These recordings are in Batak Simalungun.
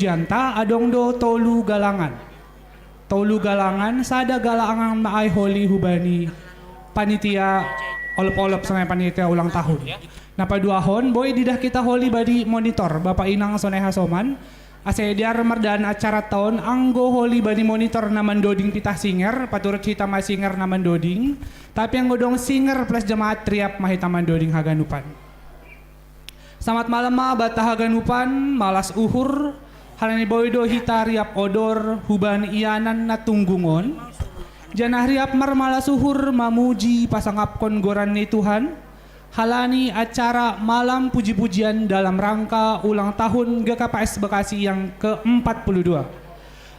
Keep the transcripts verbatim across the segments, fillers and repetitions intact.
Janta adong do tolu galangan. Tolu galangan, sada galangan ma ai holi hubani panitia olop-olop songon i panitia ulang tahun. Na paduahon, boi diidah hita holi bani monitor, Bapak Inang Sonai Hasoman, ase dear mardaan acara taon anggo holi bani monitor na mandoding pitah singer, paturut hita ma singer na mandoding, tapi anggo dong singer plus jemaat riap ma hita mandoding haganupan. Selamat malam ma banta haganupan, malas uhur, halani boi do hita riap odor hubani ianan na tunggung on. Janah riap marmalas uhur mamuji pasangapkon goran ni Tuhan, halani acara malam puji-pujian dalam rangka ulang tahun G K P S Bekasi yang keempat puluh dua.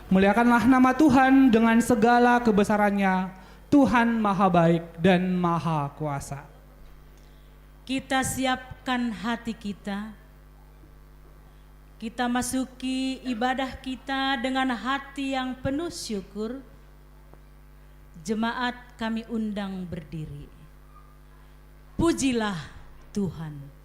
Muliakanlah nama Tuhan dengan segala kebesarannya. Tuhan maha baik dan maha kuasa. Kita siapkan hati kita. Kita masuki ibadah kita dengan hati yang penuh syukur. Jemaat kami undang berdiri. Pujilah Tuhan.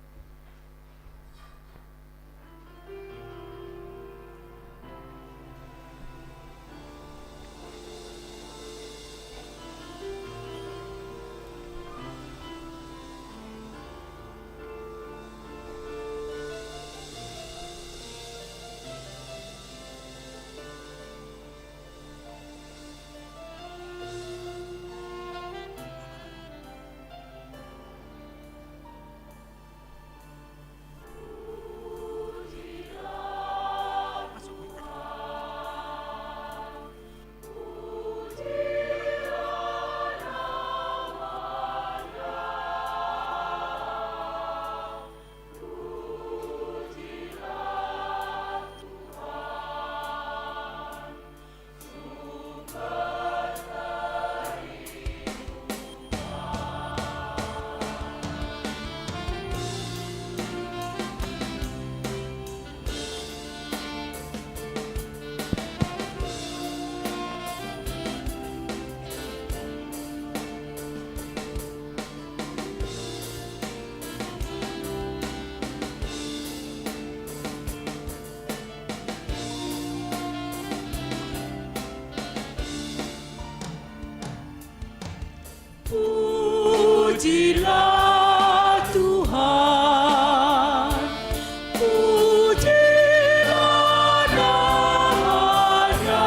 Pujilah Tuhan, pujilah nama-Nya.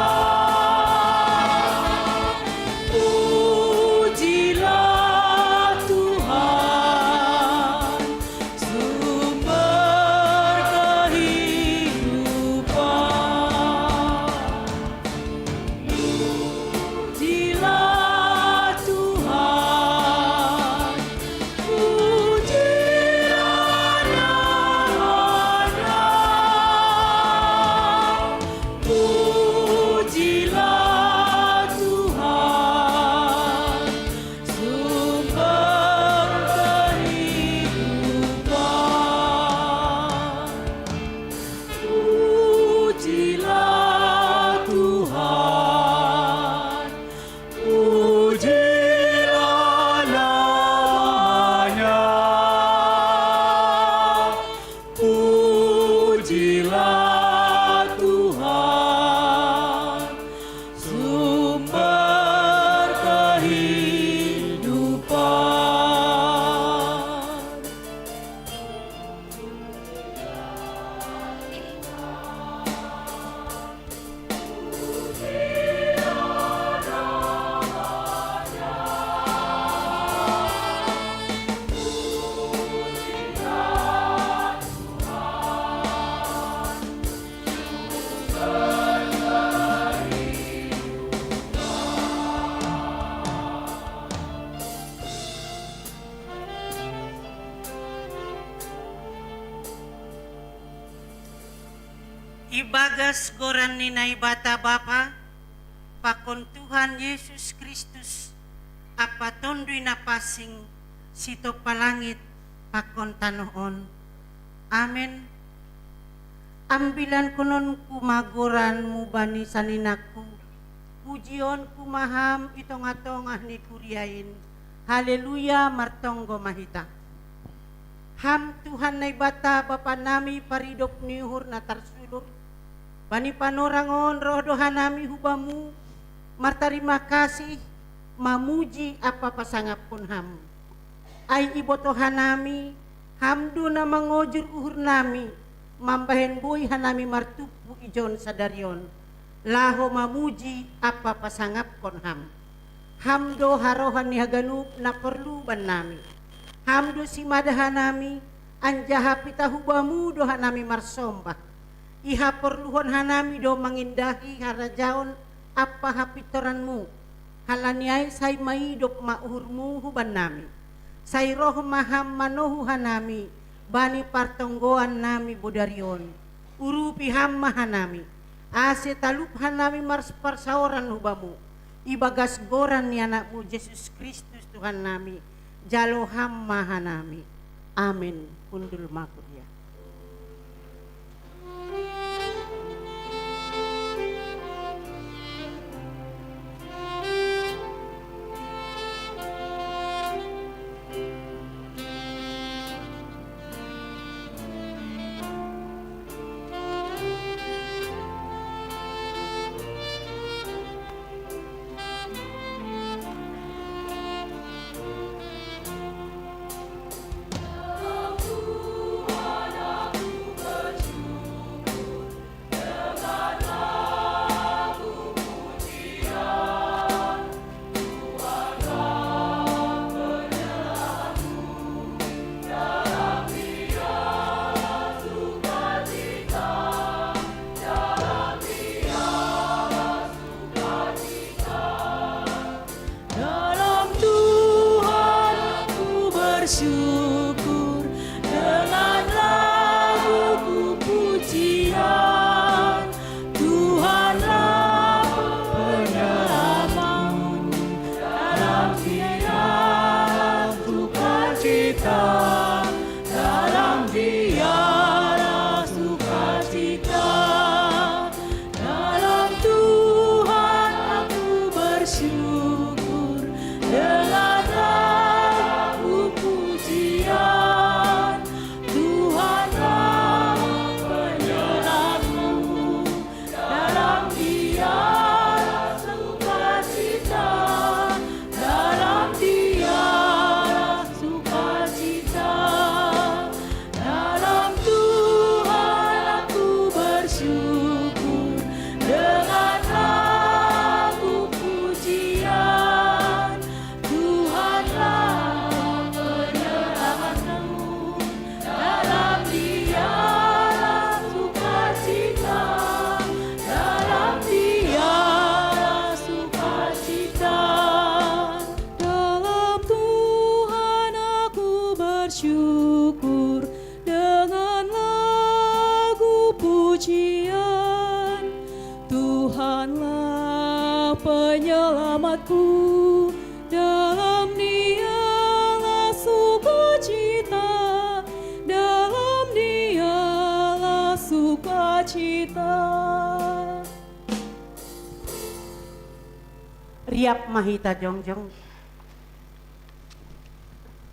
Pujilah Tuhan, sumber kehidupan. Pujilah Tuhan, pujilah nama-Nya. Pujilah Tuhan, sumber kehidupan. Pujilah Tuhan, pujilah nama-Nya. Pujilah Tuhan, sumber kehidupan. Ibagas goran ni Naibata Bapa, pakon Tuhan Yesus Kristus, ampa Tonduy Na Pansing, sitompa langit pakon tanoh on. Amen. Ambilankononku ma goranmu bani saninangku, pujionku ma Ham i tongah-tongah ni kuria in. Haleluya, martonggo ma hita. Ham Tuhan Naibata, Bapa nami paridop ni uhur na tarsulur, Bani panorang on roh do hanami hu Bamu, martarima kasih, mamuji ampa pasangapkon Ham. Ai iboto hanami, Ham do na mangojur uhurnami, mambahen boi hanami martumpu ijon sadari on, laho mamuji ampa pasangapkon Ham. Ham do harohan ni haganup na porlu bannami. Ham do simada hanami, anjaha pitah hu Bamu do hanami marsombah. Ihaporluhon hanami do mangindahi harajaon ampa hapintoranMu. Halani ai sai maidop ma uhurMu hubannami. Sai roh ma Ham manohu hanami bani partonggoannami bodari on. Urupi Ham ma hanami, ase talup hanami mars-, parsaoran hu Bamu. Ibagas goran ni AnakMu Jesus Kristus Tuhannami, jalo Ham ma hanami. Amen. Hundul ma kuria. Dalam Tuhan aku bersyukur, dengan lagu ku pujian. Tuhanlah penyelamatku, dalam Dia sukacita, dalam Dia sukacita. Dalam Tuhan aku bersyukur, dengan lagu pujian. Tuhanlah penyelamatku, dalam Dia sukacita, dalam Dia sukacita. Dalam Tuhan aku bersyukur, dengan lagu pujian. Tuhanlah penyelamatku, dalam Dia sukacita, dalam Dia sukacita. Dalam Tuhan aku bersyukur, dengan lagu pujian. Tuhanlah penyelamatku, dalam Dialah sukacita, dalam Dialah sukacita. Riap ma hita jongjong.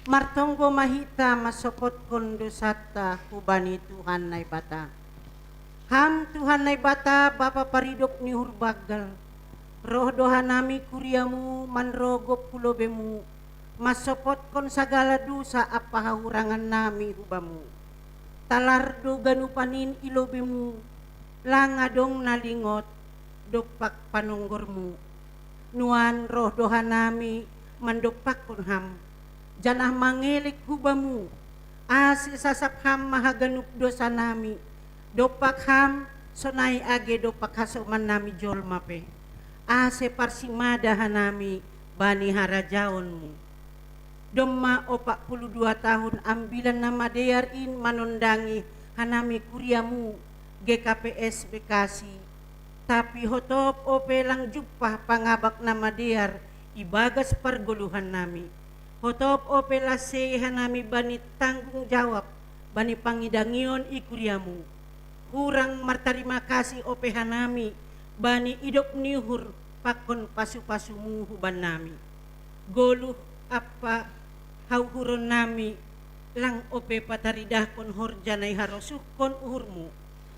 Martonggo ma hita mansopotkon dosanta hubani Tuhan Naibata. Ham Tuhan Naibata, Bapa paridop ni uhur banggal, roh do hanami kuriamu manrogop hu lobeMu, mansopotkon sagala dosa ampa hahurangannami hu Bamu. Talar do ganupan in i lobeMu, lang adong na lingot dompak panonggorMu. Nuan roh do hanami mandompakkon Ham, janah mangelek hu Bamu, ase sasap Ham ma haganup dosanami, dompak Ham, sonai age dompak hasomannami jolma pe, ase parsimada hanami bani harajaonMu. Domma ompat puluh dua tahun Ambilan Namadear in manondangi hanami kuriaMu, G K P S Bekasi. Tapi hotop ope lang jumpah pangabak na madear ibagas pargoluhannami. Hotop ope lasei hanami bani tanggung jawab bani pangidangion i kuriaMu. Hurang martarima kasih ope hanami bani idop ni uhur pakon pasu-pasuMu hubannami. Goluh ampa hauhuronnami lang ope pataridahkon horja na iharosuhkon uhurMu.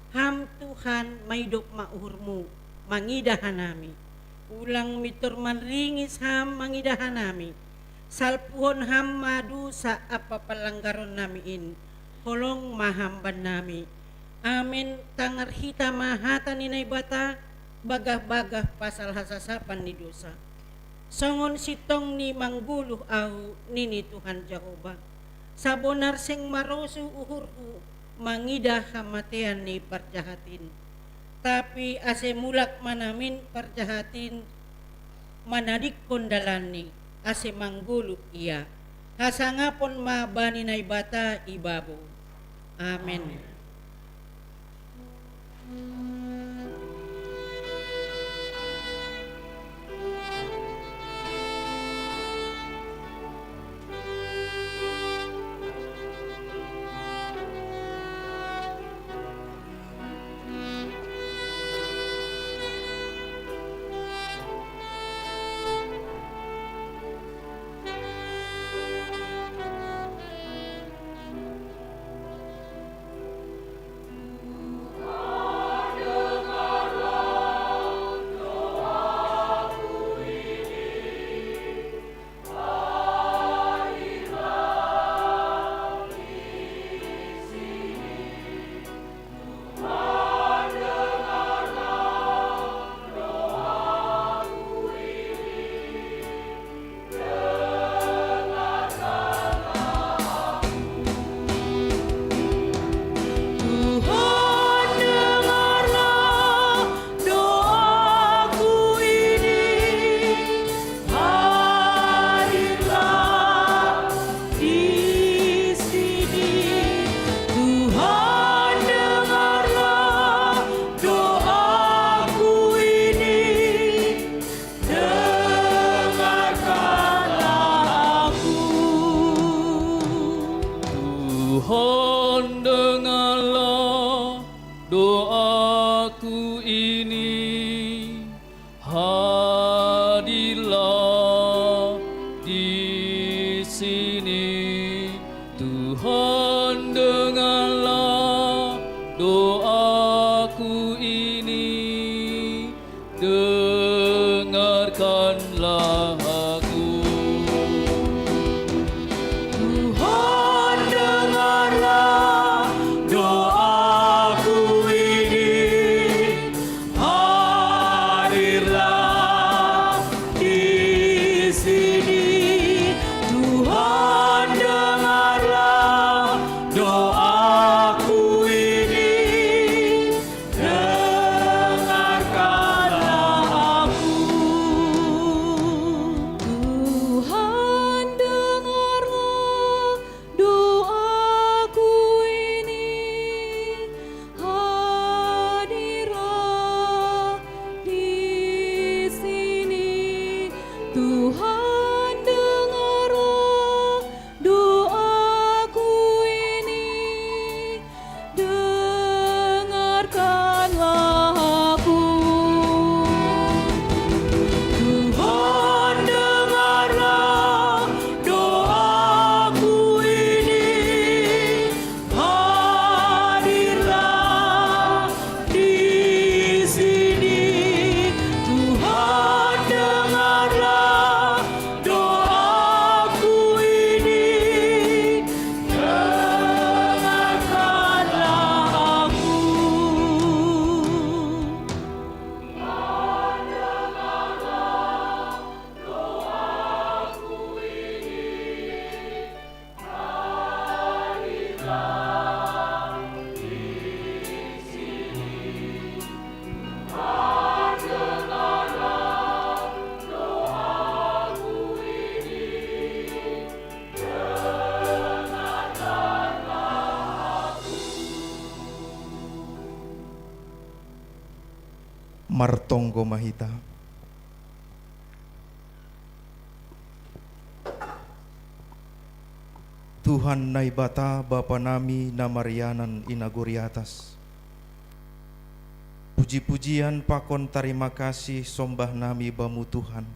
Ham Tuhan, maidop ma uhurmu mangidah hanami. Ulang mintor manringis Ham mangidah hanami. Salpuhon Ham ma dosa ampa panlanggaron nami in. Holong ma Ham bannami. Amen. Tangar hita ma hata ni Naibata, bagah-bagah pasal hasasapan ni dosa. Songon sintong ni manggoluh ahu, nini Tuhan Jahowa. Sabonar seng marosuh uhurhu mangidah hamatean ni parjahat in. Tapi ase mulak ma namin parjahat in manadingkon dalanni, ase manggoluh ia. Hasangapon ma bani Naibata i babou. Amen. Tuhan, dengarlah doaku ini. Hadirlah di sini. Tuhan, dengarlah doaku ini. Dengarkanlah aku. Tuhan, dengarlah doaku ini. Hadirlah di sini. Tuhan, dengarlah doaku ini. Dengarkanlah aku. Tuhan, dengarlah doaku ini. Hadirlah di sini. Tuhan, dengarlah doaku ini. Dengarkanlah aku. Tuhan, dengarlah doaku ini. Hadirlah di sini. Tuhan, dengarlah doaku ini. Dengarkanlah aku. Tuhan, dengarlah doaku ini. Hadirlah di sini. Tuhan, dengarlah doaku ini. Dengarkanlah aku. Martonggo ma hita. Tuhan Naibata, Bapa nami na marianan i nagori atas. Puji-pujian pakon tarima kasih sombah nami Bamu, Tuhan.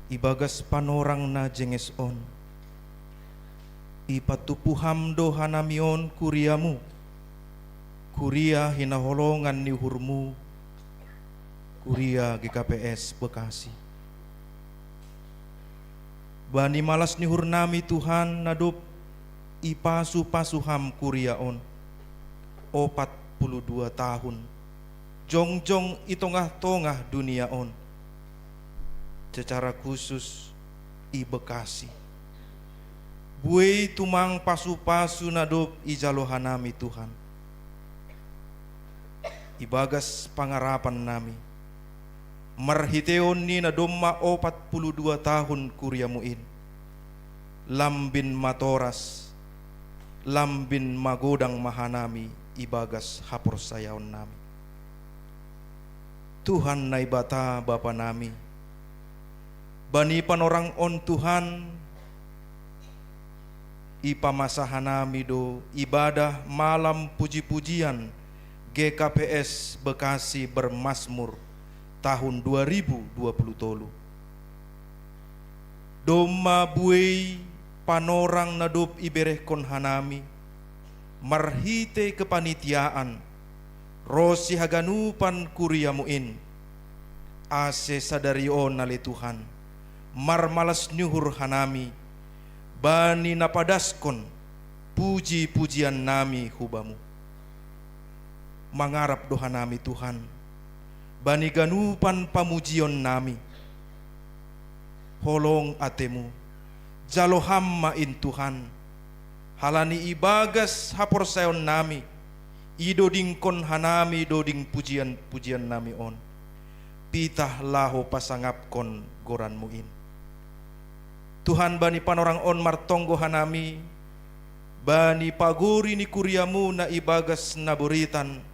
Ibagas panorang na jenges on, ipatupu Ham do hanami on kuriamu, Kuria hinaholongan ni uhurmu, Kuria G K P S Bekasi. Bani malas ni uhurnami Tuhan na dob ipasu-pasu Ham kuria on opat puluh dua tahun, jongjong i tongah-tongah dunia on, secara khusus i Bekasi. Buei tumang pasu-pasu na dob ijalo hanami Tuhan. Ibagas pangarapan nami, marhiteon ni na domma opat puluh dua tahun kuriamu in, lambin matoras, lambin magodang ma hanami ibagas haporsayaon nami. Tuhan Naibata Bapa nami, bani panorang on Tuhan, ipamasa hanami do ibadah malam puji-pujian G K P S Bekasi Bermazmur tahun dua ribu dua puluh tolu. Domma buei panorang na dob iberehkon hanami marhite kepanitiaan ronsi haganupan kuriamu in, ase sadari on ale Tuhan, marmalas ni uhur hanami bani na padaskon puji-pujian nami hu Bamu. Mangarap do hanami Tuhan bani ganupan pamujion nami. Holong atemu, jalo Ham ma in Tuhan, halani ibagas haporsayaon nami idodingkon hanami doding pujian-pujian nami on, pitah laho pasangapkon goranmu in. Tuhan, bani panorang on martonggo hanami bani pagori ni kuriamu na ibagas naboritan,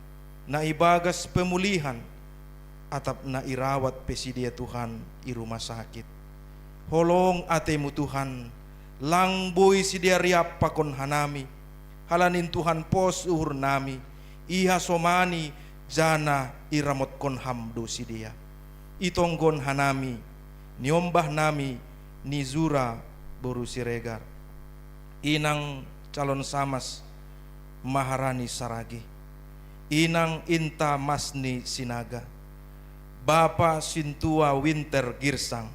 na ibagas pemulihan, atap na irawat pe sidea Tuhan i rumah sakit. Holong atemu Tuhan, lang boi sidea riap pakon hanami, halani in Tuhan pos uhur nami, ihasomani janah iramotkon Ham do sidea. Itonggon hanami niombah nami ni Zura boru Siregar, inang calon samas Maharani Saragi, inang Inta Masni Sinaga, Bapa Sintua Winter Girsang,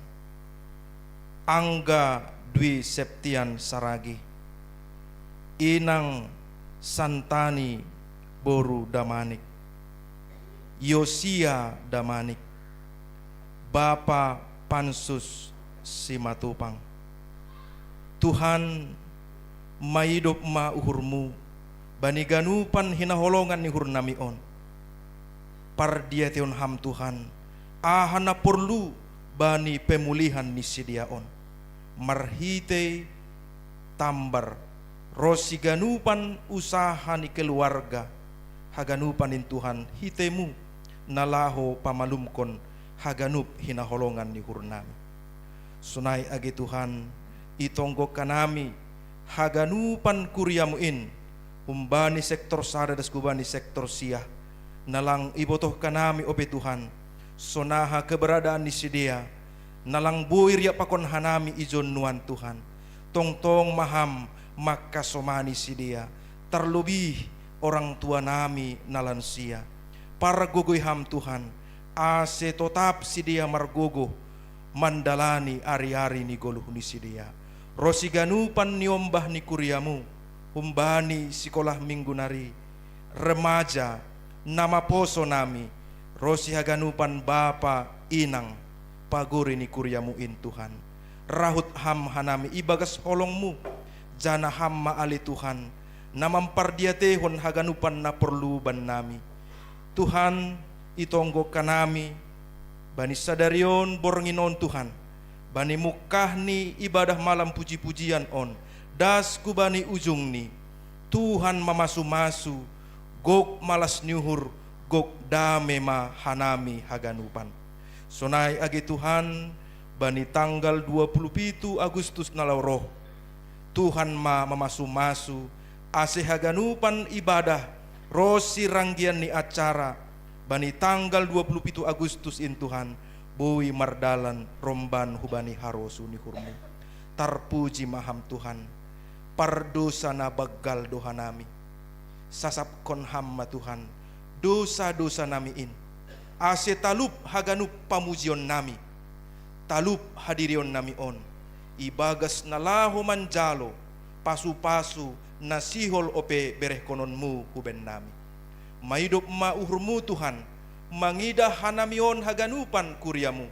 Angga Dwi Septian Saragi, inang Santani boru Damanik, Yosia Damanik, Bapa Pansus Simatupang. Tuhan, maidop ma uhurmu bani ganupan hinaholongan ni uhur nami on. Pardiatehon Ham Tuhan aha na porlu bani pemulihan ni sidea on, marhitei tambar ronsi ganupan usaha ni keluarga, haganupan in Tuhan hitemu na laho pamalumkon haganup hinaholongan ni uhur nami. Sonai age Tuhan, itonggo hanami haganupan kuriamu in, humbani sektor sada das hubani sektor sia, na lang ibotoh hanami ope Tuhan, sonaha keberadaan ni sidea, na lang boi riap pakon hanami ijon nuan Tuhan. Tongtong ma Ham mangkasomani sidea, tarlobih orang tua nami na lansia. Pargogoi Ham Tuhan, ase totap sidea margogoh mandalani ari-ari ni goluh ni sidea. Ronsi ganupan niombah ni kuriamu, humbani sikolah minggu nari, remaja, na maposo nami, ronsi haganupan bapa, inang, pagori ni kuriamu in Tuhan. Rahut Ham hanami ibagas holongmu, janah Ham ma ale Tuhan, na mampardiatehon haganupan na porlu bannami. Tuhan, itonggo hanami bani sadari on borngin on Tuhan, bani mungkah ni ibadah malam puji-pujian on, das hubani ujungni, Tuhan mamasu-masu, gok malas ni uhur, gok dame ma hanami haganupan. Sonai age Tuhan, bani tanggal dua puluh pitu Agustus na laho roh, Tuhan ma mamasu-masu, ase haganupan ibadah ronsi ranggian ni acara bani tanggal dua puluh pitu Agustus in Tuhan, boi mardalan romban hubani harosuh ni uhurmu. Tarpuji ma Ham Tuhan, pardosa na banggal do hanami. Sasapkon Ham ma Tuhan dosa-dosa nami in, ase talup haganup pamujion nami, talup hadirion nami on, ibagas na laho manjalo pasu-pasu na sihol ope berehkononmu hu bennami. Maidop ma uhurmu Tuhan, mangidah hanami on haganupan kuriamu,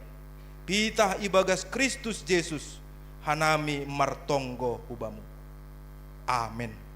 pitah ibagas Kristus Jesus, hanami martonggo hu Bamu. Amen.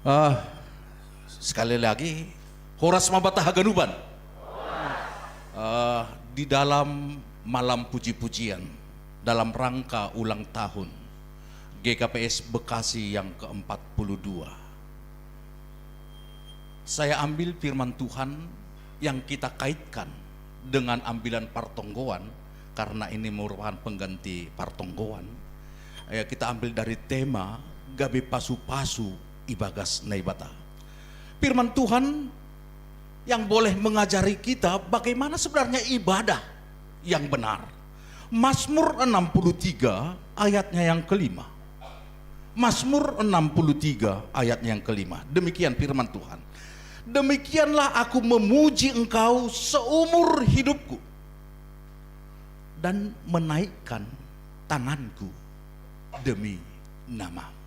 Ah, sekali lagi, horas mabata haganupan. Ah, di dalam malam puji-pujian, dalam rangka ulang tahun G K P S Bekasi yang keempat puluh dua, saya ambil firman Tuhan yang kita kaitkan dengan ambilan partonggoan, karena ini merupakan pengganti partonggoan. Ya, kita ambil dari tema gabe pasu-pasu ibagas Naibata. Firman Tuhan yang boleh mengajari kita bagaimana sebenarnya ibadah yang benar. Mazmur enam puluh tiga ayatnya yang kelima. Mazmur enam puluh tiga ayat yang kelima. Demikian firman Tuhan. "Demikianlah aku memuji engkau seumur hidupku dan menaikkan tanganku demi nama."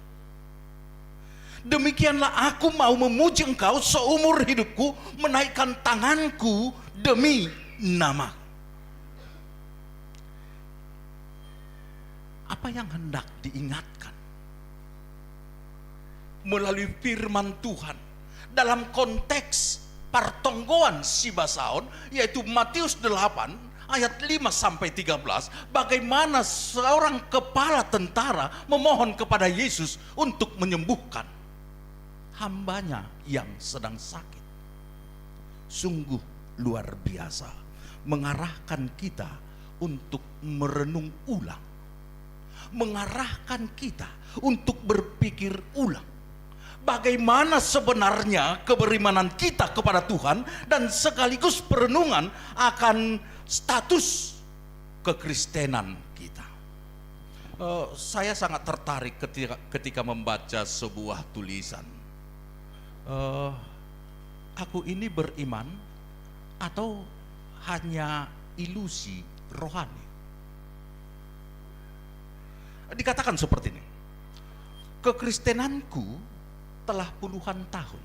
"Demikianlah aku mau memuji engkau seumur hidupku, menaikkan tanganku demi nama." Apa yang hendak diingatkan melalui firman Tuhan dalam konteks partonggoan sibasaon, yaitu Matius delapan ayat lima sampai tiga belas, bagaimana seorang kepala tentara memohon kepada Yesus untuk menyembuhkan hambanya yang sedang sakit. Sungguh luar biasa, mengarahkan kita untuk merenung ulang, mengarahkan kita untuk berpikir ulang bagaimana sebenarnya keberimanan kita kepada Tuhan, dan sekaligus perenungan akan status kekristenan kita. Eh, saya sangat tertarik ketika, ketika membaca sebuah tulisan. Eh, aku ini beriman atau hanya ilusi rohani? Dikatakan seperti ini, "Kekristenanku telah puluhan tahun.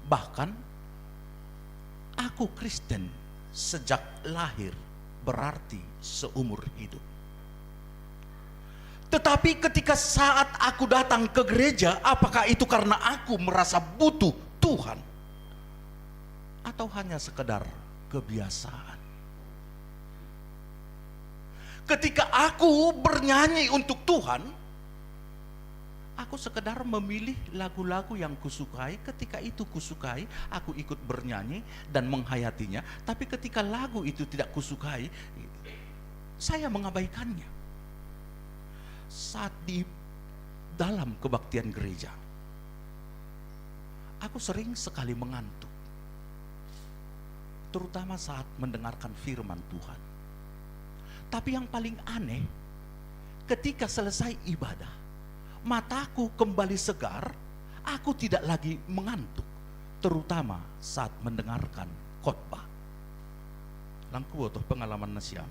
Bahkan, aku Kristen sejak lahir, berarti seumur hidup. Tetapi ketika saat aku datang ke gereja, apakah itu karena aku merasa butuh Tuhan? Atau hanya sekedar kebiasaan? Ketika aku bernyanyi untuk Tuhan, aku sekedar memilih lagu-lagu yang kusukai. Ketika itu kusukai, aku ikut bernyanyi dan menghayatinya. Tapi ketika lagu itu tidak kusukai, saya mengabaikannya." Saat di dalam kebaktian gereja, aku sering sekali mengantuk, terutama saat mendengarkan firman Tuhan. Tapi yang paling aneh, ketika selesai ibadah, mataku kembali segar, aku tidak lagi mengantuk, terutama saat mendengarkan khotbah. Langku botoh pengalaman nasiam.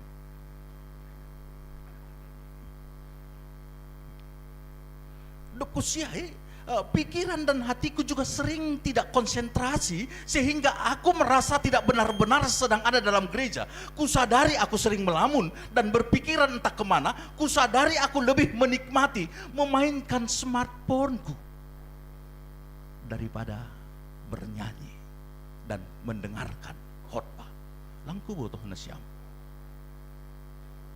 Dok kusiai, eh, pikiran dan hatiku juga sering tidak konsentrasi, sehingga aku merasa tidak benar-benar sedang ada dalam gereja. Kusadari aku sering melamun dan berpikiran entah kemana. Kusadari aku lebih menikmati memainkan smartphoneku daripada bernyanyi dan mendengarkan khotbah. Langku botoh nasiam.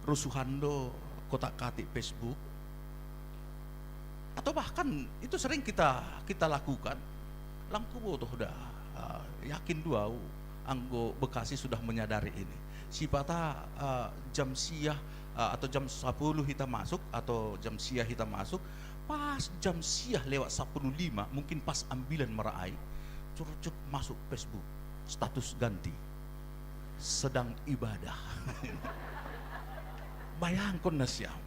Rusuhan do kotak katik Facebook, atau bahkan itu sering kita kita lakukan. Langku botoh dah, ah, yakin duau anggo Bekasi sudah menyadari ini. Sipata, ah, jam siah, ah, atau jam sepuluh kita masuk, atau jam siah kita masuk, pas jam siah lewat sepuluh lima, mungkin pas ambilan meraai, curucuk masuk Facebook, status ganti, "Sedang ibadah." Bayangkon nasiam.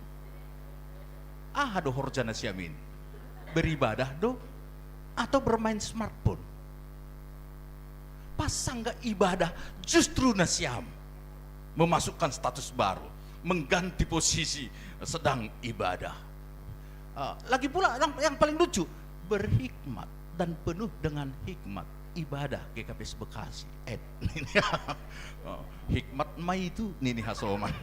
Aha do horja nasiam in? Beribadah do atau bermain smartphone? Pas sangga ibadah, justru nasiam memasukkan status baru, mengganti posisi sedang ibadah. Ah, lagi pula yang, yang paling lucu, berhikmat dan penuh dengan hikmat ibadah G K P S Bekasi. Eh, ini, oh, hikmat mai itu nini hasoman.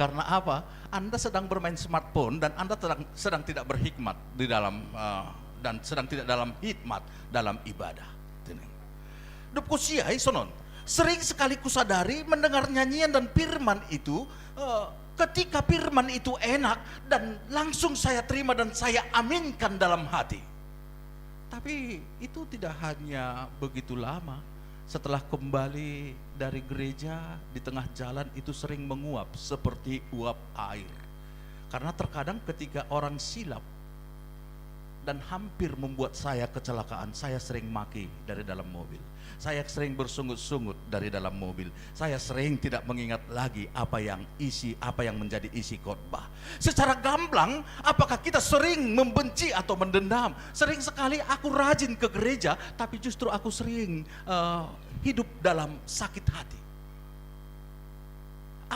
Karena apa? Anda sedang bermain smartphone dan Anda sedang, sedang tidak berhikmat di dalam, eh, dan sedang tidak dalam hikmat dalam ibadah. Dopku siai sonon. Sering sekali kusadari mendengar nyanyian dan firman itu, eh, ketika firman itu enak dan langsung saya terima dan saya aminkan dalam hati. Tapi itu tidak hanya begitu lama. Setelah kembali dari gereja, di tengah jalan itu sering menguap seperti uap air. Karena terkadang ketika orang silap dan hampir membuat saya kecelakaan, saya sering maki dari dalam mobil. Saya sering bersungut-sungut dari dalam mobil. Saya sering tidak mengingat lagi apa yang isi, apa yang menjadi isi khotbah. Secara gamblang, apakah kita sering membenci atau mendendam? Sering sekali aku rajin ke gereja, tapi justru aku sering, eh, hidup dalam sakit hati.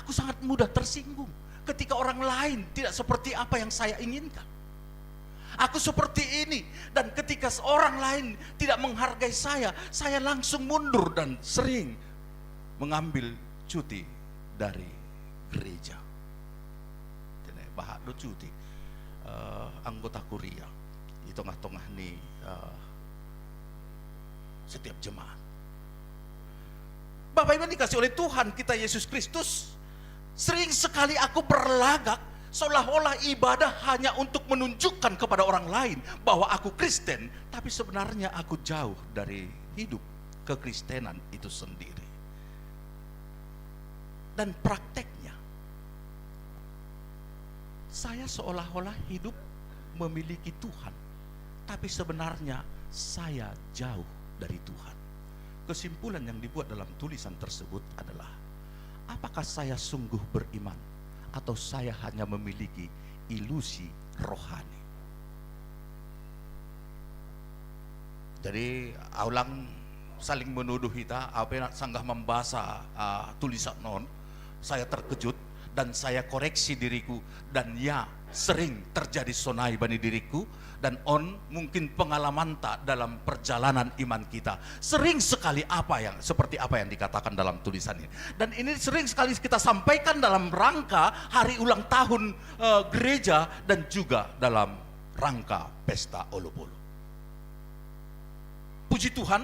Aku sangat mudah tersinggung ketika orang lain tidak seperti apa yang saya inginkan. Aku seperti ini, dan ketika orang lain tidak menghargai saya, saya langsung mundur dan sering mengambil cuti dari gereja. Tene bahak do cuti, eh, anggota kuria di tengah-tengah ni, eh, setiap jemaat. Bapak Ibu yang dikasih oleh Tuhan kita Yesus Kristus, sering sekali aku berlagak seolah-olah ibadah hanya untuk menunjukkan kepada orang lain bahwa aku Kristen, tapi sebenarnya aku jauh dari hidup kekristenan itu sendiri. Dan prakteknya, saya seolah-olah hidup memiliki Tuhan, tapi sebenarnya saya jauh dari Tuhan. Kesimpulan yang dibuat dalam tulisan tersebut adalah, apakah saya sungguh beriman atau saya hanya memiliki ilusi rohani? Jadi, aulang saling menuduh kita, apa nak sanggah membaca, ah, tulisan non, saya terkejut dan saya koreksi diriku, dan ya, sering terjadi sonai bani diriku, dan on mungkin pengalaman tak dalam perjalanan iman kita. Sering sekali apa yang, seperti apa yang dikatakan dalam tulisan ini. Dan ini sering sekali kita sampaikan dalam rangka hari ulang tahun, eh, gereja dan juga dalam rangka pesta Olopolo. Puji Tuhan,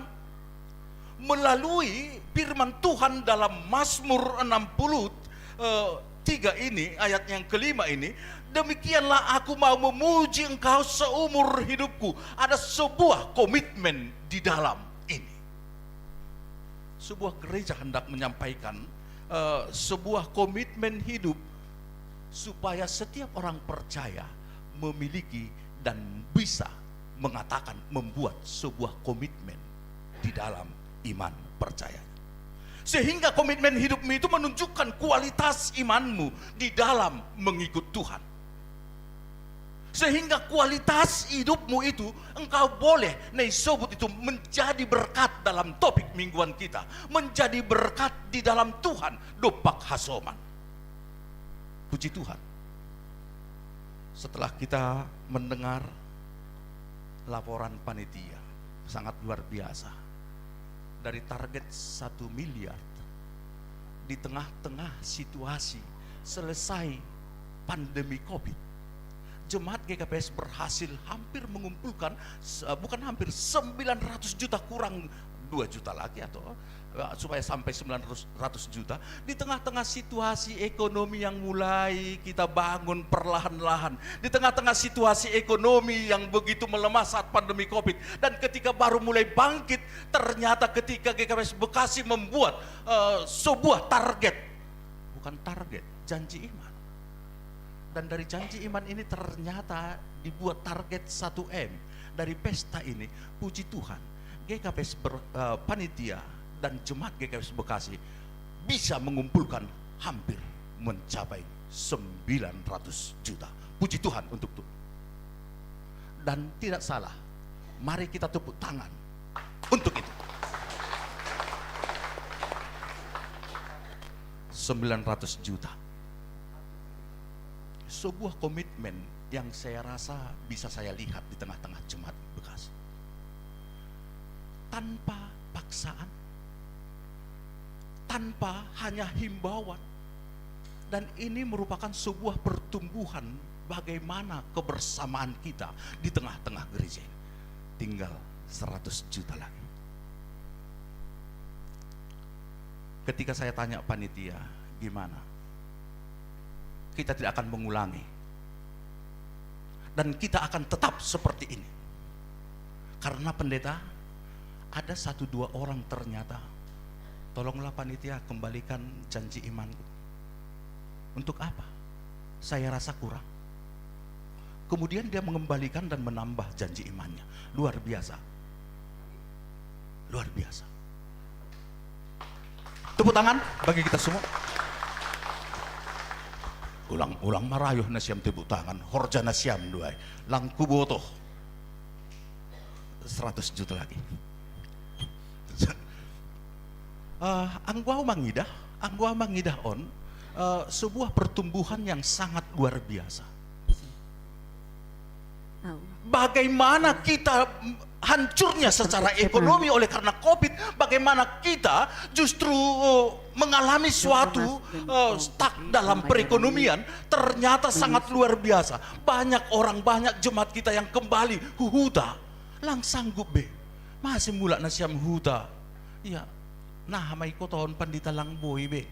melalui firman Tuhan dalam Mazmur enam puluh tiga ini, ayat yang kelima ini, "Demikianlah aku mau memuji Engkau seumur hidupku." Ada sebuah komitmen di dalam ini. Sebuah gereja hendak menyampaikan, eh, sebuah komitmen hidup supaya setiap orang percaya memiliki dan bisa mengatakan, membuat sebuah komitmen di dalam iman percayanya. Sehingga komitmen hidupmu itu menunjukkan kualitas imanmu di dalam mengikut Tuhan. Sehingga kualitas hidupmu itu, engkau boleh, na isobut itu, menjadi berkat dalam topik mingguan kita, menjadi berkat di dalam Tuhan, dompak hasoman. Puji Tuhan. Setelah kita mendengar laporan panitia, sangat luar biasa. Dari target satu miliar, di tengah-tengah situasi selesai pandemi covid, jemaat G K P S berhasil hampir mengumpulkan, se-, bukan hampir, sembilan ratus juta kurang dua juta lagi atau, eh, supaya sampai sembilan ratus juta. Di tengah-tengah situasi ekonomi yang mulai kita bangun perlahan-lahan, di tengah-tengah situasi ekonomi yang begitu melemah saat pandemi covid, dan ketika baru mulai bangkit, ternyata ketika G K P S Bekasi membuat, eh, sebuah target, bukan target, janji iman. Dan dari janji iman ini ternyata dibuat target satu M dari pesta ini. Puji Tuhan, G K P S ber-, eh, panitia dan jemaat G K P S Bekasi bisa mengumpulkan hampir mencapai sembilan ratus juta. Puji Tuhan untuk itu. Dan tidak salah, mari kita tepuk tangan untuk itu. Sembilan ratus juta. Sebuah komitmen yang saya rasa bisa saya lihat di tengah-tengah jemaat Bekasi. Tanpa paksaan, tanpa hanya himbauan. Dan ini merupakan sebuah pertumbuhan bagaimana kebersamaan kita di tengah-tengah gereja ini. tinggal seratus juta lagi. Ketika saya tanya panitia, "Gimana?" Kita tidak akan mengulangi. Dan kita akan tetap seperti ini. Karena, pendeta, ada satu dua orang ternyata, "Tolonglah panitia kembalikan janji imanku." "Untuk apa?" "Saya rasa kurang." Kemudian dia mengembalikan dan menambah janji imannya. Luar biasa. Luar biasa. Tepuk tangan bagi kita semua. Ulang-ulang marayuh nasiam tepuk tangan. Horja nasiam duai. Langku botoh. Seratus juta lagi. Eh, angguau mangidah, angguau mangidah on, eh, sebuah pertumbuhan yang sangat luar biasa. Bagaimana kita hancurnya secara ekonomi oleh karena covid, bagaimana kita justru, eh, mengalami suatu, eh, stuck dalam perekonomian. Ternyata sangat luar biasa. Banyak orang, banyak jemaat kita yang kembali huhuta. Lang sanggup be. Masih mula nasiam huta. Iya. Nah, mai ko tahun pandita lang boi be.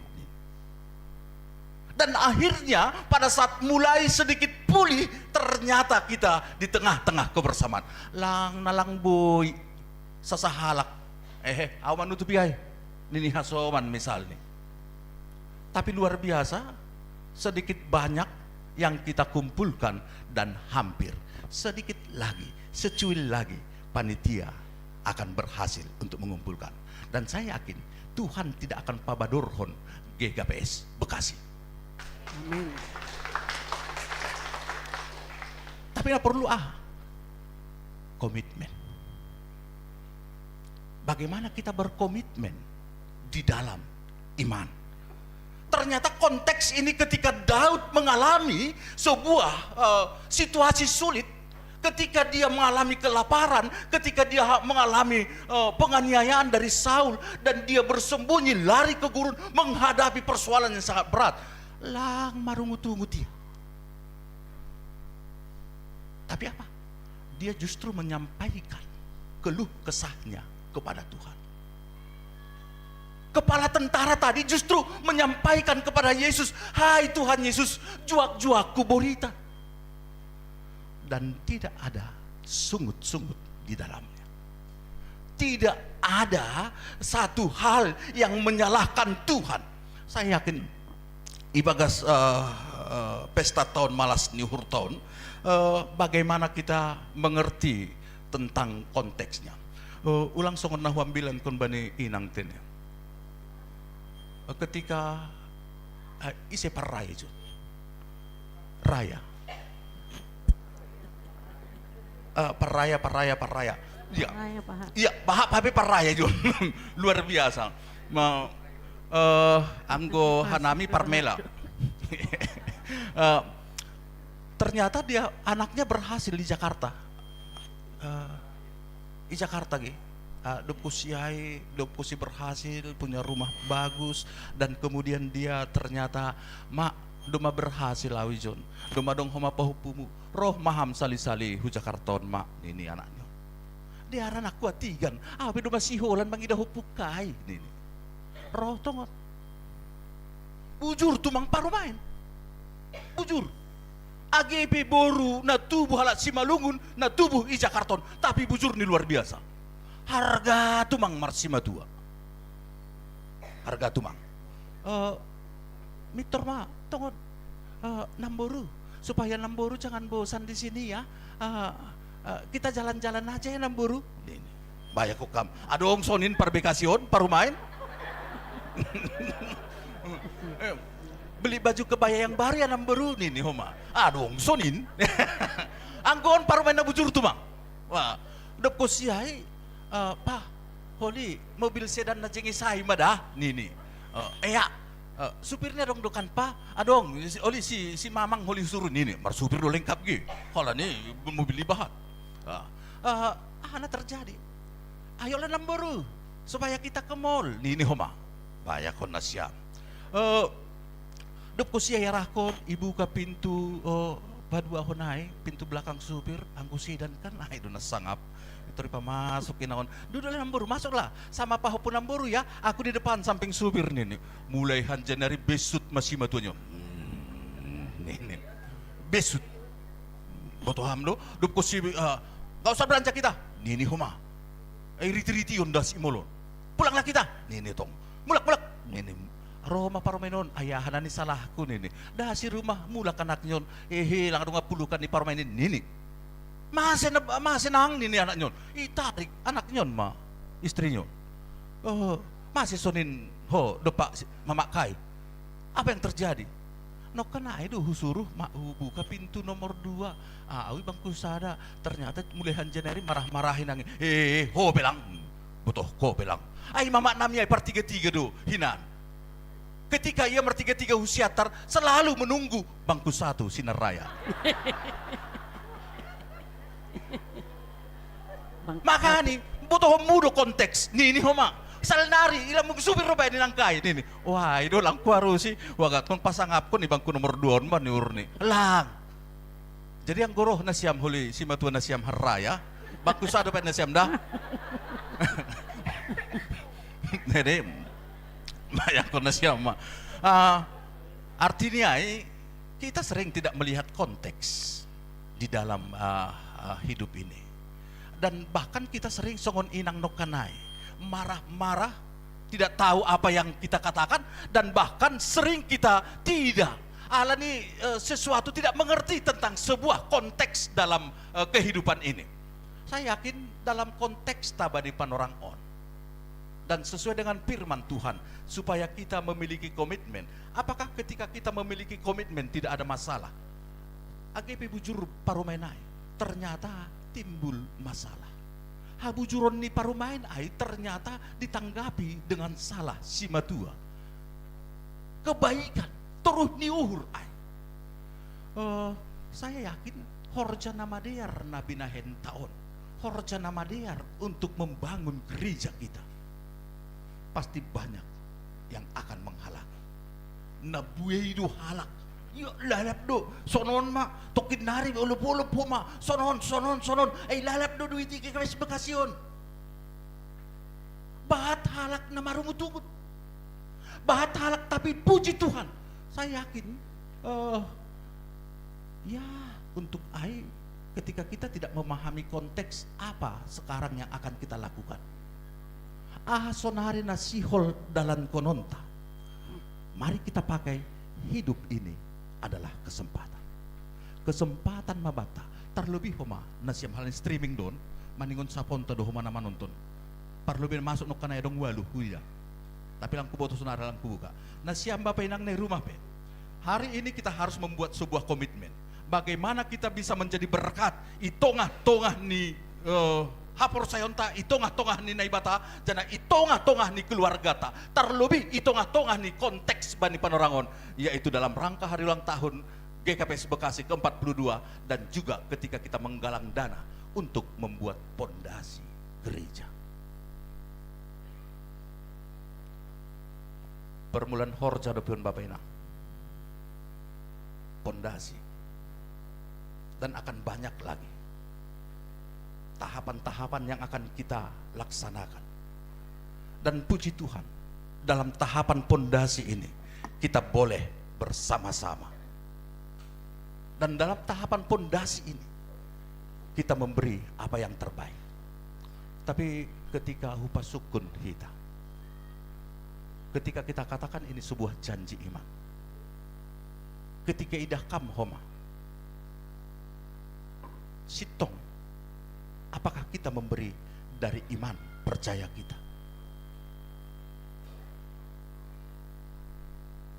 Dan akhirnya, pada saat mulai sedikit pulih, ternyata kita di tengah-tengah kebersamaan. Lang nalang boi sasahalak. "Eh, eh, au manutupi ai," nini hasoman misalnya. Tapi luar biasa, sedikit banyak yang kita kumpulkan dan hampir sedikit lagi, secuil lagi, panitia akan berhasil untuk mengumpulkan. Dan saya yakin Tuhan tidak akan pabadorhon G K P S Bekasi. Amin. Tapi nggak perlu ah komitmen. Bagaimana kita berkomitmen di dalam iman? Ternyata konteks ini, ketika Daud mengalami sebuah, eh, situasi sulit, ketika dia mengalami kelaparan, ketika dia ha-, mengalami, eh, penganiayaan dari Saul, dan dia bersembunyi, lari ke gurun, menghadapi persoalan yang sangat berat. Lang marungut-ungut dia. Tapi apa? Dia justru menyampaikan keluh kesahnya kepada Tuhan. Kepala tentara tadi justru menyampaikan kepada Yesus, "Hai Tuhan Yesus, juak-juak ku borita." Dan tidak ada sungut-sungut di dalamnya. Tidak ada satu hal yang menyalahkan Tuhan. Saya yakin ibagas, eh, eh, pesta taon malas ni uhur taon, eh, bagaimana kita mengerti tentang konteksnya. Eh, ulang songon na huambilankon bani inang tene. Eh, ketika, eh, ise parraya jo. Raya. Eh, parraya, parraya, parraya. Iya. Parraya, paha. Iya, paha, paha pe parraya jo. Luar biasa. Ma, eh, anggo hanami parmela. Eh, ternyata dia, anaknya berhasil di Jakarta. Eh, di Jakarta ge. Ah, dob husi ai, dob husi berhasil, punya rumah bagus, dan kemudian dia ternyata, "Mak, doma berhasil au ijon. Doma dong homa pahompumu. Roh ma ham sali-sali hu Jakarta on, Mak," nini anaknya. Dia anak kuatigan, "Au pe doma siholan mangidah ompungkai," nini. Roh tongon. Bujur tumang parumaen. Bujur. Age pe boru na tubu halak Simalungun, na tubu i Jakarta on, tapi bujur ni luar biasa. Harga tumang marsimatua. Harga tumang. Eh, mintor ma tongon, eh, namboru, supaya namboru jangan bosan di sini ya. Eh, eh, kita jalan-jalan aja ya, namboru. Ini. Baya ko kam. Adong sonin parbekasi on, parumaen. Eh, beli baju kebaya yang baru ya, namboru, nini homa. Adong sonin. Anggo on parumaen na bujur tumang. Wah, dob husi ai, eh, "Pa, holi mobil sedan na jengis ai ma da," nini. Eh, "Ea." Eh, "Supirna adong do kan, Pa?" "Adong, oli si, si Mamang holi suru," nini. Marsupir do lengkap ge. Halani mobil ibahat. Ah, eh, aha na terjadi? "Ayolah namboru, supaya kita ke mall," nini homa. Bayakon nasiam. Eh, dob husi ai iarahkon, ibuka pintu, eh, paduahon ai, pintu belakang supir, anggo sedan kan, ai do na sangap. Tori pamasuk ina on. Duduklah namboru, masuklah. Sama pahopu namboru ya. Aku di depan samping supir nini. Mulai hanjanari besut ma simatuanyo. Hmm, nini. Besut. Botoham do. Dupko si, ah, nggak usah belanja kita. Nini homa. Eh, riti-riti on dasi molon. Pulanglah kita. Nini tong. Mulak, mulak. Nini. Roma parumaen on. Ayaha nani salahku nini. Dasi rumah mulak anaknyo on. Ehe, lang dunga pulukan ni parumaen nini. Mase na, mase nang nini anaknyo on. Itarik anaknyo on ma istrinyo. Oh, mase sonin ho dopak si, mamak kai. Apa yang terjadi? Nokkan ai do husuruh mak hubuka pintu nomor dua. Au i bangku sada. Ternyata mulai hanjanari marah-marahi nangi. Eh, ho pelang. Botoh ko pelang. Ai mamak nami ai partiga-tiga do hinan. Ketika ia mertiga-tiga husiatar, selalu menunggu bangku satu sinar raya. Makani, botohonmu do konteks nini homa. Salnari ila mung supir do baen ni nangkai nini. Wah, ido lang kuarusi, wagatkon pasangapkon i bangku nomor dua on ba ni urni. Lang. Jadi anggo roh nasiam holi simatua nasiam harraya, bangku sado baen nasiam da. Jadi bayangkon nasiam ma. Ah, artinya ai, kita sering tidak melihat konteks di dalam, ah, ah, hidup ini. Dan bahkan kita sering songon inang nokkan ai, marah-marah, tidak tahu apa yang kita katakan, dan bahkan sering kita tidak, alani, eh, sesuatu tidak mengerti tentang sebuah konteks dalam, eh, kehidupan ini. Saya yakin dalam konteks tabani panorang on, dan sesuai dengan firman Tuhan, supaya kita memiliki komitmen. Apakah ketika kita memiliki komitmen tidak ada masalah? Age pe bujur parumaen ai, ternyata timbul masalah. Habujuron ni parumaen ai ternyata ditanggapi dengan salah simatua. Kebaikan, toruh ni uhur ai. Eh, saya yakin horja na madear na binahen ta on, horja na madear untuk membangun gereja kita. Pasti banyak yang akan menghalangi. Na buei do halak. Ya, lalap do, sonon ma, tokkinnari olop-olop homa, sonon, sonon, sonon. Eh, lalap do duit i ke Bekasi on. Bahat halak na marungut-ungut. Bahat halak, tapi puji Tuhan, saya yakin, eh, ya, untuk ai, ketika kita tidak memahami konteks apa sekarang yang akan kita lakukan. Aha sonari na sihol dalankononta. Mari kita pakai, hidup ini adalah kesempatan. Kesempatan ma banta, tarlobih homa nasiam halani streaming do on, maningon saponta do homa na manonton. Parlobih masuk nokkan ai adong ualuh, huida. Tapi lang kuboto sonari lang kubuka. Nasiam bapa inang na i rumah pe, hari ini kita harus membuat sebuah komitmen. Bagaimana kita bisa menjadi berkat i tongah-tongah ni, eh, haporsayaonta, i tongah-tongah ni Naibata, janah i tongah-tongah ni keluargata, tarlobih i tongah-tongah ni konteks bani panorang on, yaitu dalam rangka hari ulang tahun G K P S Bekasi keempat puluh dua, dan juga ketika kita menggalang dana untuk membuat pondasi gereja. Permulaan horja dope on bapa inang. Pondasi. Dan akan banyak lagi tahapan-tahapan yang akan kita laksanakan. Dan puji Tuhan, dalam tahapan pondasi ini, kita boleh bersama-sama. Dan dalam tahapan pondasi ini, kita memberi apa yang terbaik. Tapi ketika hupasungkun hita, ketika kita katakan ini sebuah janji iman, ketika idah kam homa, sintong, apakah kita memberi dari iman percaya kita?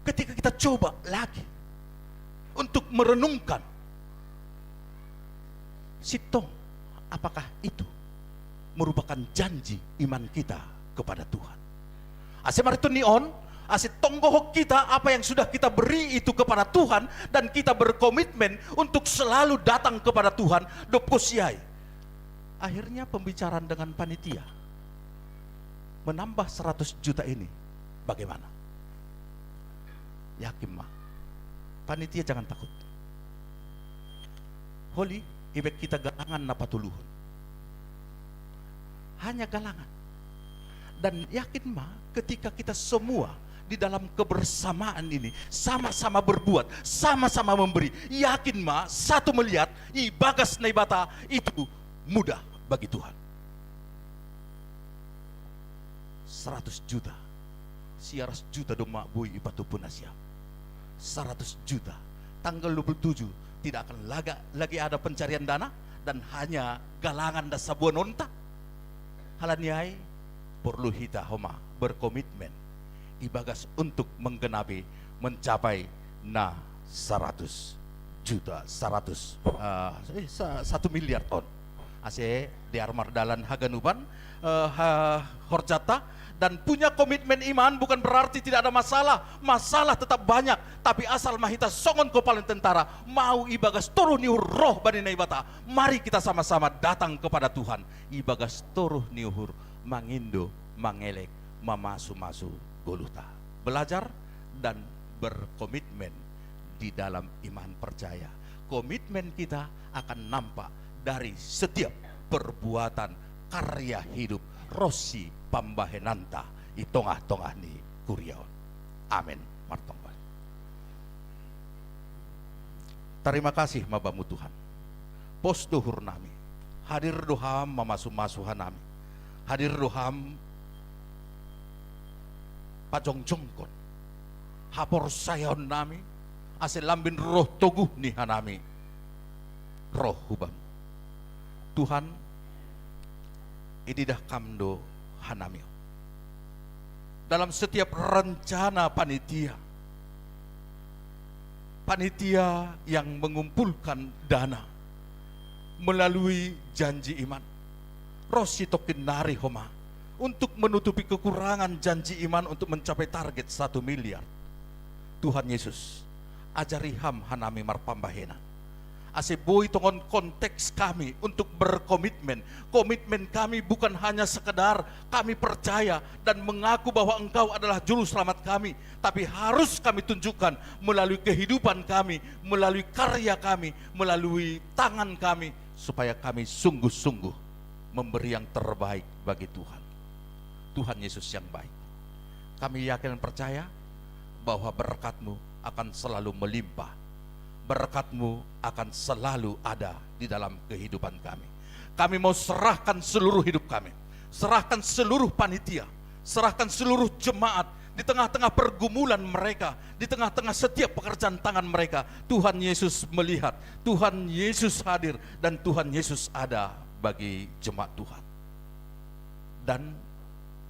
Ketika kita coba lagi untuk merenungkan, sintong, apakah itu merupakan janji iman kita kepada Tuhan? Ase maritunni on, ase tonggohon kita apa yang sudah kita beri itu kepada Tuhan, dan kita berkomitmen untuk selalu datang kepada Tuhan, dob husiai. Akhirnya pembicaraan dengan panitia menambah seratus juta ini bagaimana? Yakin ma. Panitia jangan takut. Holi, ibaen hita galangan na patoluhon. Hanya galangan. Dan yakin ma, ketika kita semua di dalam kebersamaan ini sama-sama berbuat, sama-sama memberi, yakin ma, satu miliar ibagas Naibata itu mudah bagi Tuhan. Seratus juta. Siaras juta doma boi ipatupu na siap. Seratus juta. Tanggal dua puluh tujuh tidak akan laga, lagi ada pencarian dana dan hanya galangan dan sabuan onta. Halani ai, porlu hita homa berkomitmen ibagas untuk menggenapi, mencapai na seratus juta, seratus, eh, eh, sa-, satu miliar on. Ase dear mardalan haganupan, eh, ha-, horjata, dan punya komitmen iman bukan berarti tidak ada masalah. Masalah tetap banyak, tapi asal ma hita songon kopalententara mau ibagas toruh ni uhur roh bani Naibata. Mari kita sama-sama datang kepada Tuhan ibagas toruh ni uhur, mangindo, mangelek, mamasu-masu goluhta. Belajar dan berkomitmen di dalam iman percaya. Komitmen kita akan nampak dari setiap perbuatan karya hidup ronsi pambahenanta i tongah-tongah ni kuria on. Amen. Martonggo. Tarima kasih ma Bamu Tuhan. Pos do uhur nami. Hadir do Ham mamasu-masu hanami. Hadir do Ham pajongjongkon haporsayaon nami, ase lambin roh toguh ni hanami roh hu Bamu. Tuhan, ididah Kam do hanami on. Dalam setiap rencana panitia, panitia yang mengumpulkan dana melalui janji iman, ronsi tongkin nari homa untuk menutupi kekurangan janji iman untuk mencapai target satu miliar. Tuhan Yesus, ajari Ham hanami marpambahenan. Ase boi tongon konteks kami untuk berkomitmen. Komitmen kami bukan hanya sekedar kami percaya dan mengaku bahwa Engkau adalah juru selamat kami, tapi harus kami tunjukkan melalui kehidupan kami, melalui karya kami, melalui tangan kami, supaya kami sungguh-sungguh memberi yang terbaik bagi Tuhan. Tuhan Yesus yang baik, kami yakin dan percaya bahwa berkat-Mu akan selalu melimpah. Berkat-Mu akan selalu ada di dalam kehidupan kami. Kami mau serahkan seluruh hidup kami, serahkan seluruh panitia, serahkan seluruh jemaat di tengah-tengah pergumulan mereka, di tengah-tengah setiap pekerjaan tangan mereka. Tuhan Yesus melihat, Tuhan Yesus hadir, dan Tuhan Yesus ada bagi jemaat Tuhan. Dan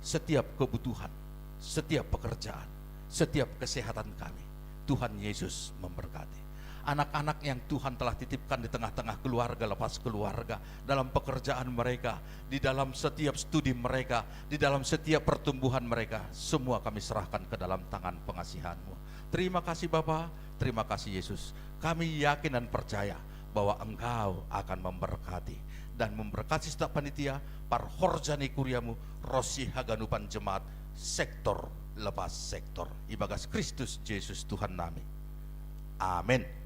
setiap kebutuhan, setiap pekerjaan, setiap kesehatan kami, Tuhan Yesus memberkati. Anak-anak yang Tuhan telah titipkan di tengah-tengah keluarga, lepas keluarga, dalam pekerjaan mereka, di dalam setiap studi mereka, di dalam setiap pertumbuhan mereka, semua kami serahkan ke dalam tangan pengasihan-Mu. Terima kasih Bapa, terima kasih Yesus. Kami yakin dan percaya bahwa Engkau akan memberkati dan memberkati staf panitia, parhorja ni kuria-Mu, ronsi haganupan jemaat, sektor lepas sektor. Ibagas Kristus Jesus Tuhan nami. Amen.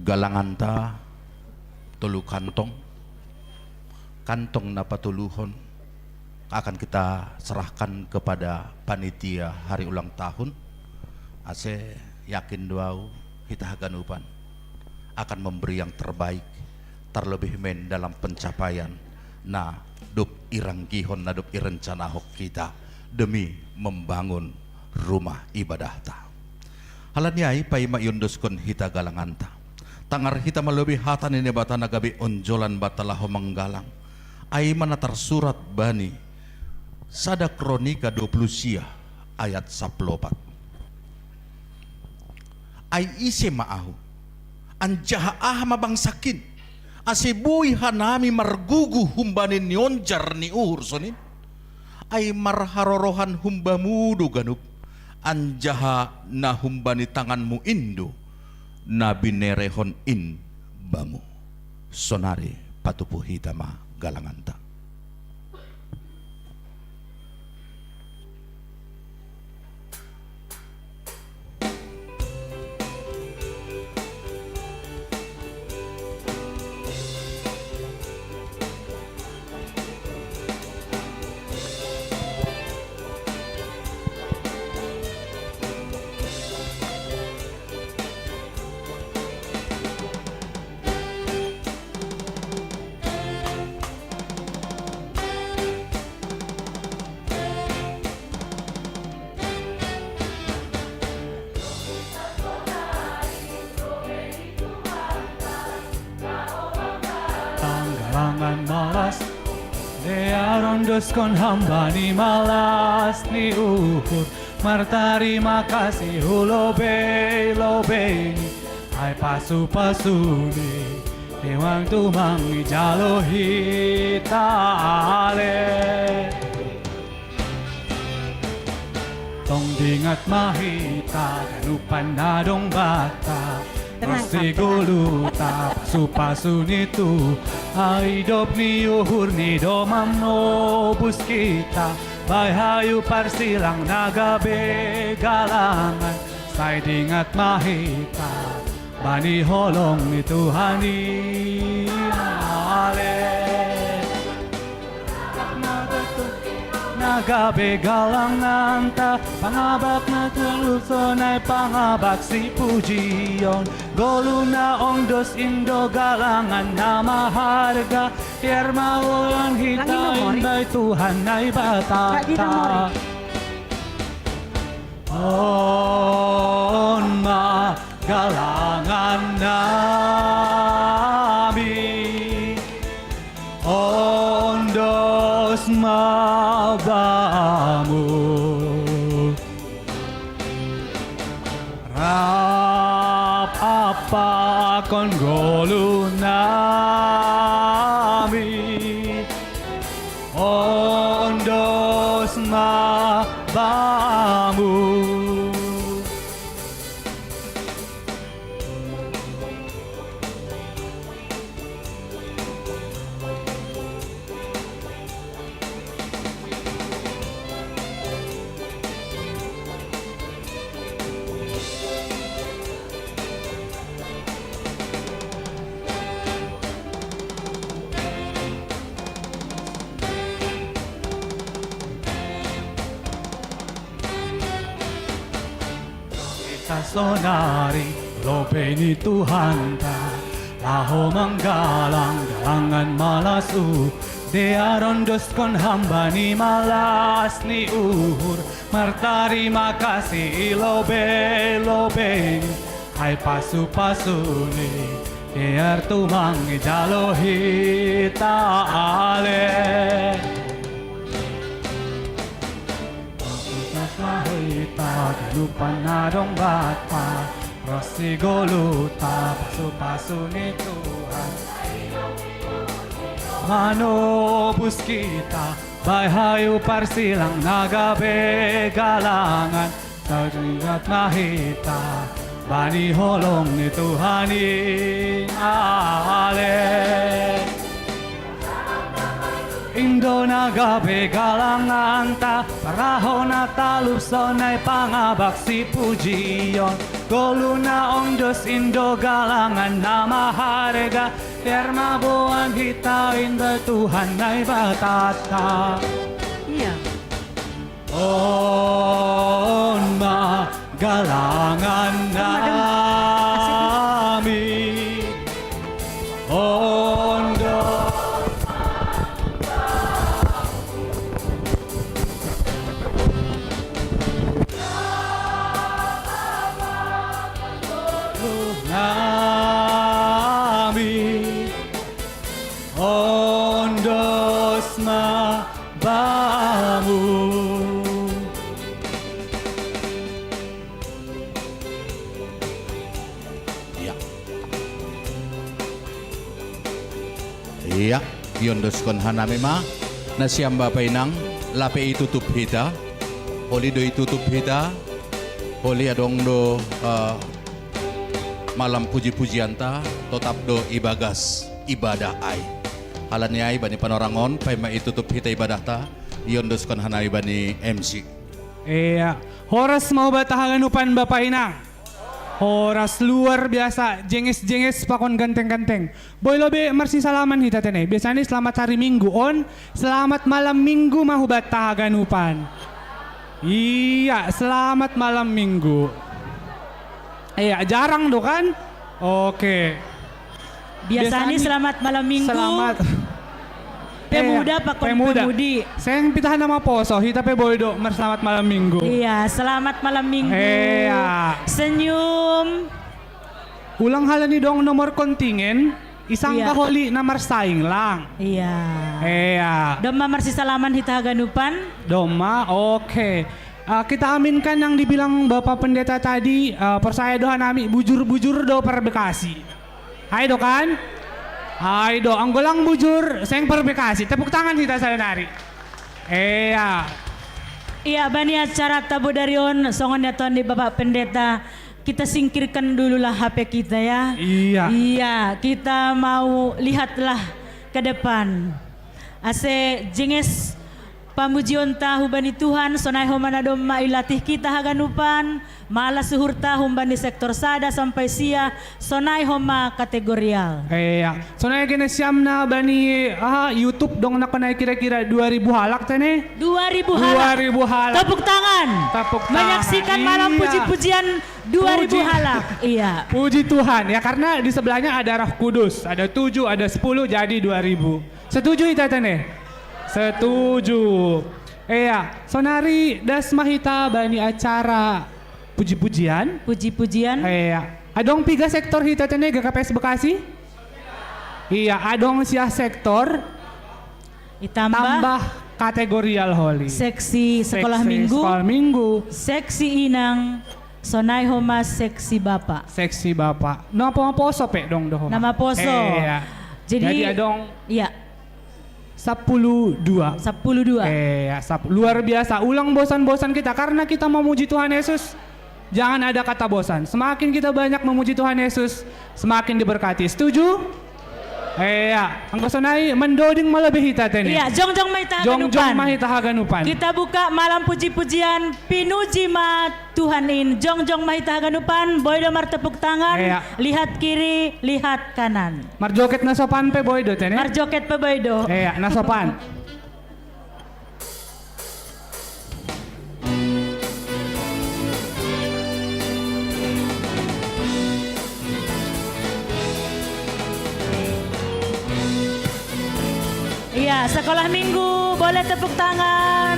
Galanganta tolu kantong, kantong na patoluhon akan kita serahkan kepada panitia hari ulang tahun. Ase yakin do ahu hita haganupan akan memberi yang terbaik, terlebih men dalam pencapaian na dob iranggihon, na dob irencanahon hita demi membangun rumah ibadahta. Halani ai paima iondoskon hita galanganta. Tangar hita ma lobi hata ni Naibata na gabe onjolan banta laho manggalang. Ai ma na tarsurat bani sada Kronika dua puluh sia ayat saplopat. Ai ise ma ahu, anjaha aha ma bangsakin, ase boi hanami margugu humbani nionjar ni uhur sonin? Ai marharorohan humbamu do ganup, anjaha na humbani tanganmu in do na binerehon in bamu. Sonari patupu hita ma galanganta. Tanggalangan malas, dear ondoskon hamba ni malas ni uhur, martarima kasih hu lobei-lobei ni ai pasu-pasu ni, Tuhan tumang ijalo hita ale. Tong dingat ma hita ganupan na dong banta, ras ni goluta, pasu-pasu ni Tuhan, idop ni uhur ni domam nobus kita, bahen hayu parsilang na gabe galangan, sai dingat ma hita bani holong ni Tuhan i ale. Na gabe galanganta, pangabak na tulus on ai pangabak sipujion, golu na ondos in do galangan na maharga, dear ma boan hita in bai Tuhan Naibata. On ma galangan nami, ondos ma bamu. Rap apakon golu nami, ondos ma bamu. Hita sonari lobei ni Tuhanta, laho manggalang galangan malas, dear ondoskon hamba ni malas ni uhur, martarima kasih i lobei-lobei ni ai pasu-pasu ni, dear tumang ijalo hita ale. Pasu-pasu hita ganupan na dong banta, ras ni goluta, pasu-pasu ni Tuhan manobus kita, bahen hayu parsilang na gabe galangan, sai dingat ma hita bani holong ni Tuhan in ale. In do na gabe galanganta, parahon na talup sonai pangabak sipujion, golu na ondos in do galangan na maharga, dear ma boan hita in bai Tuhan Naibatanta. Ia. On ma galangan nami, ondos nami, ondos ma bamu. Ia. Ia, iondoskon hanami ma nasiam bapa inang, lape itutup hita. Oli do itutup hita. Holi adong do, eh, malam puji-pujianta, totap do ibagas ibadah ai. Halani ai bani panorangon, paima itutup hita ibadahta, iondoskon hanami bani M C. Iya, horas ma hubanta haganupan Bapa Inang. Horas luar biasa, jenges-jenges pakon ganteng-ganteng. Boi lo be marsisalaman hita tene. Biasani selamat hari Minggu, on selamat malam Minggu ma hubanta haganupan. Iya, selamat malam Minggu. Iya, jarang do kan? Oke. Biasani selamat malam Minggu. Selamat. Pemuda pakon pemudi. Seng pitahan nama poso, hita pe boi do marselamat malam Minggu. Iya, selamat malam Minggu. Iya. Senyum. Ulang halani dong nomor kontingen, isangka holi na marsaing lang. Iya. Iya. Domma marsisalaman hita haganupan. Domma, oke. Ah, kita aminkan yang dibilang Bapak Pendeta tadi, ah, porsaya do hanami bujur-bujur do parbekasi. Ai do kan? Ai do, anggo lang bujur, seng parbekasi. Tepuk tangan hita sada nari. Iya. Iya, bani acara tabo dari on, songon niaton ni Bapak Pendeta, kita singkirkan dululah H P kita ya. Iya. Iya, kita mau lihatlah ke depan. Ase jenges pamujionta hubani Tuhan, sonai homa na domma ilatih kita haganupan, malas uhurta humbani sektor sada sampai sia, sonai homa kategorial. Iya, sonai gena siam na bani, aha, YouTube dong na konai kira-kira dua ribu halak tene. Dua ribu halak. Dua ribu halak. Tepuk tangan. Tepuk tangan. Menyaksikan malam puji-pujian dua ribu halak. Iya. Puji Tuhan. Ya, karena di sebelahnya ada Roh Kudus. Ada tujuh, ada sepuluh, jadi dua ribu. Setuju hita tene? Setuju. Iya, sonari das ma hita bani acara puji-pujian. Puji-pujian. Iya. Adong piga sektor hita tene G K P S Bekasi? Iya, adong sia sektor. Itambah tambah kategorial holi. Seksi sekolah minggu. Seksi sekolah minggu. Seksi inang, sonai homa seksi bapa. Seksi bapa. Nama poso pe dong do homa. Nama poso. Iya. Jadi, jadi adong. Iya. Sapuluh dua. Sapuluh dua. Iya, sap-, luar biasa. Ulang bosan-bosan kita karena kita memuji Tuhan Yesus. Jangan ada kata bosan. Semakin kita banyak memuji Tuhan Yesus, semakin diberkati. Setuju? Iya, anggo sonai mandoding ma lobi hita tene. Iya, jongjong ma hita haganupan. Jongjong ma hita haganupan. Kita buka malam puji-pujian, pinuji ma Tuhan in. Jongjong ma hita haganupan, boi do martepuk tangan, iya, lihat kiri, lihat kanan. Marjoget na sopan pe boi do tene. Marjoget pe boi do. Iya, na sopan. Iya, sekolah minggu, boleh tepuk tangan.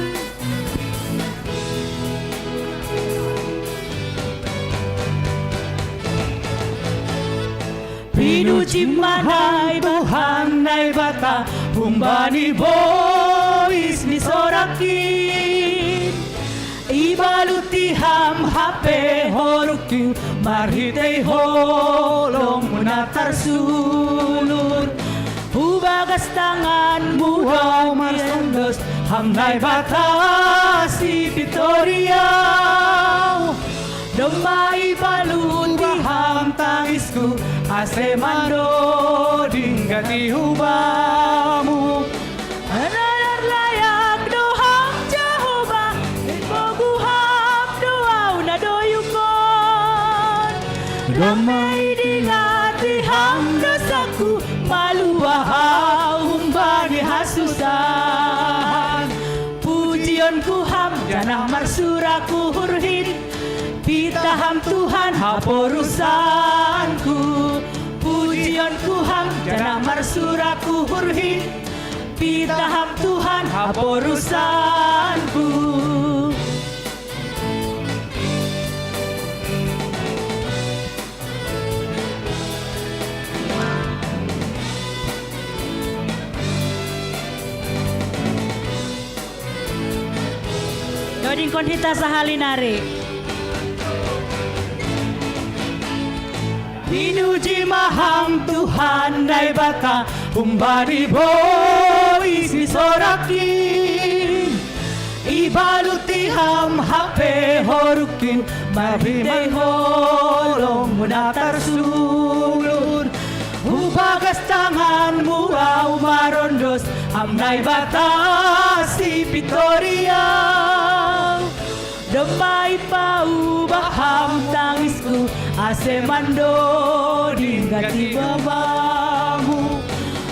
Pinuji ma Ham Tuhan Naibata, humbani bois ni sorak i. Ibaluti Ham hape horungku, marhitei holong na tarsulur. Hubagas tanganmu Ho martonggo, Ham Naibata sipitoriau. Domma ibaluti Ham tangisku, ase mandoding gati hu Bamu. Ndang layak do Ham Jahowa, dipogu Ham do au na doyuk on. Domma idingati Ham dosaku, malua au humbani hasusahan. Pujionku Ham janah marsurak uhurhit, pitah Ham Tuhan haporusanku. Pujionku Ham janah marsurak uhurhit, pitah Ham Tuhan haporusanku. Dodingkon hita sahali nari. Pinuji ma Ham Tuhan Naibata, humbani bois ni sorak i. Ibaluti ham hape ho rukin, marhitei holong muna tarsulur. Hubagas tanganmu au marondos, ham Naibata si pintor Riau. Domma ipaubah ham tangisku, ase mandoding gati babamu.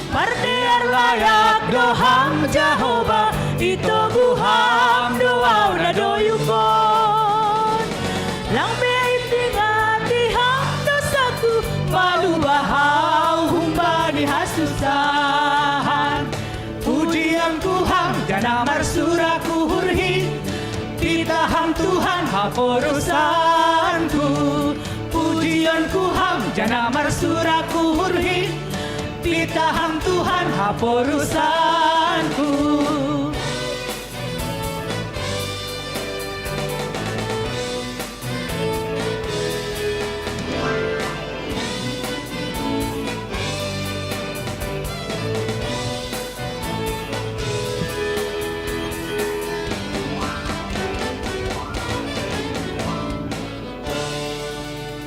Pardear layak do ham Jahowa, itogu ham do au na doyuk on. Lang be itingati ham dosaku, malua au humbani hasusahan. Pujion Tuhan, janah marsurak uhurhi, pitah ham Tuhan haporusanku. Pujion Tuhan, janah marsurak uhurhi, pitah ham Tuhan haporusanku.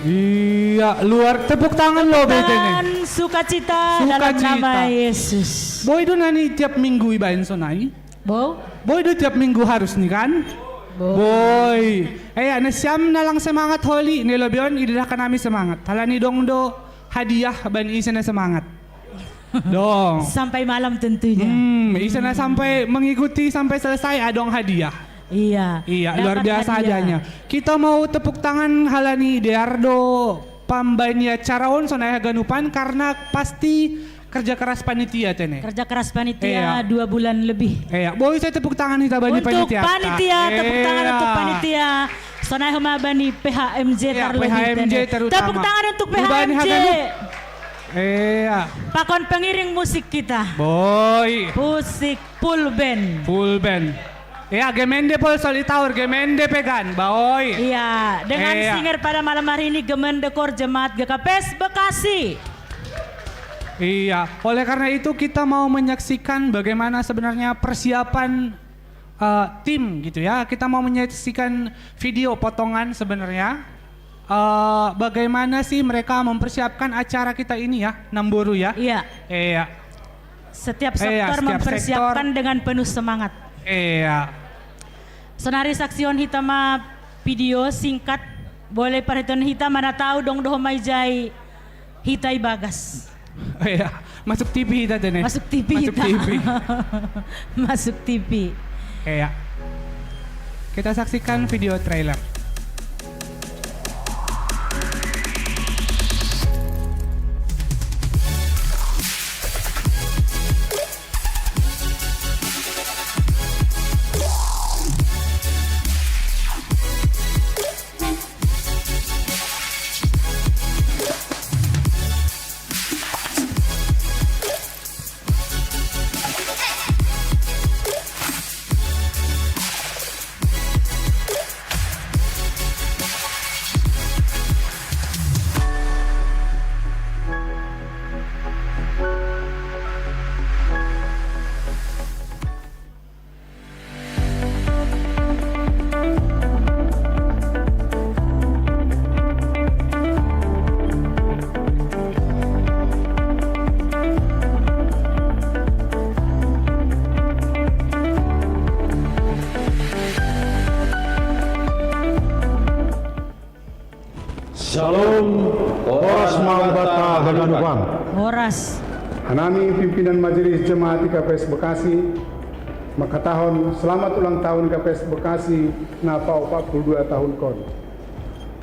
Iya, luar, tepuk tangan lo bete nih. Tangan sukacita dalam nama Yesus. Boi do nani tiap minggu ibaen sonai? Boi? Boi do tiap minggu harus ni kan? Boi. Boi. Eh, ya, nasiam na lang semangat holi, ni lobion idadahkan hami semangat. Halani dong do hadiah bani ise na semangat. Dong. Sampai malam tentunya. Hmm, ise na sampai mengikuti sampai selesai adong hadiah. Iya. Iya, luar biasa hadiahnya. Kita mau tepuk tangan halani dear do pambaen ni acara on sonai haganupan karena pasti kerja keras panitia tene. Kerja keras panitia dua bulan lebih. Iya, boi sai tepuk tangan hita bani panitia. Untuk panitia, tepuk tangan untuk panitia. Sonai homa bani P H M J terlebih tene. Tepuk tangan untuk P H M J. Iya. Pakon pengiring musik kita. Boi. Musik full band. Full band. Ya, Gemende Pol Solitaur, Gemende Pegan, boi. Iya, dengan singer pada malam hari ini Gemende Kor Jemaat G K P S Bekasi. Iya, oleh karena itu kita mau menyaksikan bagaimana sebenarnya persiapan eh, tim gitu ya. Kita mau menyaksikan video potongan sebenarnya. Eh, bagaimana sih mereka mempersiapkan acara kita ini ya, Namboru ya? Iya. Iya. Setiap sektor mempersiapkan dengan penuh semangat. Iya. Sonari saksihon hita ma video singkat, boi parhiteon hita ma na tau dong do homa ijai hita ibagas. Iya, masuk T V hita tene. Masuk T V hita. Masuk T V. Masuk T V. Iya. Kita saksikan video trailer. Shalom, horas ma Naibata haganupan. Horas. Hanami pimpinan Majelis Jemaat I K P S Bekasi, mangkatahon selamat ulang tahun I K P S Bekasi na paopat puluh dua tahun kon.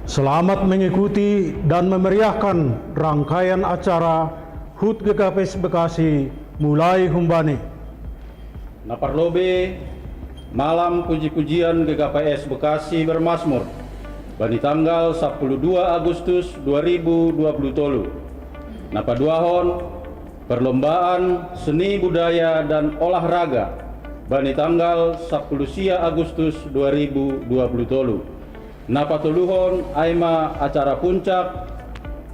Selamat mengikuti dan memeriahkan rangkaian acara HUT G K P S Bekasi mulai humbani. Na parlobei, malam puji-pujian G K P S Bekasi bermasmur bani tanggal sapuluh dua Agustus dua ribu dua puluh tolu. Na paduahon, perlombaan seni budaya dan olahraga bani tanggal sapuluh sia Agustus dua ribu dua puluh tolu. Na patoluhon ai ma acara puncak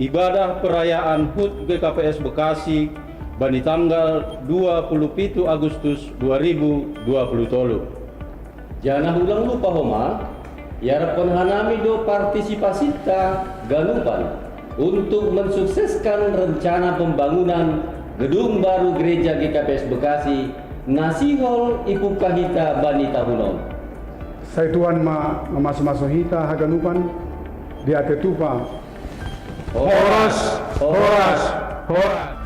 ibadah perayaan HUT G K P S Bekasi bani tanggal dua puluh pitu Agustus dua ribu dua puluh tolu. Janah ulang lupa homa, iarapkon hanami do partisipasita ganupan untuk mensukseskan rencana pembangunan gedung baru Gereja G K P S Bekasi na sihol ipungkah hita bani tahun on. Sai Tuhan ma mamasu-masu hita haganupan, diatei tupa. Horas, horas, horas.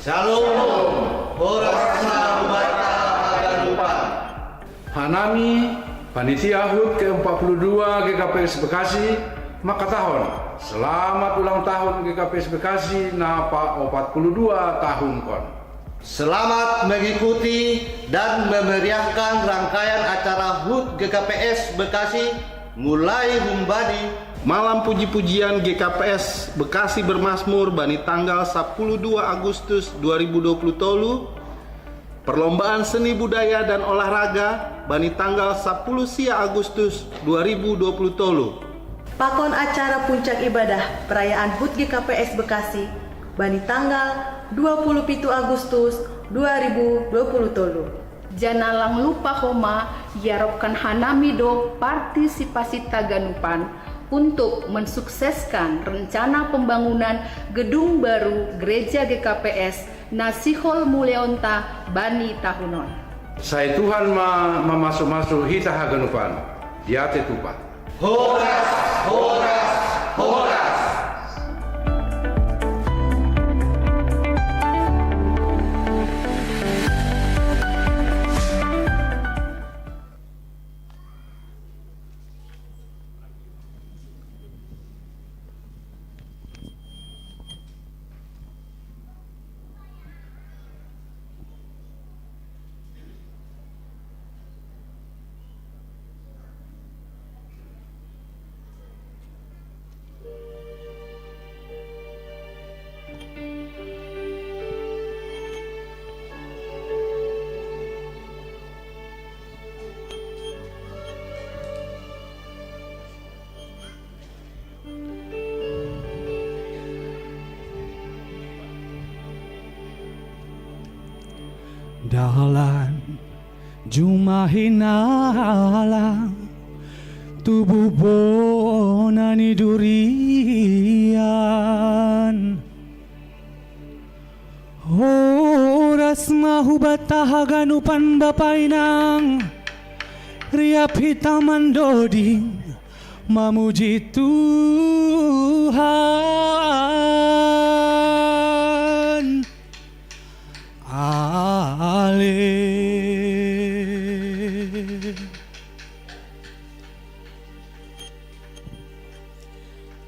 Shalom. Horas ma hubanta haganupan. Hanami, panitia hut ke empat puluh dua G K P S Bekasi, mangkatahon selamat ulang tahun G K P S Bekasi na paopat puluh dua tahun on. Selamat mengikuti dan memeriahkan rangkaian acara hut G K P S Bekasi, mulai humbani malam puji-pujian G K P S Bekasi bermasmur bani tanggal sapuluh dua Agustus dua ribu dua puluh tolu, perlombaan seni budaya dan olahraga bani tanggal sapuluh sia Agustus dua ribu dua puluh tolu. Pakon acara puncak ibadah perayaan hut G K P S Bekasi bani tanggal dua puluh pitu Agustus dua ribu dua puluh tolu. Janah lang lupa homa, iarapkon hanami do partisipasita ganupan untuk mensukseskan rencana pembangunan gedung baru Gereja G K P S na sihol muleonta bani tahun on. Sai Tuhan ma mamasu-masu hita haganupan, diatei tupa. Horas, horas, horas. Dalan jumah hinalang tubuh bona ni durian. Horas ma hubanta haganupan bapa inang, riap hita mandoding mamuji Tuhan. Ale.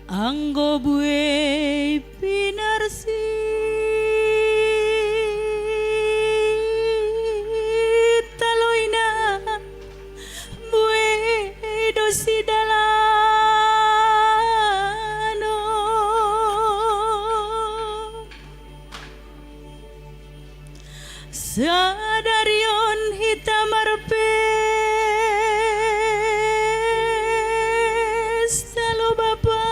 Anggo buei pinarsi taloina, buei do sidalanon. Sadari on hita marpesta lo Bapa,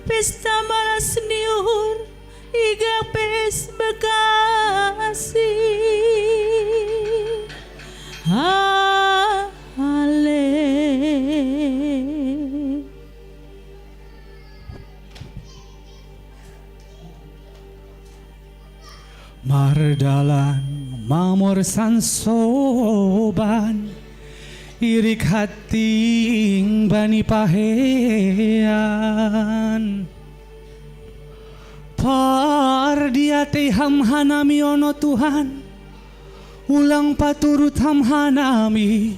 pesta malas ni uhur, G K P S Bekasi. Ale. Mardalan mamorsan soban, irik hanting bani pahean. Pardiatei Ham hanami on, o Tuhan, ulang paturut Ham hanami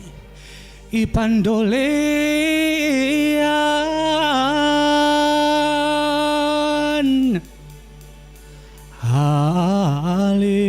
ipandolean. Ale.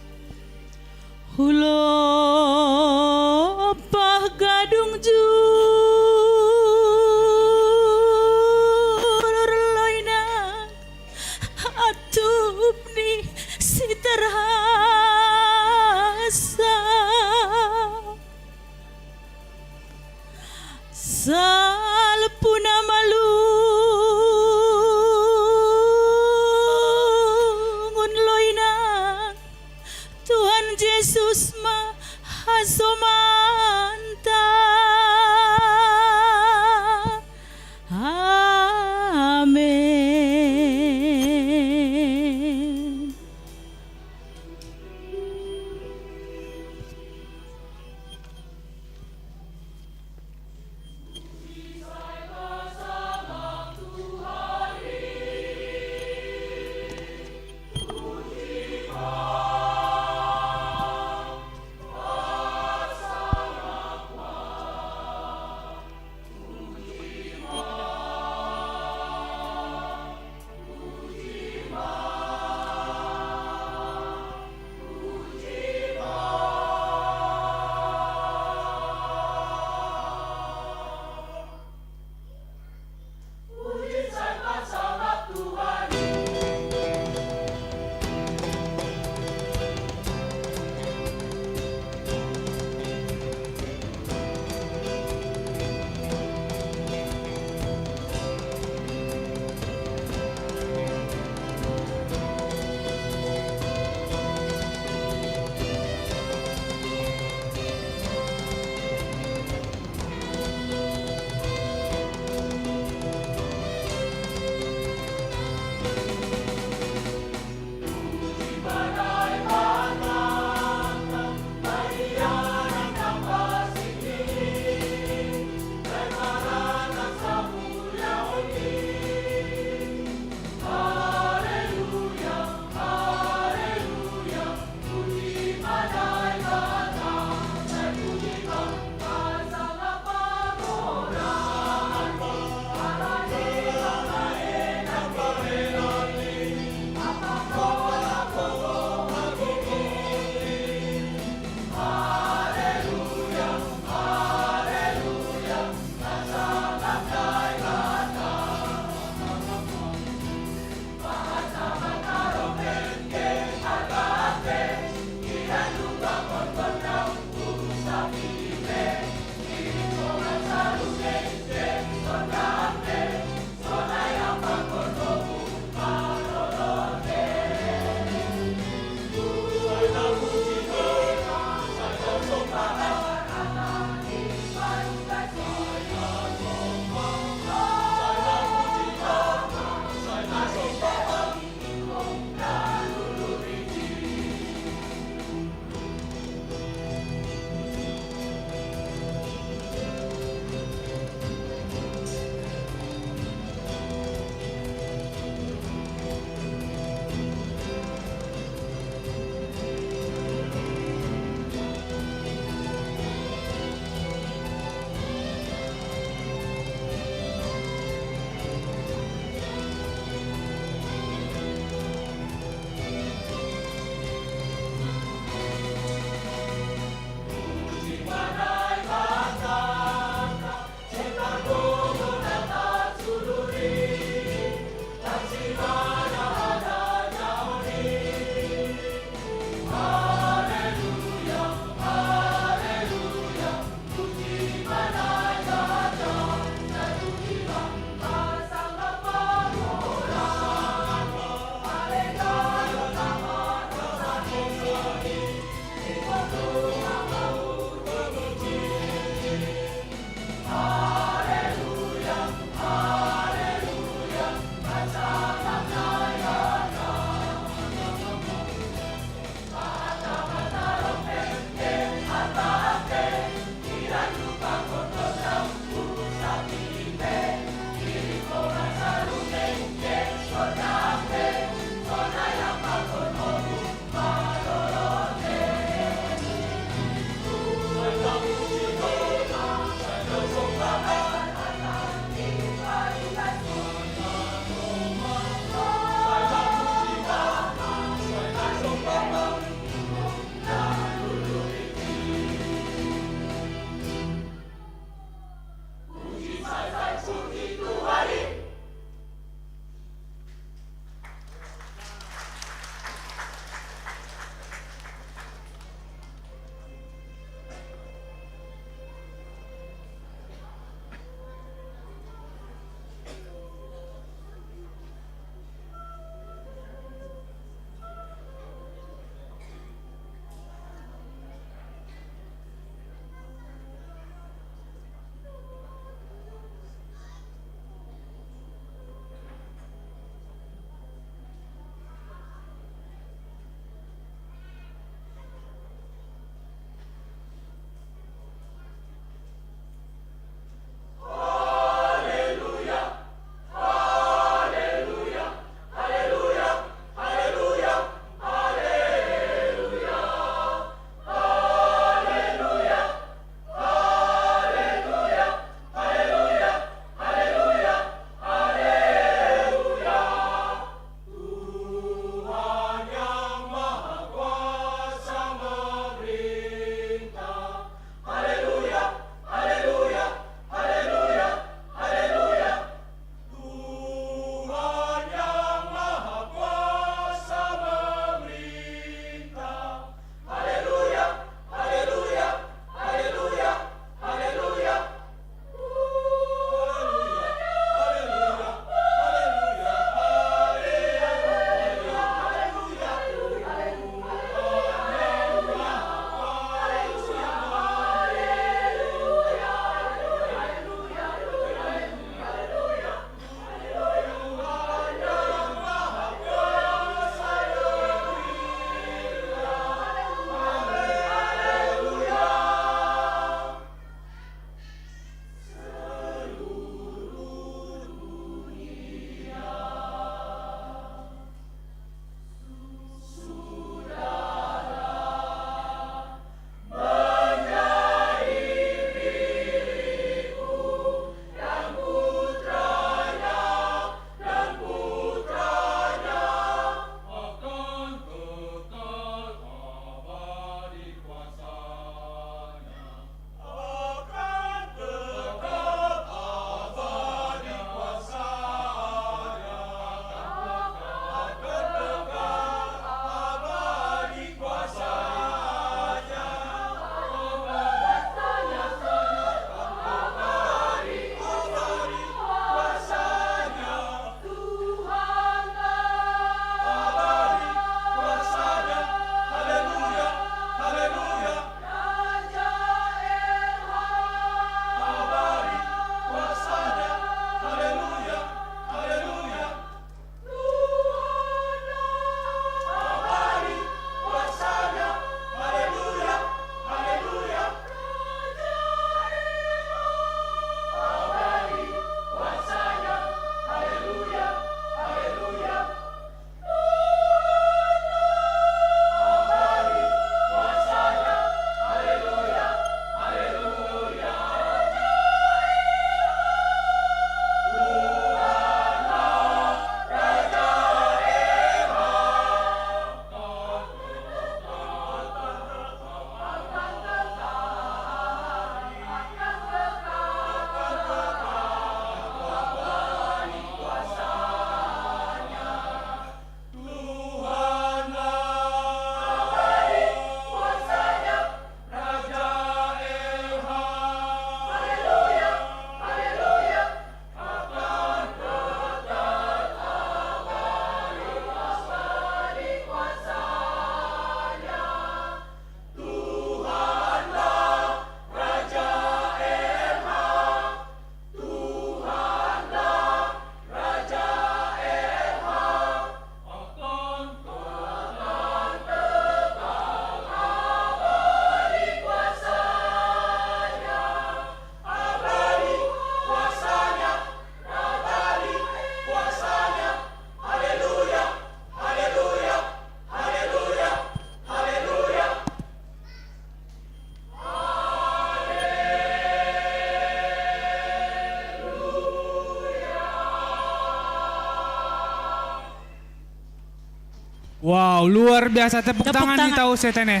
Wow, luar biasa. Tepuk, tepuk tangan, tangan. Tahu saya tene.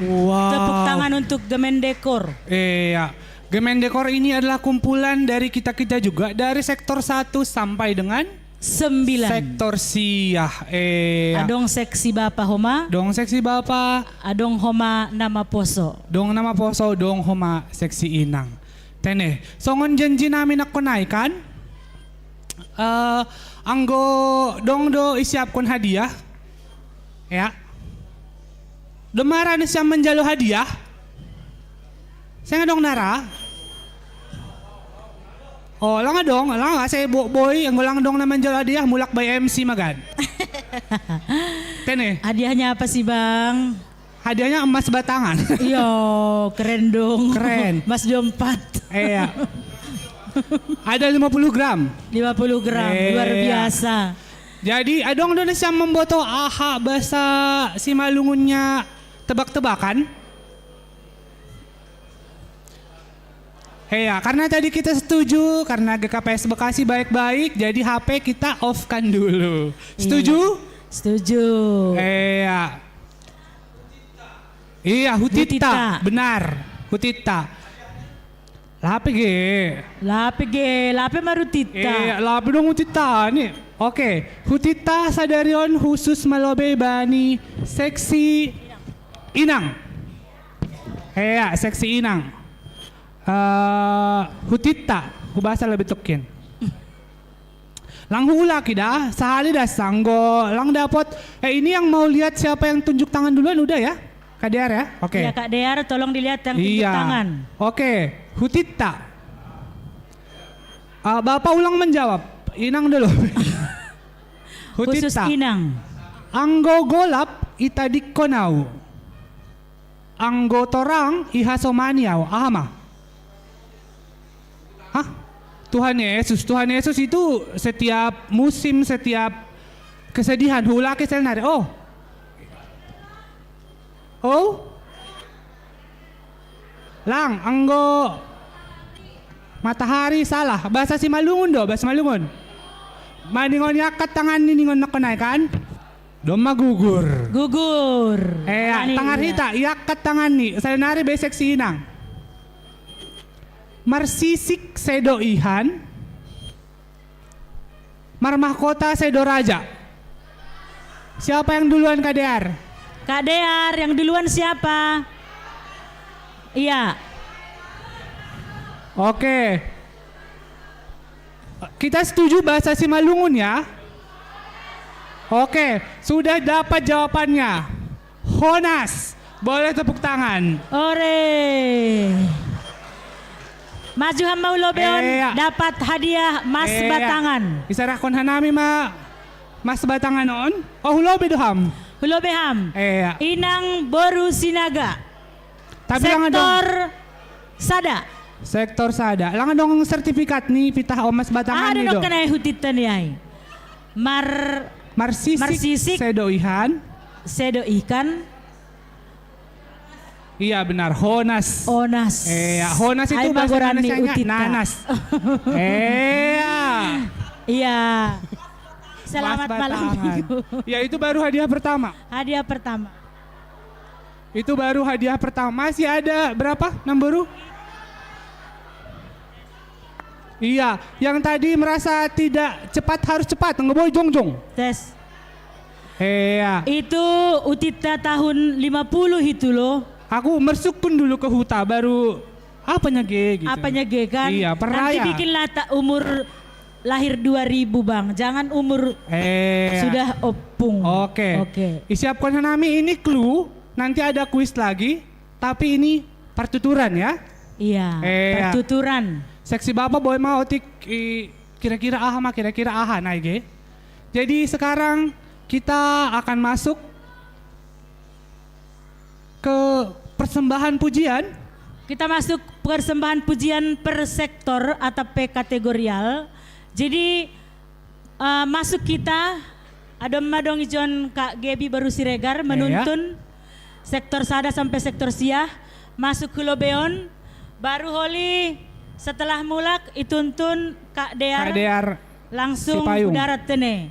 Wow. Tepuk tangan untuk Gemendekor. Iya. Gemendekor ini adalah kumpulan dari kita-kita juga, dari sektor satu sampai dengan sembilan. Sektor sia. Iya. Adong seksi bapa homa. Dong seksi bapa. Adong homa nama poso. Dong nama poso, dong homa seksi inang. Tene, songon janji nami nangkonai kan? Eh, anggo dong do isiapkon hadiah. Ya. Dong ma ra nasiam manjalo hadiah? Seng adong na ra? Oh, lang adong, lang asa bo-, boi, anggo lang adong na manjalo hadiah, mulak by M C ma kan. Tene. Hadiahnya apa sih, Bang? Hadiahnya emas batangan. Iyo, keren dong. Keren. Emas dompet. Iya. Ada lima puluh gram. Lima puluh gram, iya. Luar biasa. Jadi, adong do nasiam mamboto aha bahasa Simalungunnya tebak-tebakan? Iya, karena tadi kita setuju, karena G K P S Bekasi baik-baik, jadi H P kita off-kan dulu. Iya. Setuju? Setuju. Iya. Iya, hutita. Hutita. Benar. Hutita. Lape ge? Lape ge? Lape marutita? Iya, lape dong hutita nih. Oke, hutita sadari on khusus malobe bani seksi inang. Iya, seksi inang. Eh, hutita, hubasa lebih tokin. Lang huulaki da, sahali da sanggo lang dapot. Eh, ini yang mau lihat siapa yang tunjuk tangan duluan udah ya? Kak Dear ya? Oke. Iya, Kak Dear, tolong dilihat yang tunjuk tangan. Iya. Oke, hutita. Ah, Bapak ulang menjawab. Inang dulu. Khusus hutita. Inang. Anggo golap itadikkon au. Anggo torang ihasomani au. Aha ma? Hah? Tuhan Yesus. Tuhan Yesus itu setiap musim, setiap kesedihan, huulaki saonari. Oh. Oh? Lang, anggo matahari salah. Bahasa Simalungun do, bahasa Simalungun. Maningon iangkat tangan ni ningon nangkonai kan? Domma gugur. Gugur. Eh, tangan hita, iangkat tangan ni. Saonari besek si inang. Marsisik sedo ihan, marmahkota sedo raja. Siapa yang duluan, Kak Dear? Kak Dear, yang duluan siapa? Iya. Oke. Kita setuju bahasa Simalungun ya? Oke, sudah dapat jawabannya. Honas. Boleh tepuk tangan. Ore. Maju ham ma hu lobeon, dapat hadiah mas batangan. Isarahkon hanami ma mas batangan on. Oh, hu lobe do ham. Hu lobe ham. Inang boru Sinaga. Tapi lang adong. Sektor sada. Sektor sada. Lang adong sertifikat ni pitah on mas batangan ni do. Aha do nangkin hutita ni ai? Mar-, marsisik, marsisik sedo ihan. Sedo ihan. Iya benar, honas. Honas. Iya, honas itu bahasa Indonesianya nanas. Iya. Selamat malam minggu. Ya, itu baru hadiah pertama. Hadiah pertama. Itu baru hadiah pertama. Masih ada berapa, Namboru? Iya, yang tadi merasa tidak cepat harus cepat, nggak boleh jongjong. Tes. Iya. Itu hutita tahun lima puluh itu loh. Aku mersukkun dulu ke huta, baru apanya ge gitu. Apanya ge kan? Iya, peraya. Nanti bikinlah tak umur lahir dua ribu, Bang. Jangan umur sudah opung. Oke. Oke. Isiapkon hanami ini clue, nanti ada kuis lagi, tapi ini partuturan ya. Iya, partuturan. Seksi Bapak boleh mau otik kira-kira aha ma, kira-kira aha nai ge. Jadi sekarang kita akan masuk ke persembahan pujian. Kita masuk persembahan pujian per sektor atau pe kategorial. Jadi, eh, masuk kita, adong ma dong ijon Kak Gebi baru Siregar menuntun sektor sada sampai sektor sia, masuk hu lobeon, baru holi setelah mulak ituntun Kak Dear, Kak Dear langsung Sipayung. Darat tene.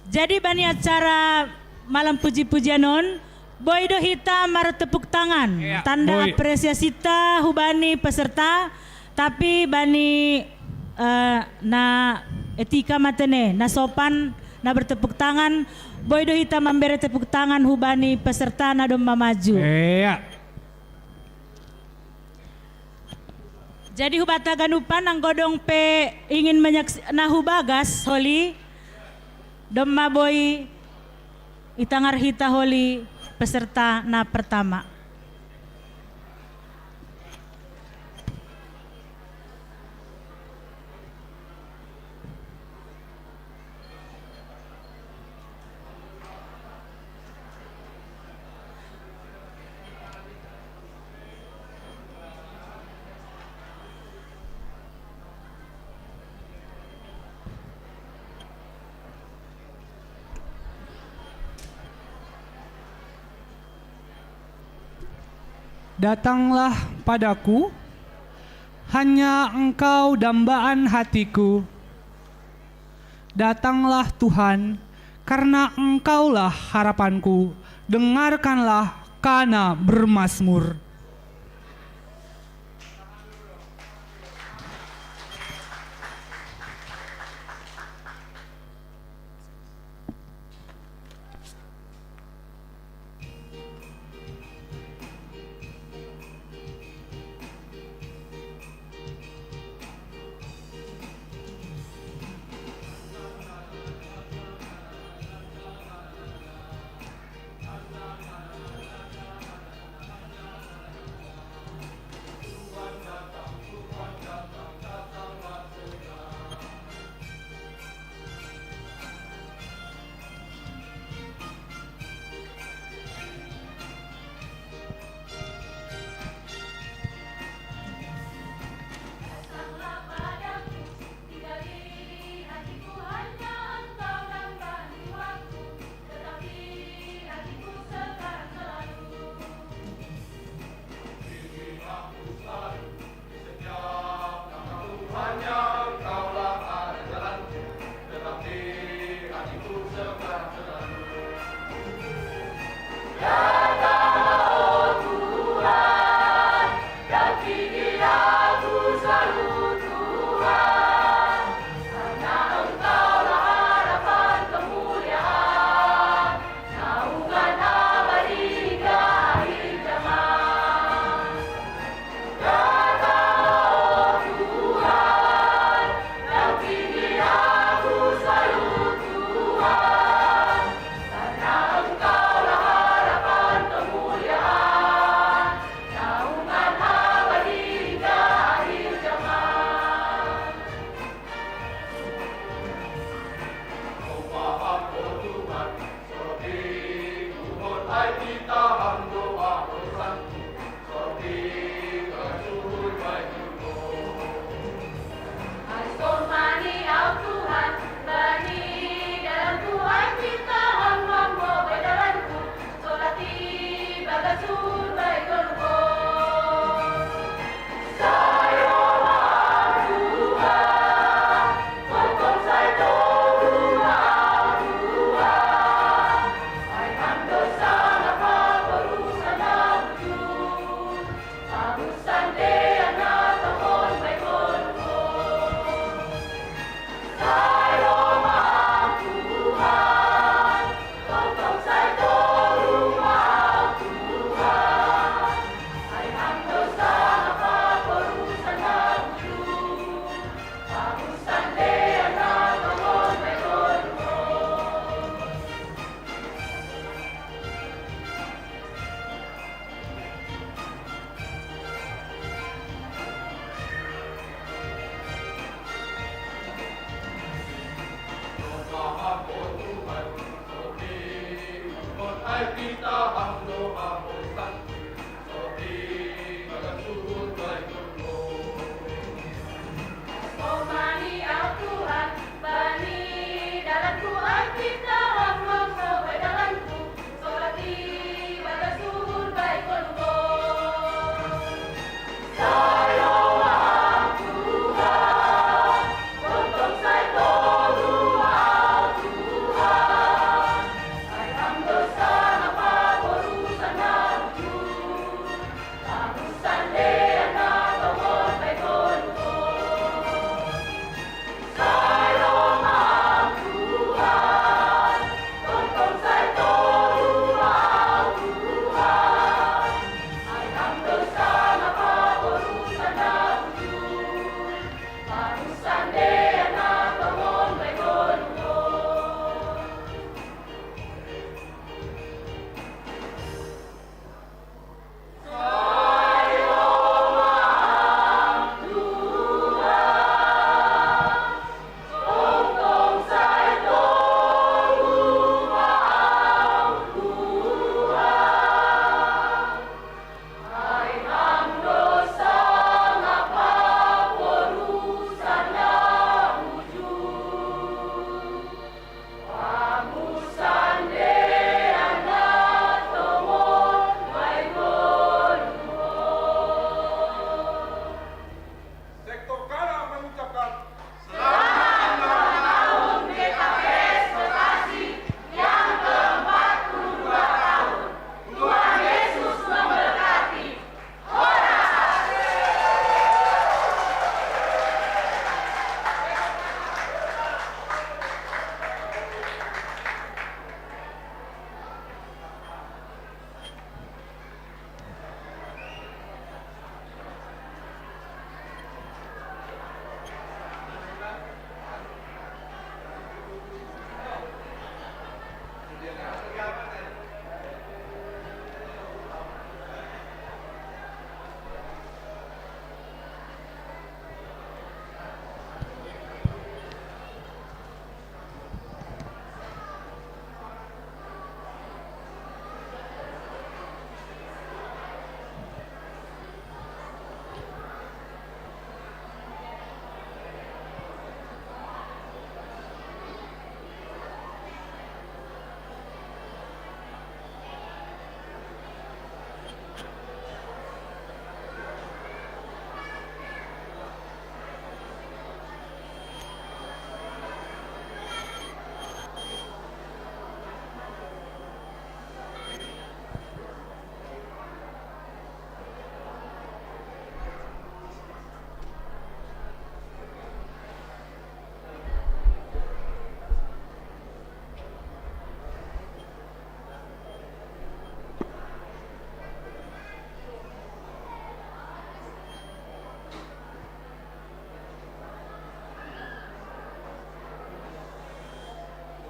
Jadi bani acara malam puji-pujian on, boi do hita martepuk tangan. Iya, tanda boi. Apresiasi ta hubani peserta, tapi bani, eh, na etika matene, na sopan, na bertepuk tangan, boi do hita mambere tepuk tangan hubani peserta na domma maju. Iya. Jadi hubata ganupan anggo dong pe ingin menyaksi na hubagas holi, domma boi itangar hita holi peserta na pertama. Datanglah padaku, hanya Engkau dambaan hatiku. Datanglah Tuhan, karena Engkaulah harapanku. Dengarkanlah kana bermazmur.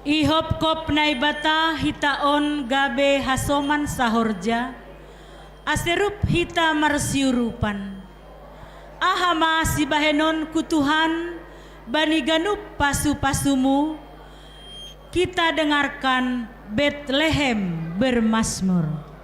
Ihopkop Naibata hita on gabe hasoman sahorja, ase rup hita marsiurupan. Aha ma sibahenonku Tuhan bani ganup pasu-pasumu? Kita dengarkan Betlehem bermazmur.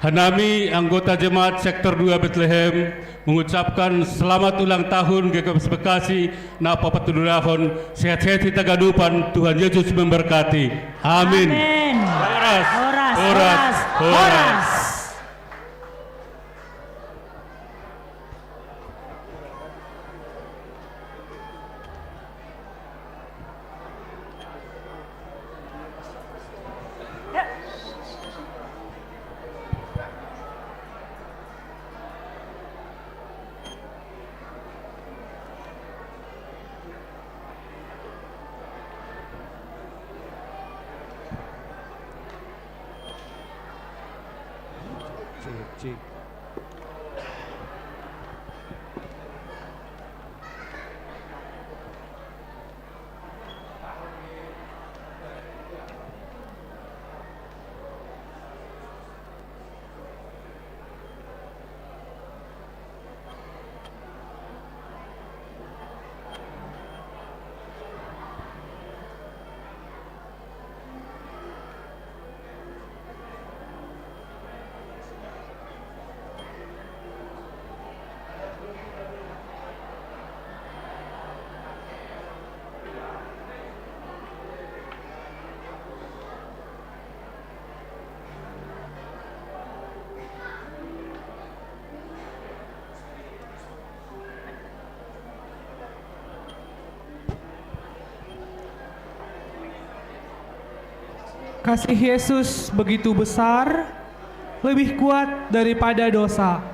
Nami anggota jemaat sektor dua Bethlehem mengucapkan selamat ulang tahun G K P S Bekasi, napa patudurahon, sehat-sehat hita ganupan, Tuhan Yesus memberkati. Amin. Amin. Horas. Horas, horas, horas, horas. Horas. Cek, cek. Kasih Yesus begitu besar, lebih kuat daripada dosa.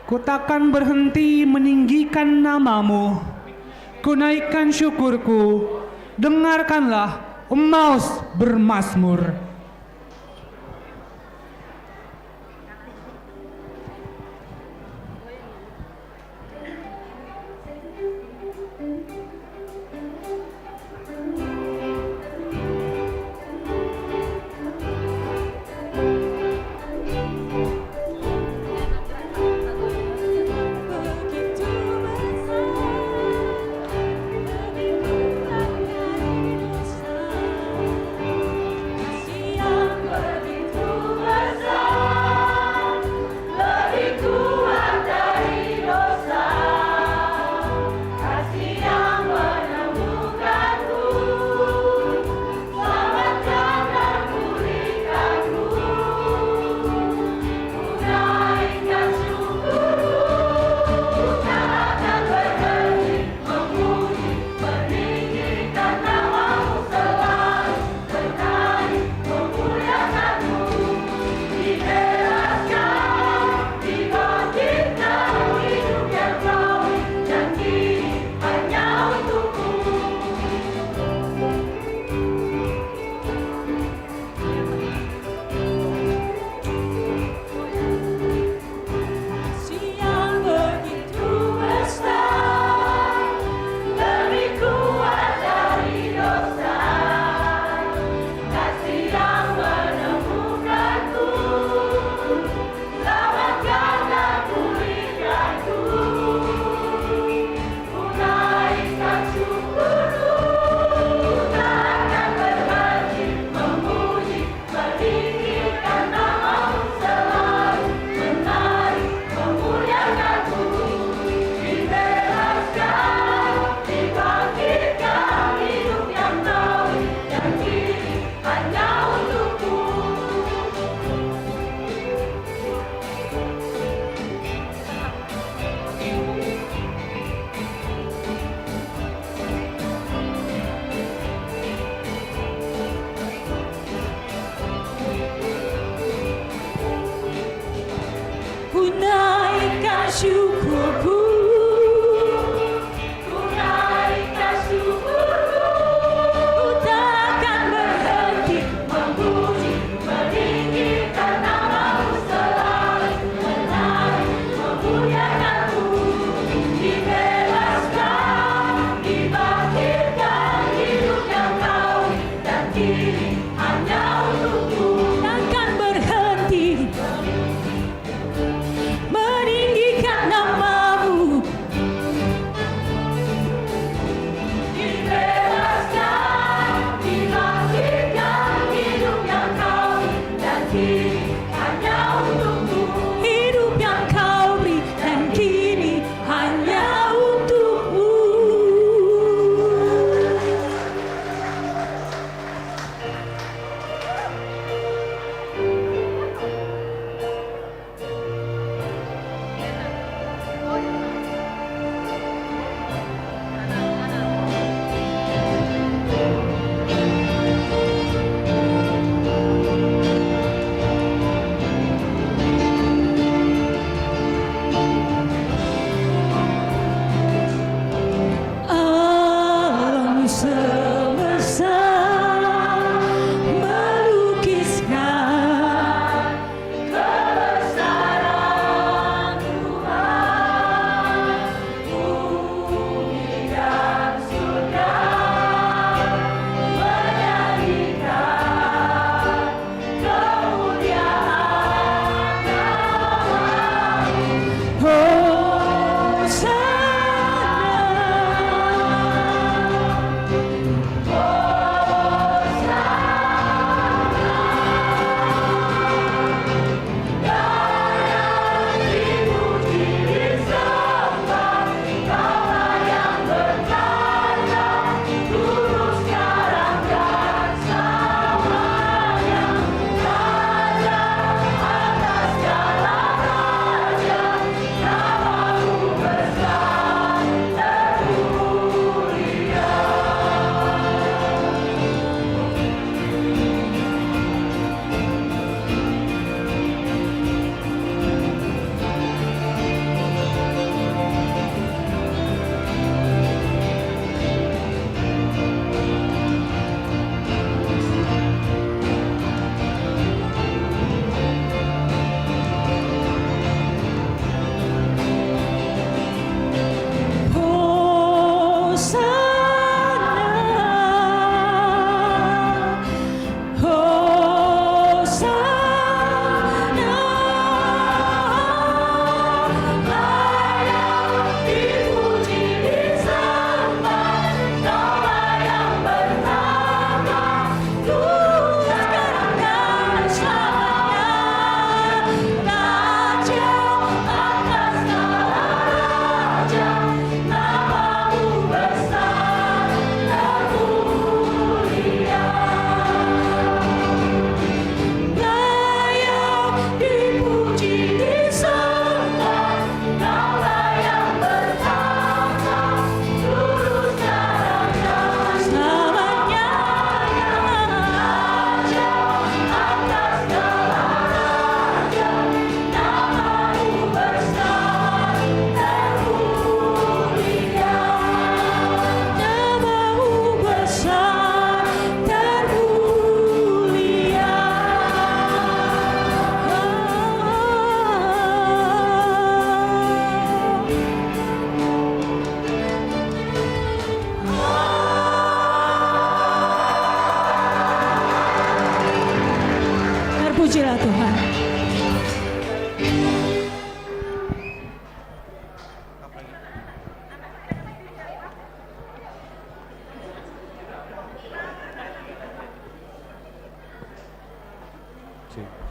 Ku takkan berhenti meninggikan nama-Mu. Ku naikkan syukurku. Dengarkanlah, Emmaus bermazmur.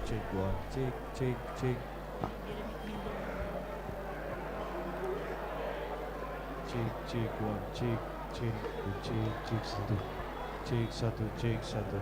Cek, one, cek, cek, cek. Cek, cek, one, cek, cek, cek, cek, satu. Cek, satu, cek, satu.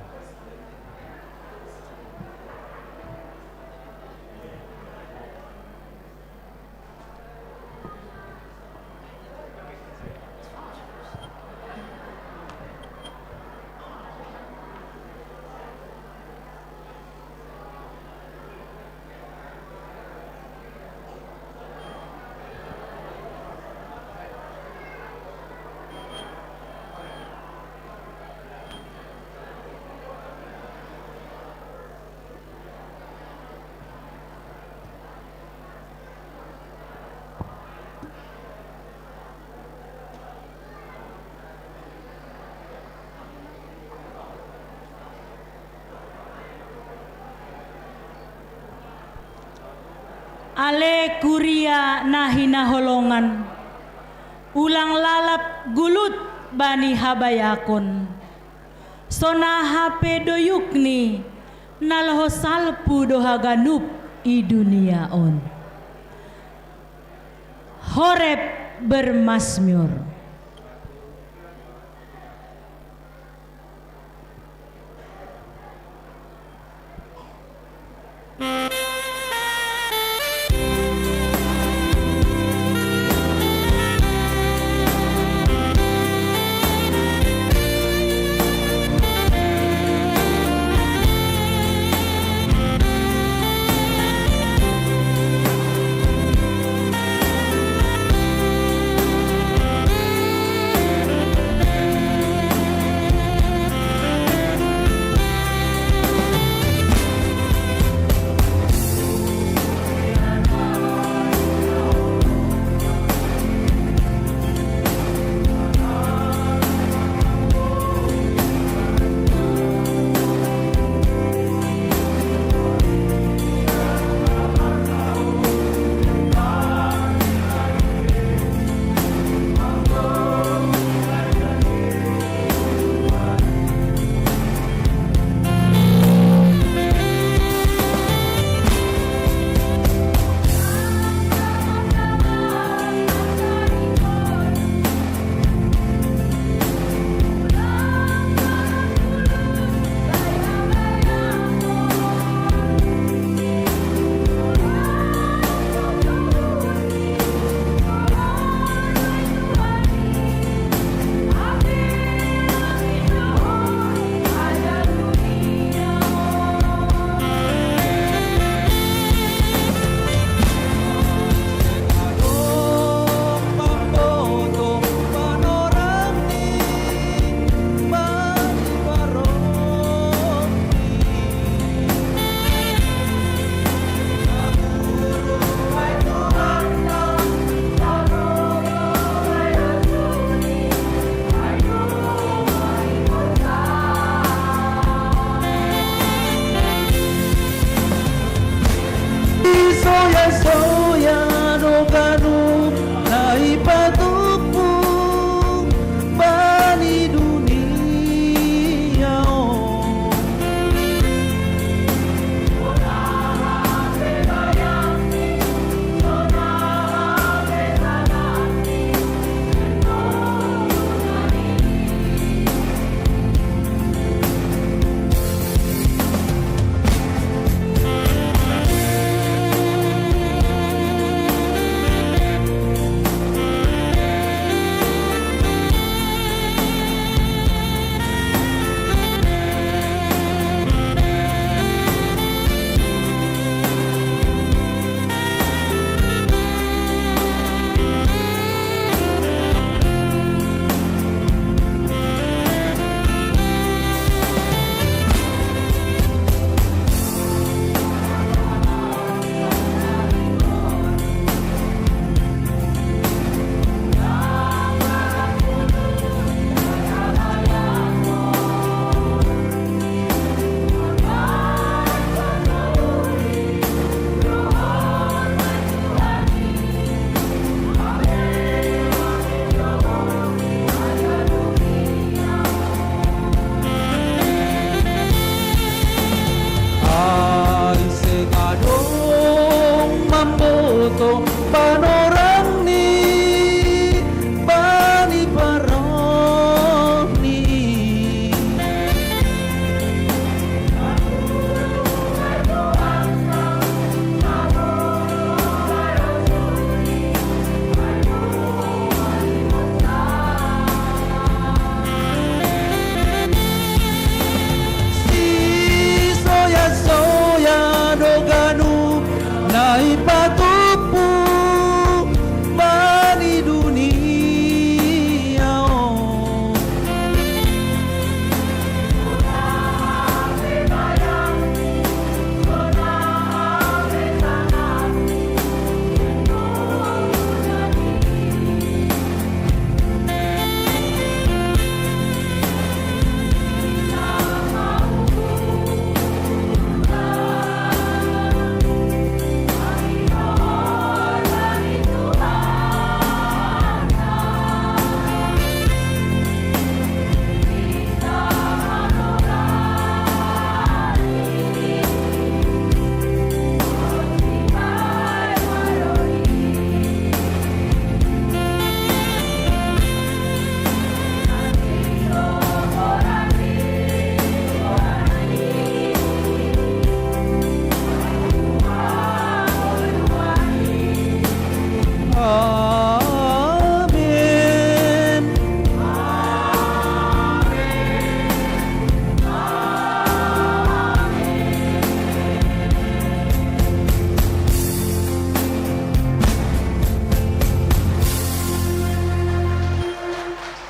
Ale kuria na hinaholongan, ulang lalap gulut bani habayakon. Songon aha pe doyukni na laho salpu do haganup i dunia on. Horeb bermasmur.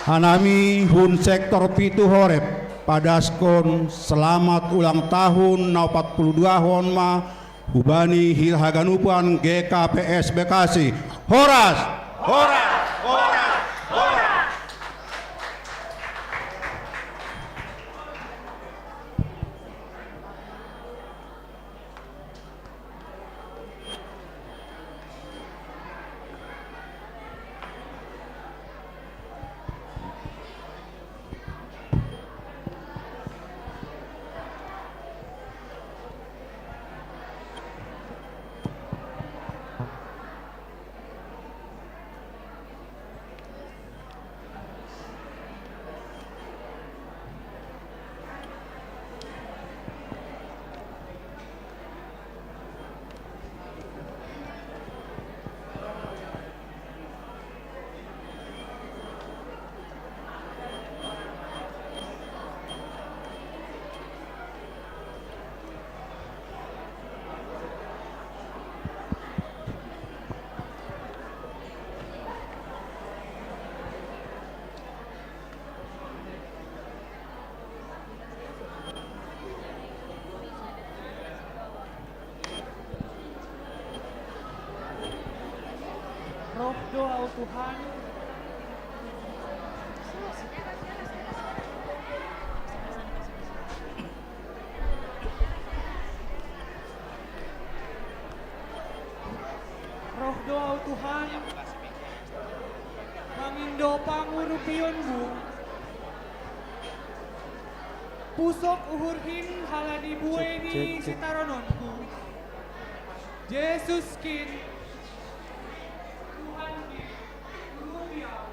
Hanami hun sektor pitu Horeb, padaskon selamat ulang tahun naopat puluh dua hon ma hubani hita haganupan G K P S Bekasi. Horas! Horas! Horas! Horas! Roh doa Tuhan. Roh doa Tuhan. Mangindo pangurupion mu. Pusok uhurhin halani buei ni sitarononku. Jesus kin. Tuhan kin. Urupion.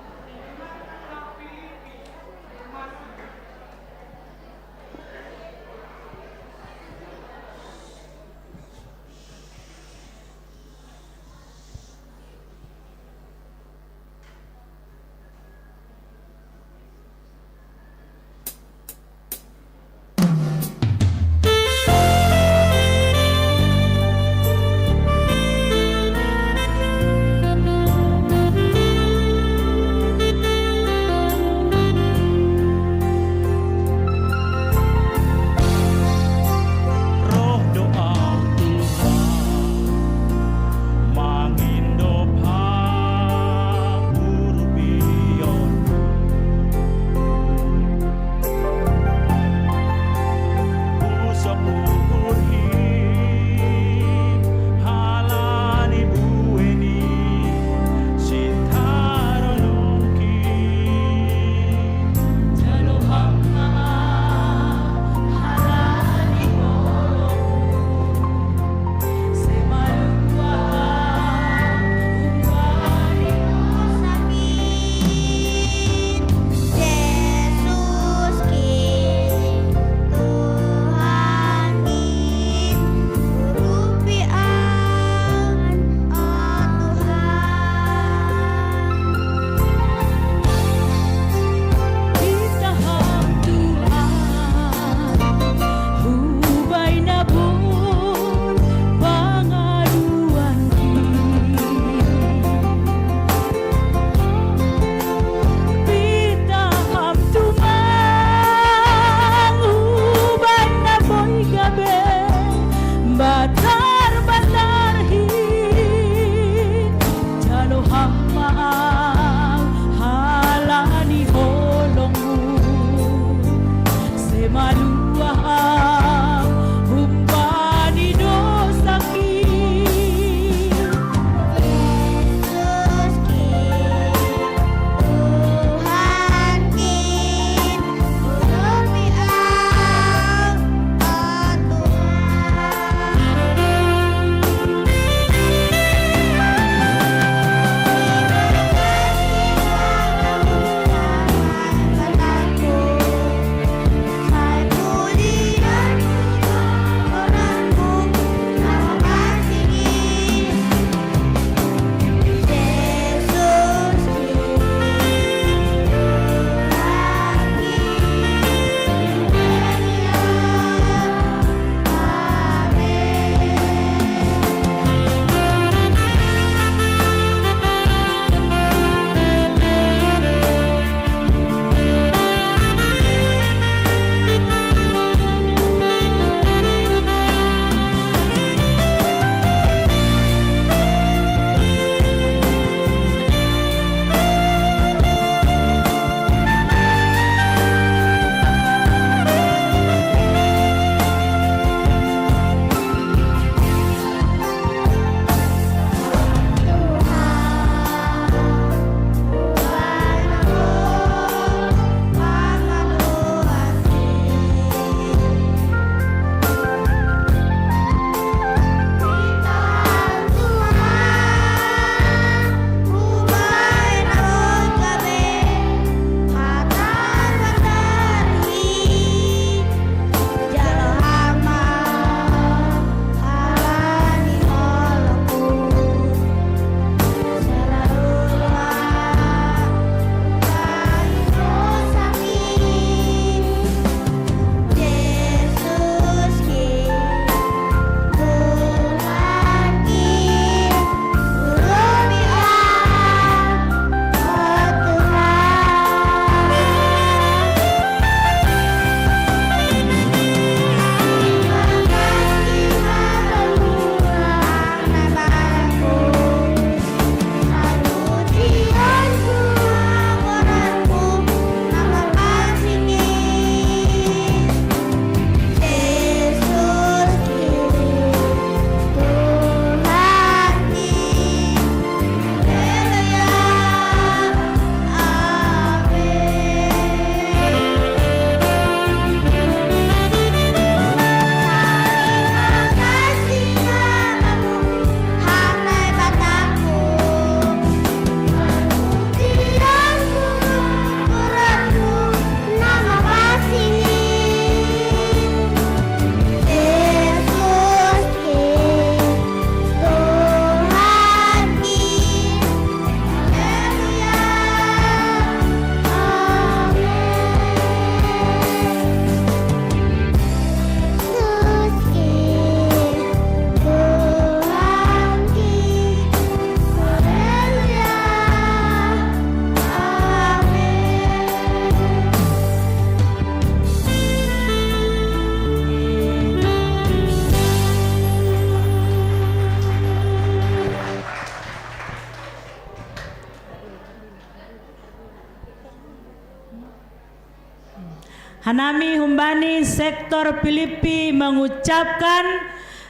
Hanami humbani sektor Pilipi mengucapkan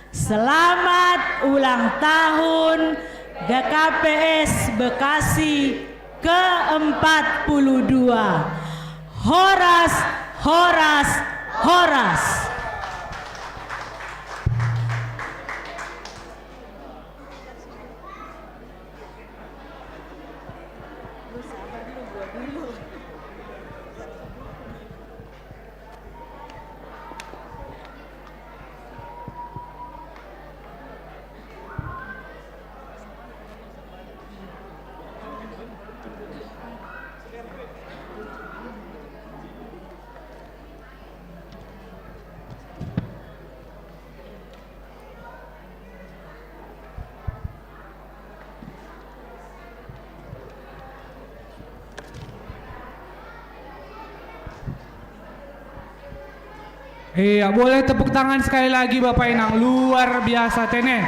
selamat ulang tahun G K P S Bekasi ke empat puluh dua. Horas, horas, horas. Iya, boleh tepuk tangan sekali lagi Bapak Inang. Luar biasa tene.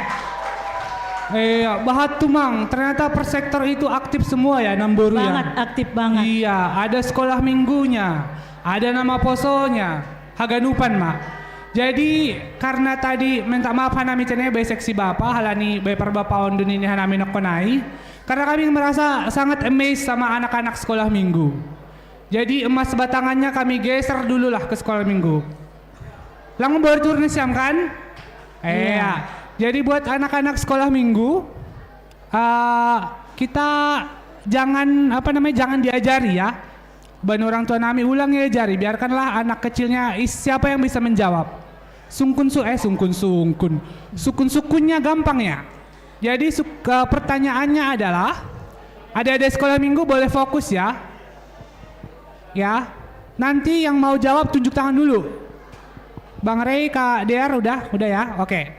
Iya, bahat tuh Mang. Ternyata per sektor itu aktif semua ya, Namboru ya. Banget, aktif banget. Iya, ada sekolah minggunya, ada nama posonya, haganupan, Mak. Jadi karena tadi minta maaf hanami tene bae seksi Bapak, halani bae perbapaon dunini hanami nekonai. Karena kami merasa sangat amazed sama anak-anak sekolah minggu. Jadi emas batangannya kami geser dulu lah ke sekolah minggu. Lang baru turun siam kan? Iya. Iya. Jadi buat anak-anak sekolah minggu, eh, kita jangan, apa namanya, jangan diajari ya. Ban orang tua nami ulang ya jari, biarkanlah anak kecilnya is, siapa yang bisa menjawab. Sungkun su eh sungkun sungkun. Sukun-sukunnya gampang ya. Jadi suk- eh, pertanyaannya adalah, adik-adik sekolah minggu boleh fokus ya. Ya. Nanti yang mau jawab tunjuk tangan dulu. Bang Rey, Kak Dear, udah, udah ya. Oke.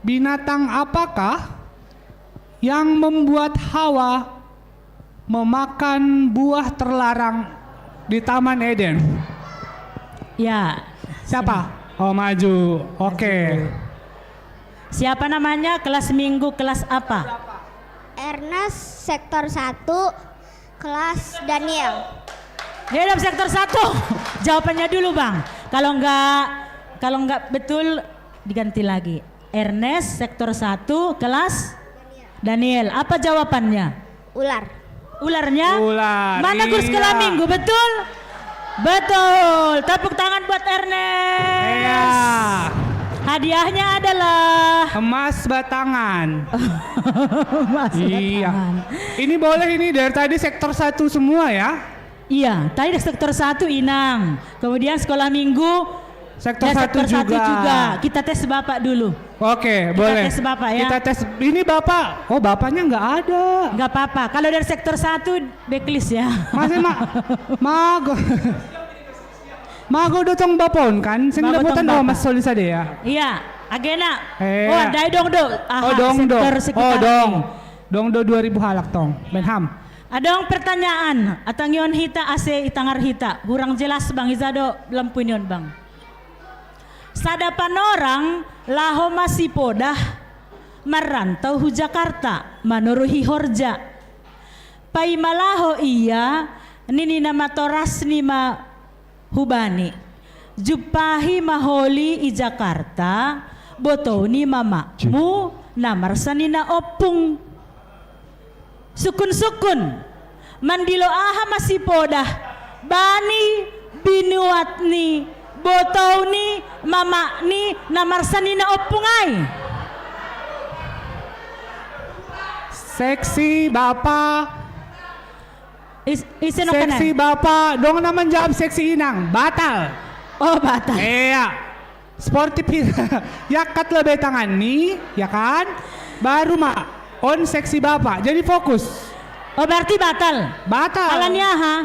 Binatang apakah yang membuat Hawa memakan buah terlarang di Taman Eden? Ya. Siapa? Oh, maju. Oke. Siapa namanya? Kelas minggu kelas apa? Ernest, sektor satu, kelas Daniel. Dia dalam sektor satu. Jawabannya dulu, Bang. Kalau nggak, kalau nggak betul, diganti lagi. Ernest, sektor satu, kelas Daniel. Apa jawabannya? Ular. Ularnya? Ular. Mana guru sekolah minggu, betul? Betul. Tepuk tangan buat Ernest. Iya. Hadiahnya adalah emas batangan. Emas batangan. Iya. Ini boleh ini dari tadi sektor satu semua ya? Iya, tadi sektor satu Inang. Kemudian sekolah minggu sektor satu juga. Kita tes Bapak dulu. Oke, boleh. Kita tes Bapak ya. Kita tes. Ini Bapak. Oh, bapaknya nggak ada. Nggak apa-apa. Kalau dari sektor satu, backlist ya. Masih ma mago. Mago dotong bapon kan? Sing dapotan dua Mas Solisa deh ya. Iya, agena. Oh, ada dong do. Oh, dong do. Oh, dong. Dong do dua ribu halak tong. Benham. Adong pertanyaan, atangion hita ase itangar hita. Hurang jelas Bang, izado lempuinion Bang. Sada panorang laho masipodah marrantau hu Jakarta manoruhi horja. Paima laho ia nini na matorasni ma hubani. Jumpahi maholi i Jakarta, botouni mamakmu na marsanina ompung. Sukun-sukun, mandilo aha masipodah bani binuatni botouni mamakni na marsanina ompung ai. Seksi Bapa. Is, ise no seksi kanan. Bapa, dong na manjawab seksi Inang, batal. Oh, batal. Iya. Sportif hita. Yakat lebih tangan nih, ya kan? Baru ma on seksi Bapa. Jadi fokus. Oh, berarti batal. Batal. Alanya ha.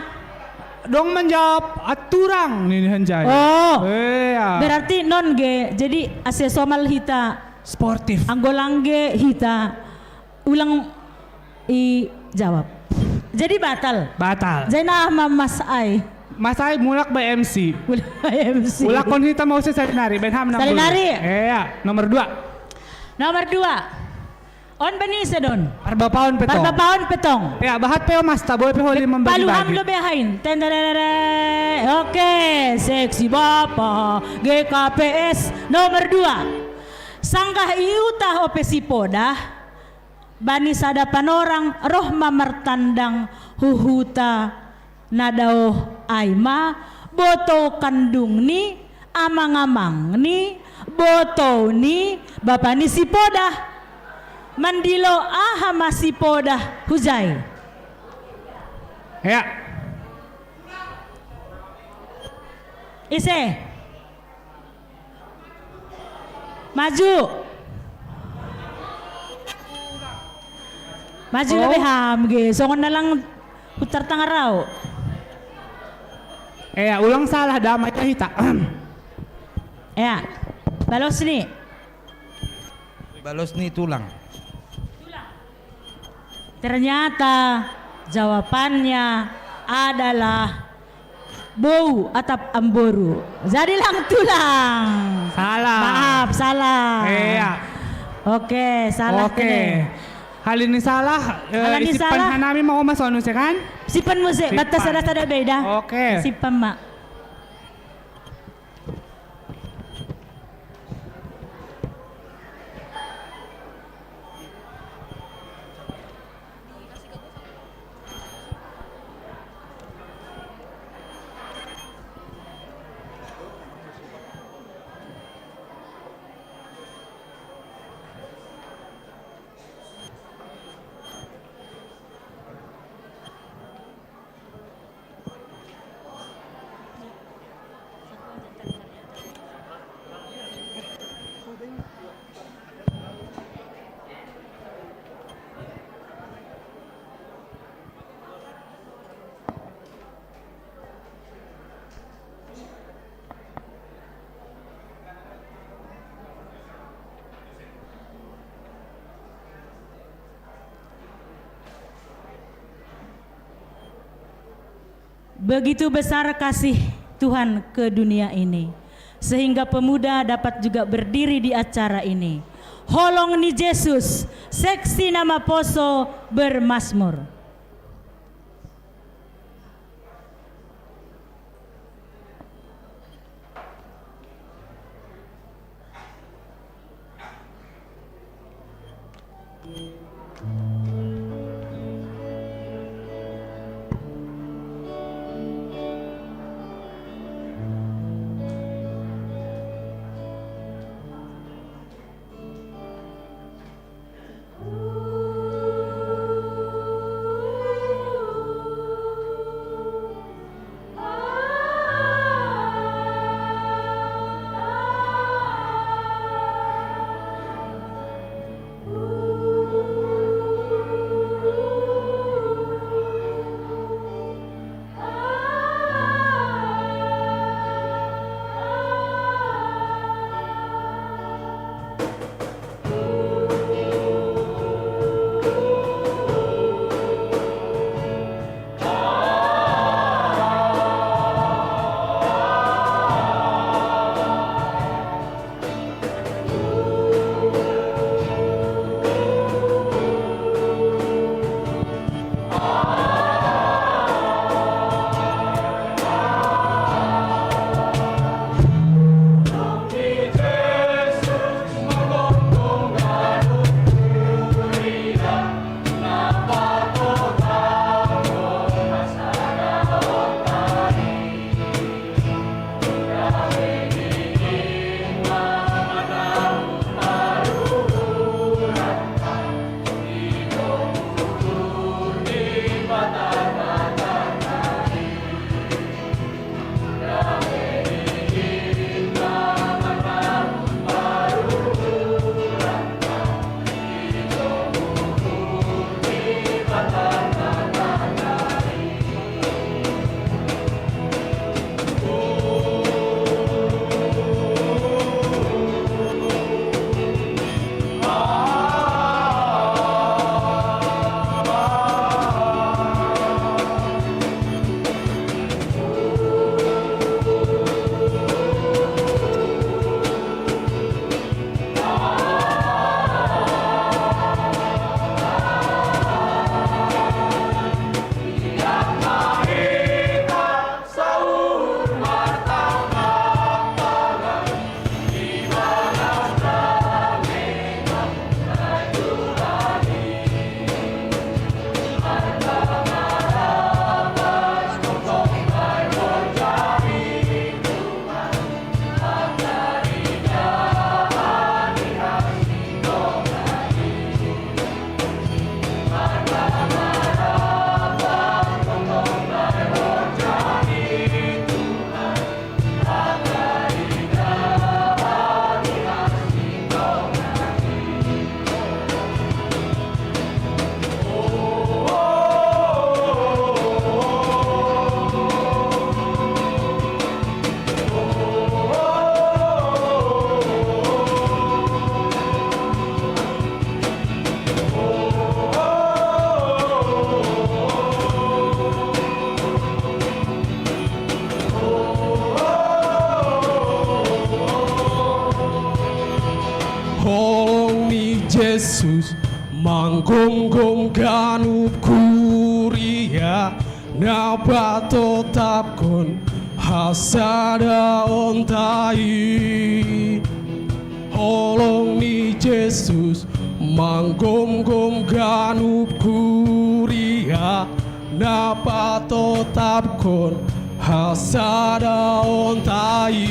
Dong manjawab aturang nih hanjai. Oh. Iya. Berarti non ge. Jadi ase somal hita. Sportif. Anggolangge hita. Ulang i jawab. Jadi batal. Batal. Jadi nah ma Mas Ai. Mas Ai mulak by M C. Mulak by M C. Ulak kon hita mau se salinari, benham enam puluh. Salinari. Iya, nomor dua. Nomor dua. On bani sedon. Parbapaon petong. Parbapaon petong. Ya, bahat pe, Mas, tak boleh pe holi membagi-bagi. Paluham lo behain. Tenderere. Oke, seksi bapa G K P S nomor dua. Sanggah iuta ope sipodah, bani sada panorang roh ma martandang huhuta na daoh ai ma botou kandungni, amang-amangni, botouni, bapani sipodah. Mandilo aha ma sipodah hujai? Ya. Ise? Maju. Maju. Oh. Lebih ham ge. Songon na lang putar tangarau. Eh, ya, ulang salah, damai ka hita. Ya. Balos ni. Balos ni tulang. Ternyata jawabannya adalah bou atap amboru. Jadi lang tulang. Salah. Maaf, salah. Iya. Oke, salah. Oke. Hal ini salah. Eh, hal ini salah. Hanami mau Mas Onus, ya kan? Sipan musik, batas ada-ada beda. Oke. Sipan, Mak. Begitu besar kasih Tuhan ke dunia ini, sehingga pemuda dapat juga berdiri di acara ini. Holong ni Yesus, seksi na maposo bermazmur. Yesus, manggomgom ganup kuria, napa totapkon hasada ontai. Holong ni Yesus, manggomgom ganup kuria, napa totapkon hasada ontai.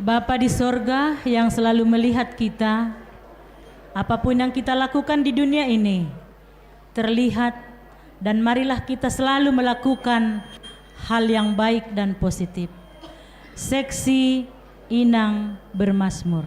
Bapa di sorga yang selalu melihat kita, apapun yang kita lakukan di dunia ini, terlihat, dan marilah kita selalu melakukan hal yang baik dan positif. Seksi Inang bermazmur.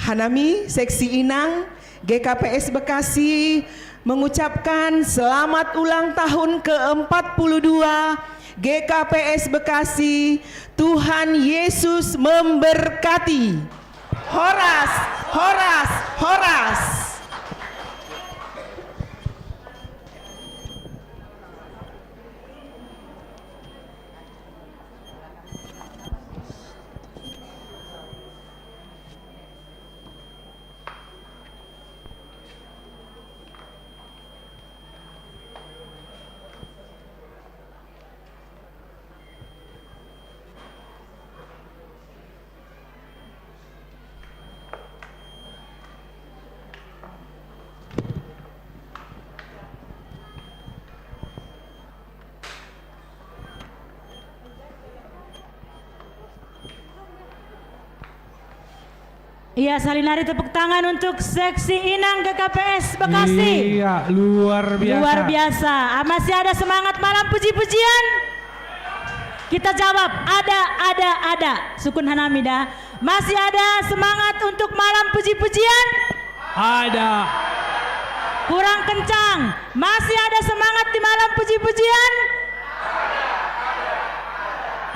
Hanami, Seksi Inang, G K P S Bekasi mengucapkan selamat ulang tahun ke empat puluh dua G K P S Bekasi. Tuhan Yesus memberkati. Horas, horas, horas. Iya, saling nari tepuk tangan untuk seksi Inang G K P S Bekasi. Iya, luar biasa. Luar biasa. Ah, masih ada semangat malam puji-pujian? Kita jawab, ada, ada, ada. Sukun Hanami dah. Masih ada semangat untuk malam puji-pujian? Ada. Kurang kencang. Masih ada semangat di malam puji-pujian?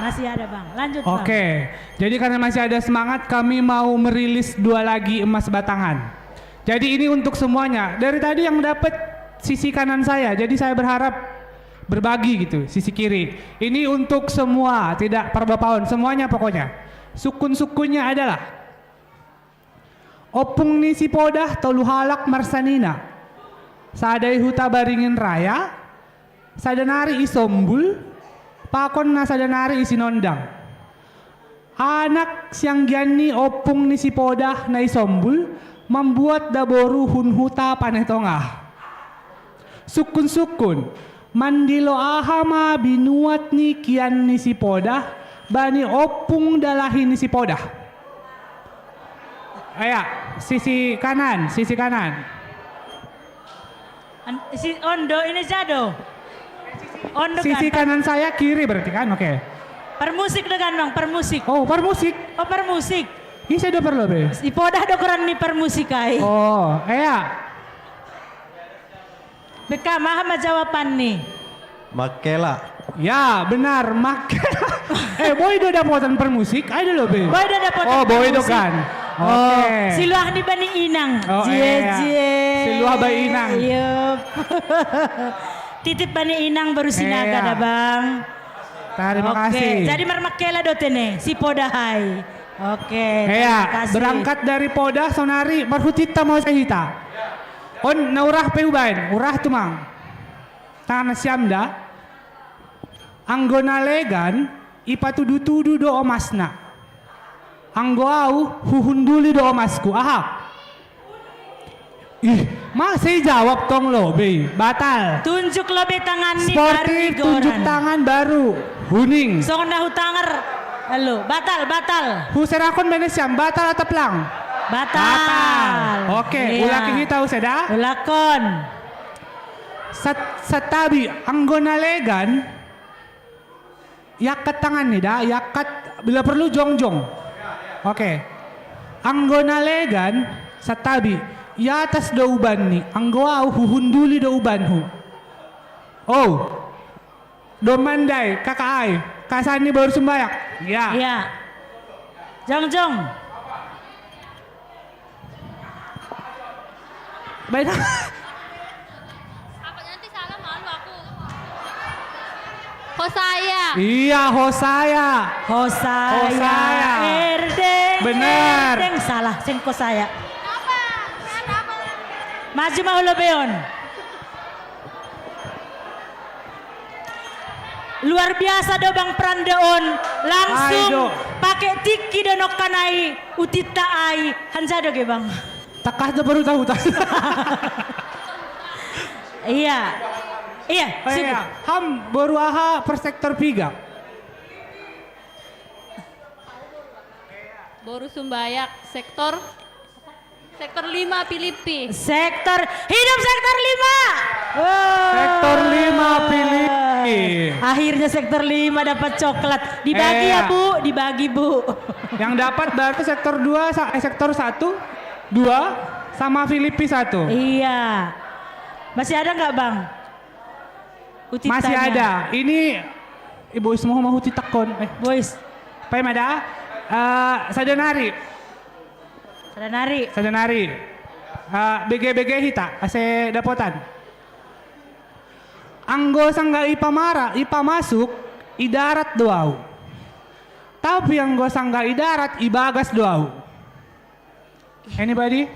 Masih ada, Bang. Lanjut, Bang. Oke. Jadi karena masih ada semangat, kami mau merilis dua lagi emas batangan. Jadi ini untuk semuanya. Dari tadi yang dapat sisi kanan saya. Jadi saya berharap berbagi gitu, sisi kiri. Ini untuk semua, tidak perbapaon, semuanya pokoknya. Sukun-sukunnya adalah Oppung ni Sipodah tolu halak marsanina. Sada i Huta Baringin Raya, sada nari i Sombul, pakon na sada nari i Sinondang. Anak sianggian ni Oppung ni Sipodah na i Sombul, mambuat daboru hun huta Paneh Tongah. Sukun-sukun, mandilo aha ma binuat ni kian ni Sipodah bani oppung dalahi ni Sipodah? Aya, sisi kanan, sisi kanan. An- si Ondo ini jado. Ondo Sisi kan? Kanan saya, kiri berarti kan? Oke. Permusik dengan, Bang, permusik. Oh, parmusik. Oh, permusik. Ih, saya udah perlu, be. Sipodah do koran ni permusik ai. Oh, aya. Beka, maha ma jawaban ni. Makkela. Ya, benar, mak. Eh, boi do dapotan permusik, ai do lo, be. Boi do dapotan Oh, boi do permusik. Kan. Oh, Oke. Siluah ni bani Inang. Oh, Jie, iya. Jie. Siluah bani Inang. Yup. Titip bani Inang baru Sinaga Iya. dah, Bang. Terima Oke, kasih. Jadi marmakkela do tene, Sipodah ai. Oke, Aya, terima kasih. Berangkat dari Podah, sonari marhutitta muse hita. On, na urah pe hubaen, urah tumang. Tangan siam da. Anggo na legan, ipatudu-tudu do omasna. Anggo au, huhunduli do omasku. Aha? Ih, masa i jawab tong lo, be. Batal. Tunjuk lo be tangan ni Sportif, baru tunjuk igoran. Tangan baru. Huning. Songon na hutanger. Halo, batal, batal. Huserahkon bene siam, batal atap lang? Batal. Oke, Iya. Ulaki hita use da. Ulakon. Sat, satabi, anggo na legan, iangkat tangan ni da, iangkat, bila perlu jongjong. Oke. Anggo na legan, satabi, i atas do ubanni, anggo au huhunduli do ubanhu. Oh. Domandai, kakak ai, kasanni boru sumbayak. Ya. Iya. Jongjong. Baik. Apa nanti salah, malu aku. Hosaya. Iya, Hosaya. Hosaya. Hosaya. Erdeng. Benar. Erdeng. Salah, sing Hosaya. Maju mau lo beon. Luar biasa do, Bang, peran do on. Langsung Ai do. Pakai tiki do nongkanai utitta ai. Hanja do ge, Bang. Takah do baru tahu tak? Iya. Iya, Oh, iya. Ham boru aha per sektor piga? Boru sumbayak, sektor sektor lima Pilipi. Sektor, hidup sektor lima. Wow. Sektor lima Pilipi. Akhirnya sektor lima dapat coklat. Dibagi Iya. Ya, Bu, dibagi, Bu. Yang dapat baru sektor dua, eh, sektor satu, dua, sama Pilipi satu. Iya. Masih ada nggak, Bang? Masih ada. Ini Ibu Ismo mau huti takon. Eh, Boys. Pai mada. Eh, sada nari. Sada nari. Sada nari. Eh, bege-bege hita, ase dapotan. Anggo sangga ipamara, ipamasuk, i darat do au. Tapi anggo sangga i darat, i bagas do au. Anybody?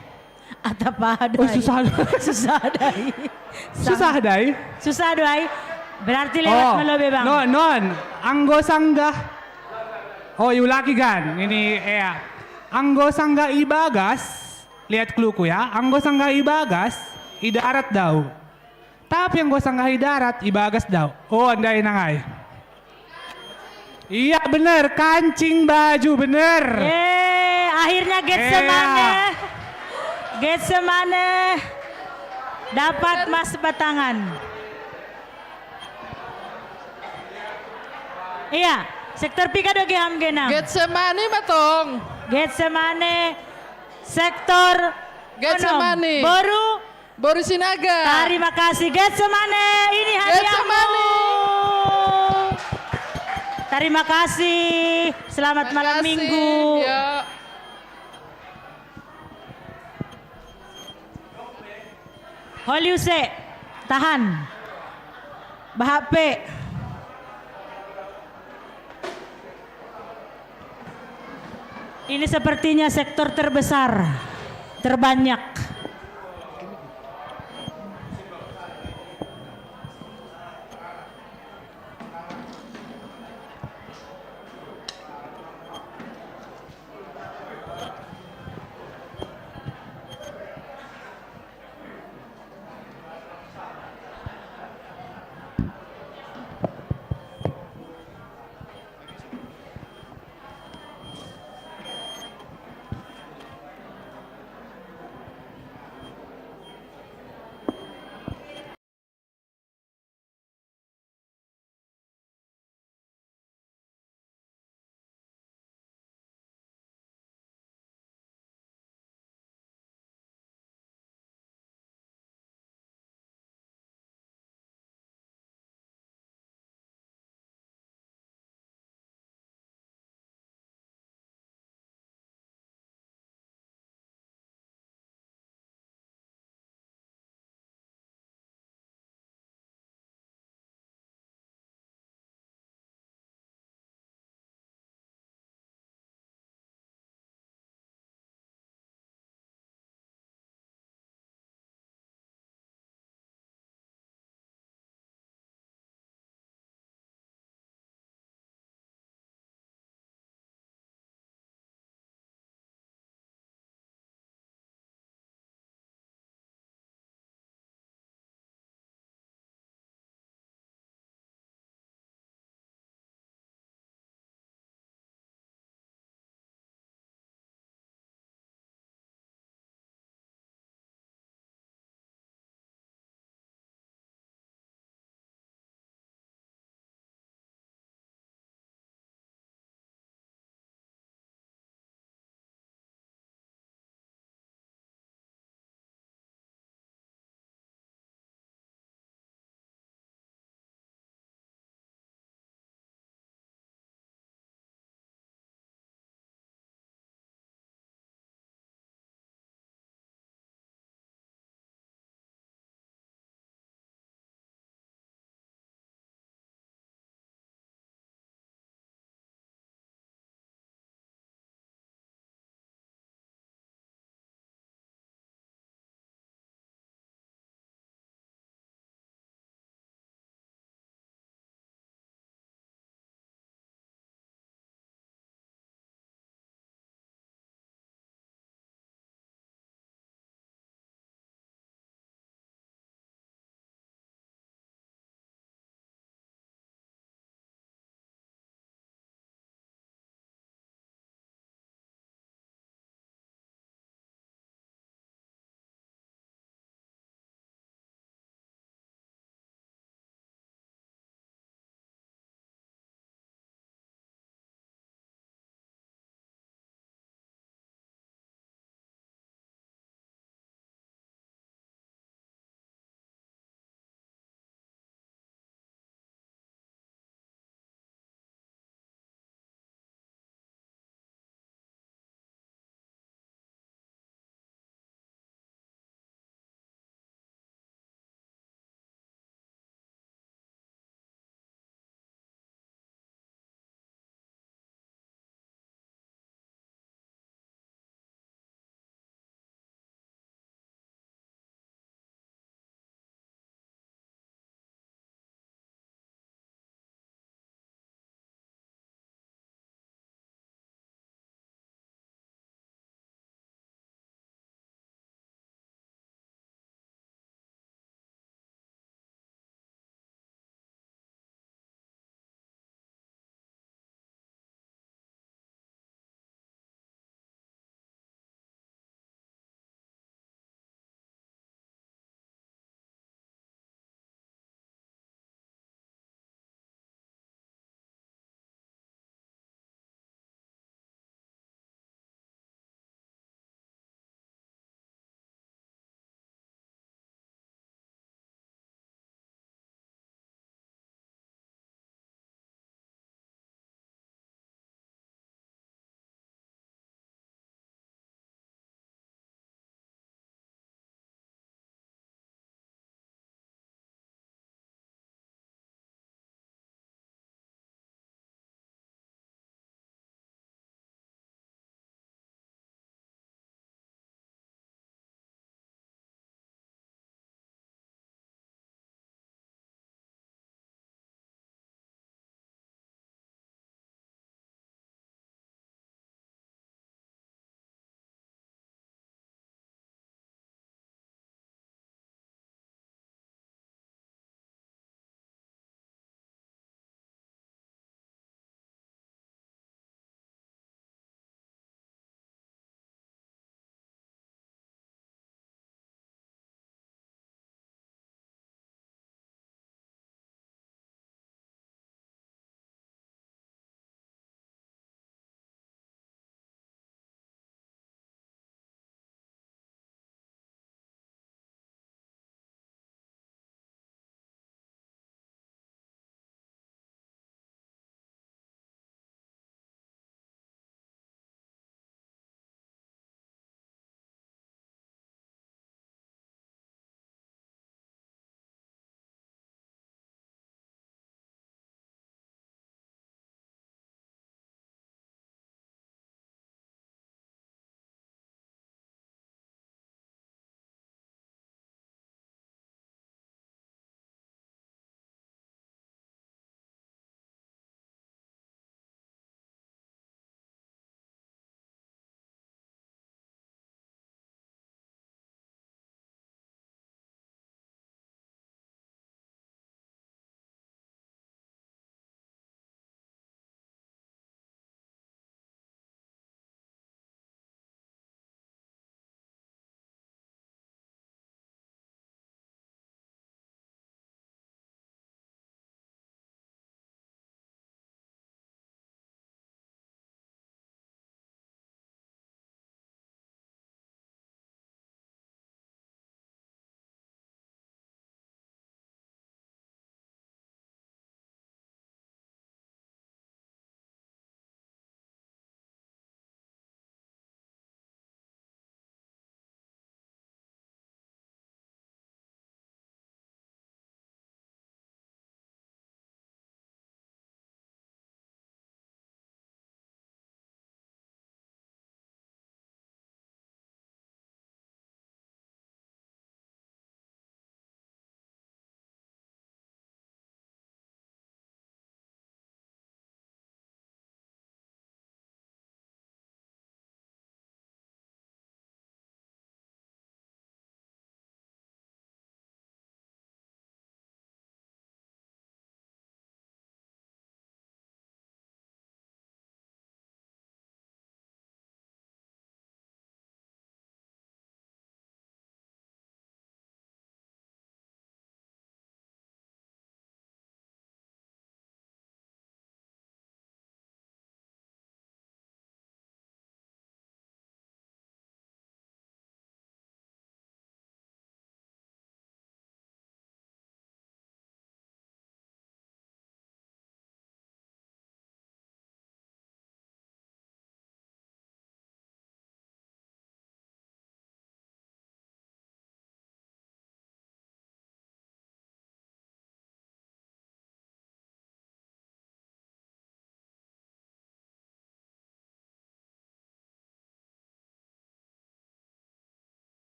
Atap ada. Oh, susah. Susah dai. Susah dai. Susah dai. Berarti lewat Oh, melo be, Bang. Non, non. Anggo sangga. Oh, iulaki kan. Ini, ya. Anggo sangga i bagas. Lihat kluku ya. Anggo sangga i bagas, i darat do au. Tapi anggo sangga i darat, i bagas do au. Oh, andai nangai. Iya, bener. Kancing baju, bener. Yeay, Akhirnya Getsemane. Iya. Getsemane dapat emas batangan. Iya, sektor pika do ge ham genang. Getsemane matong. Getsemane, sektor Getsemane. Boru Boru Sinaga. Terima kasih Getsemane, ini hadiahmu. Getsemane. Terima kasih. Selamat malam minggu. Ya. Holiuse, tahan. Bahap pe. Ini sepertinya sektor terbesar, terbanyak.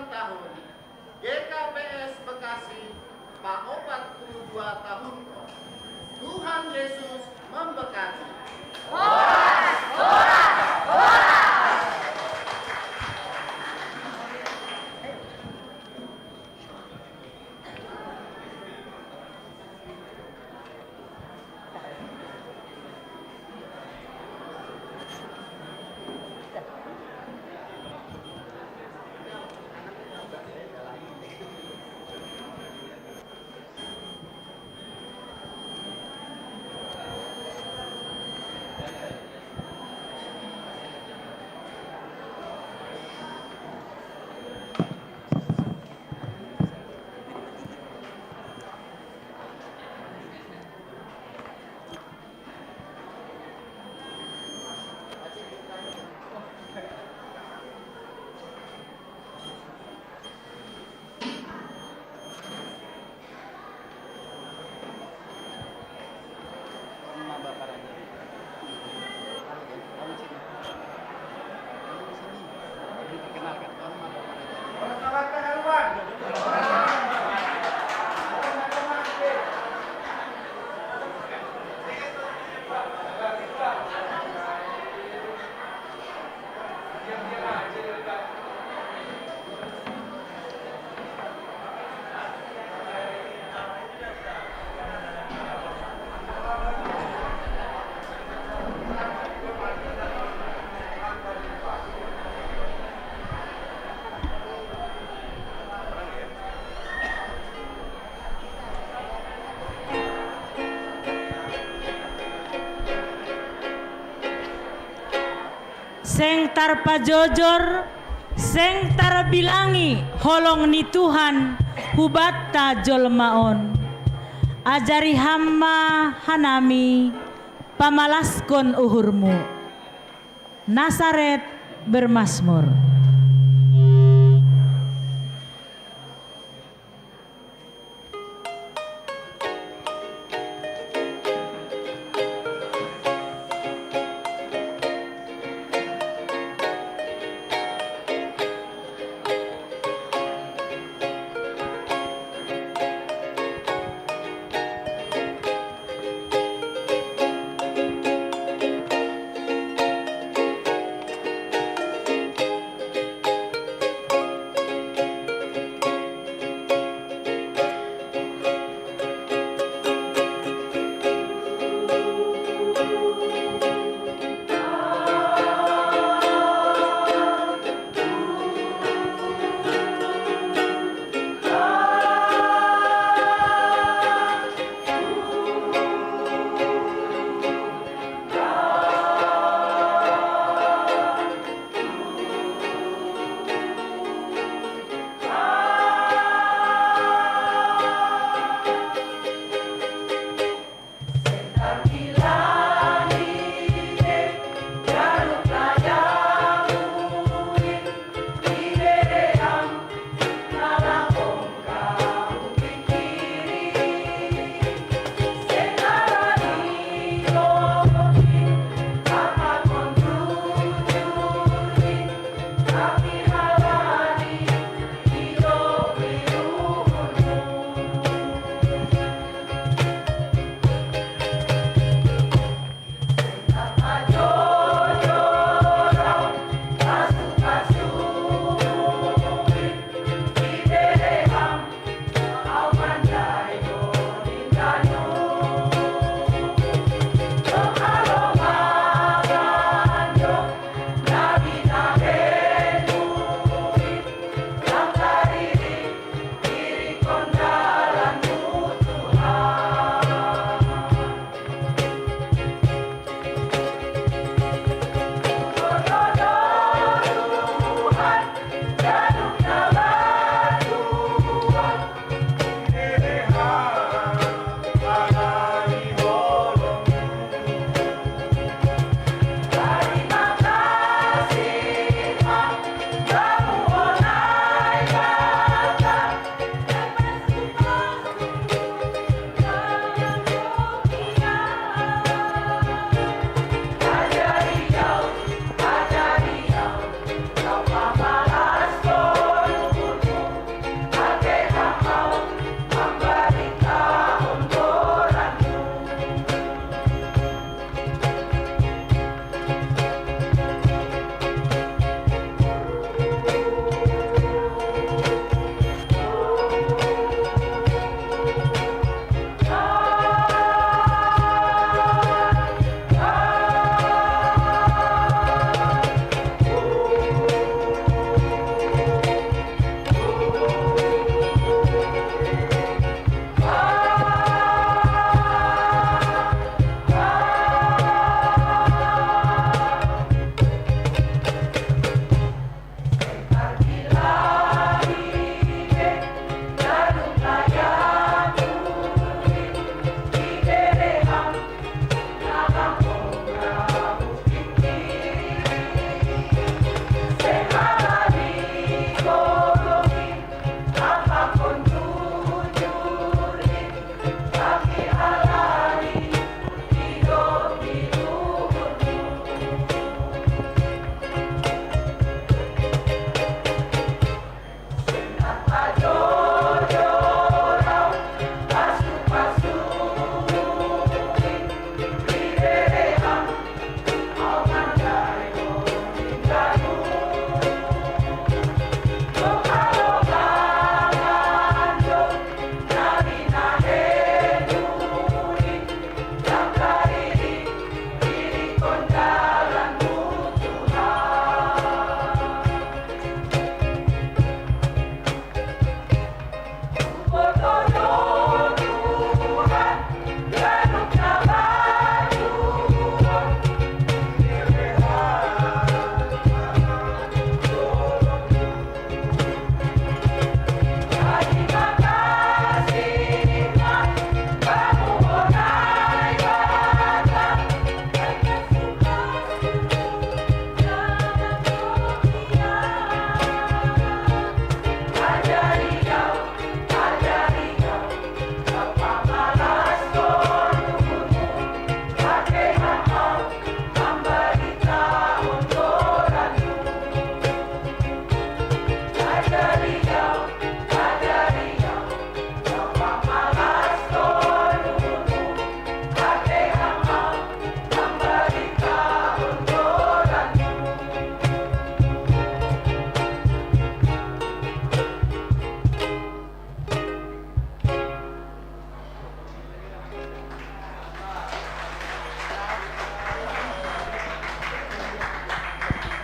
tahun, G K P S Bekasi, paopat puluh dua tahun. Tuhan Yesus memberkati. Seng tarpajojor, seng tarbilangi holong ni Tuhan hubatta jolma on. Ajari Ham ma hanami pamalaskon uhurMu. Nasaret bermasmur.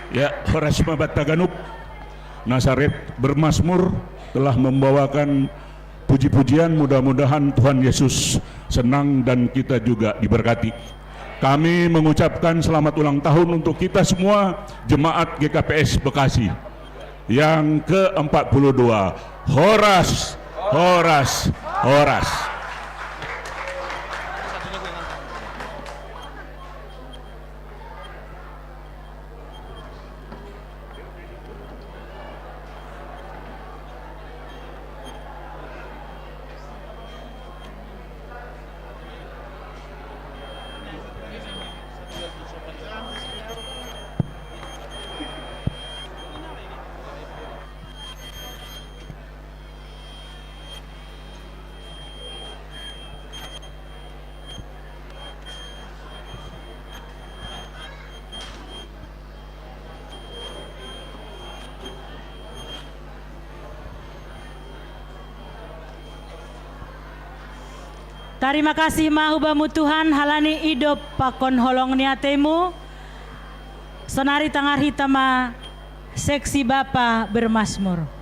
Ya, Horas Mabata Ganup, Nasaret Bermasmur telah membawakan puji-pujian, mudah-mudahan Tuhan Yesus senang dan kita juga diberkati. Kami mengucapkan selamat ulang tahun untuk kita semua jemaat G K P S Bekasi yang ke empat puluh dua. Horas, horas, horas. Tarima kasih ma hubamu Tuhan halani idop pakon holong ni atemu. Sonari tangar hita ma seksi Bapa Bermasmur.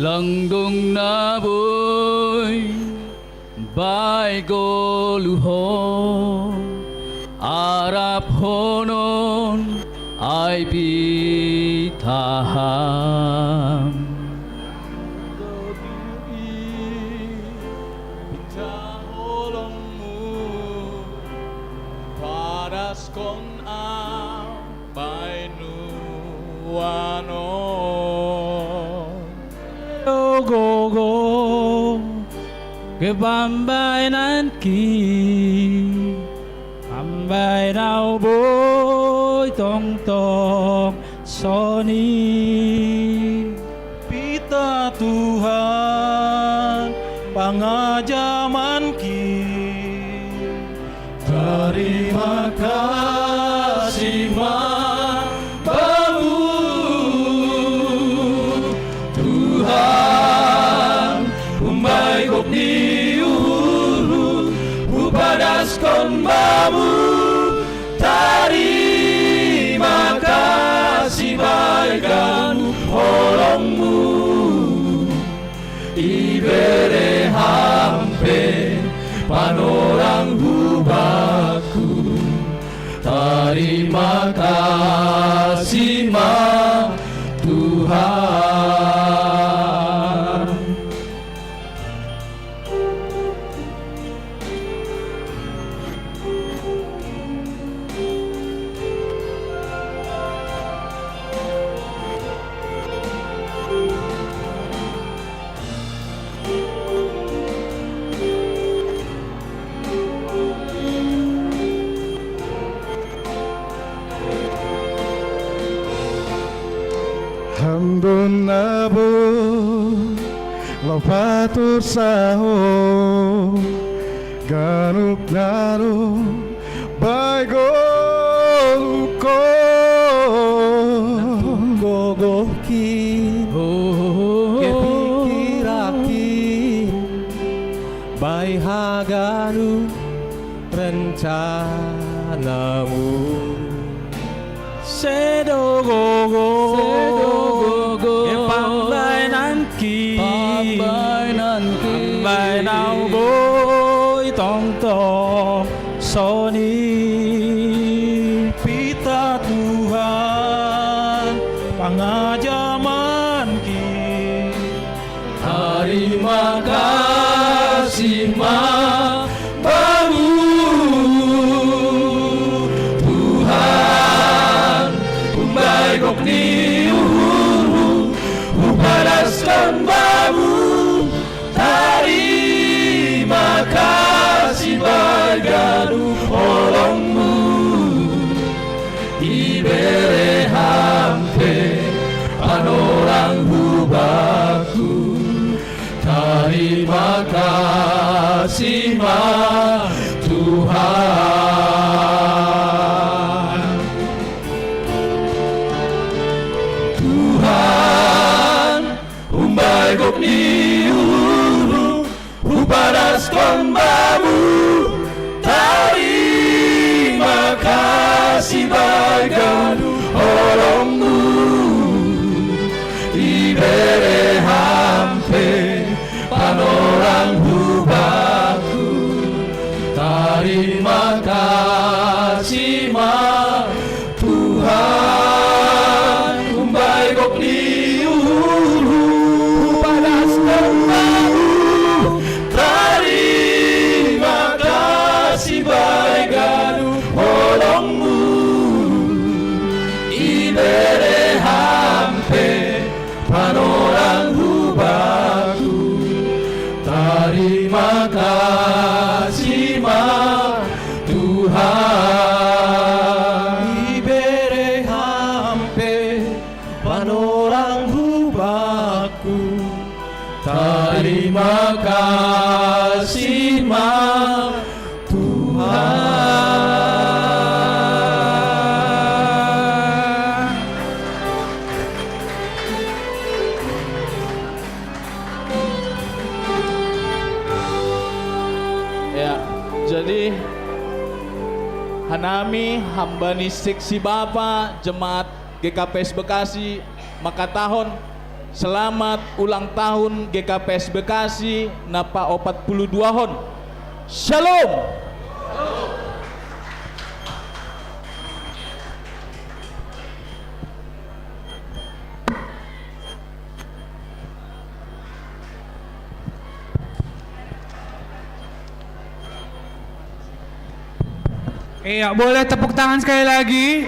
Langdong na boi bai goluhon, araphonon ai pitaham. Pita holongmu, padaskon au bai nuan on. Gogo, gogo, kebambainanki, bambain au boi tongtong soni. Pita Tuhan, pangajamanki. Tarima kasih ma bamu, Tuhan, umbai gok ni uhurhu, hupadaskon bamu. Tarima kasih bai ganup holongmu. Ibere Ham pe panorang hubaku. Tarima kasih ma Tuhan. Hambun na boi, lau patursaho, ganup na ro bai goluhon. Gogohki, kepikiraki, bai haganup rencanamu. Sedo gogo, sedo gogo, kepambainanki, pambainanki, pambain au boi tongtong soni. Pita Tuhan, pangajamanki. Hari Bamu Tuhan, umbaigok ni uhurhu, upadas ko bamu. Tarima kasi bagas holongmu, ibere hampe panorang hubaku. Tarima kasi ma Tuhan. Tuhan, umbaigok ni uhurhu, upadas ko bamu. Tarima kasi bagas holongmu, ibere hampe panorang hubaku. Tarima kasi ma Tuhan, umbaigok ni uhurhu, upadas ko bamu. Tarima kasi bagas holongmu, ibere hampe panorang hubaku. Tarima kasi ma Tuhan, ibere hampe panorang hubaku. Tarima kasi ma Tuhan. Ya, jadi hanami hamba ni seksi bapa jemaat G K P S Bekasi makatahon selamat ulang tahun G K P S Bekasi na paopat puluh duahon. Shalom. Iya, boleh tepuk tangan sekali lagi.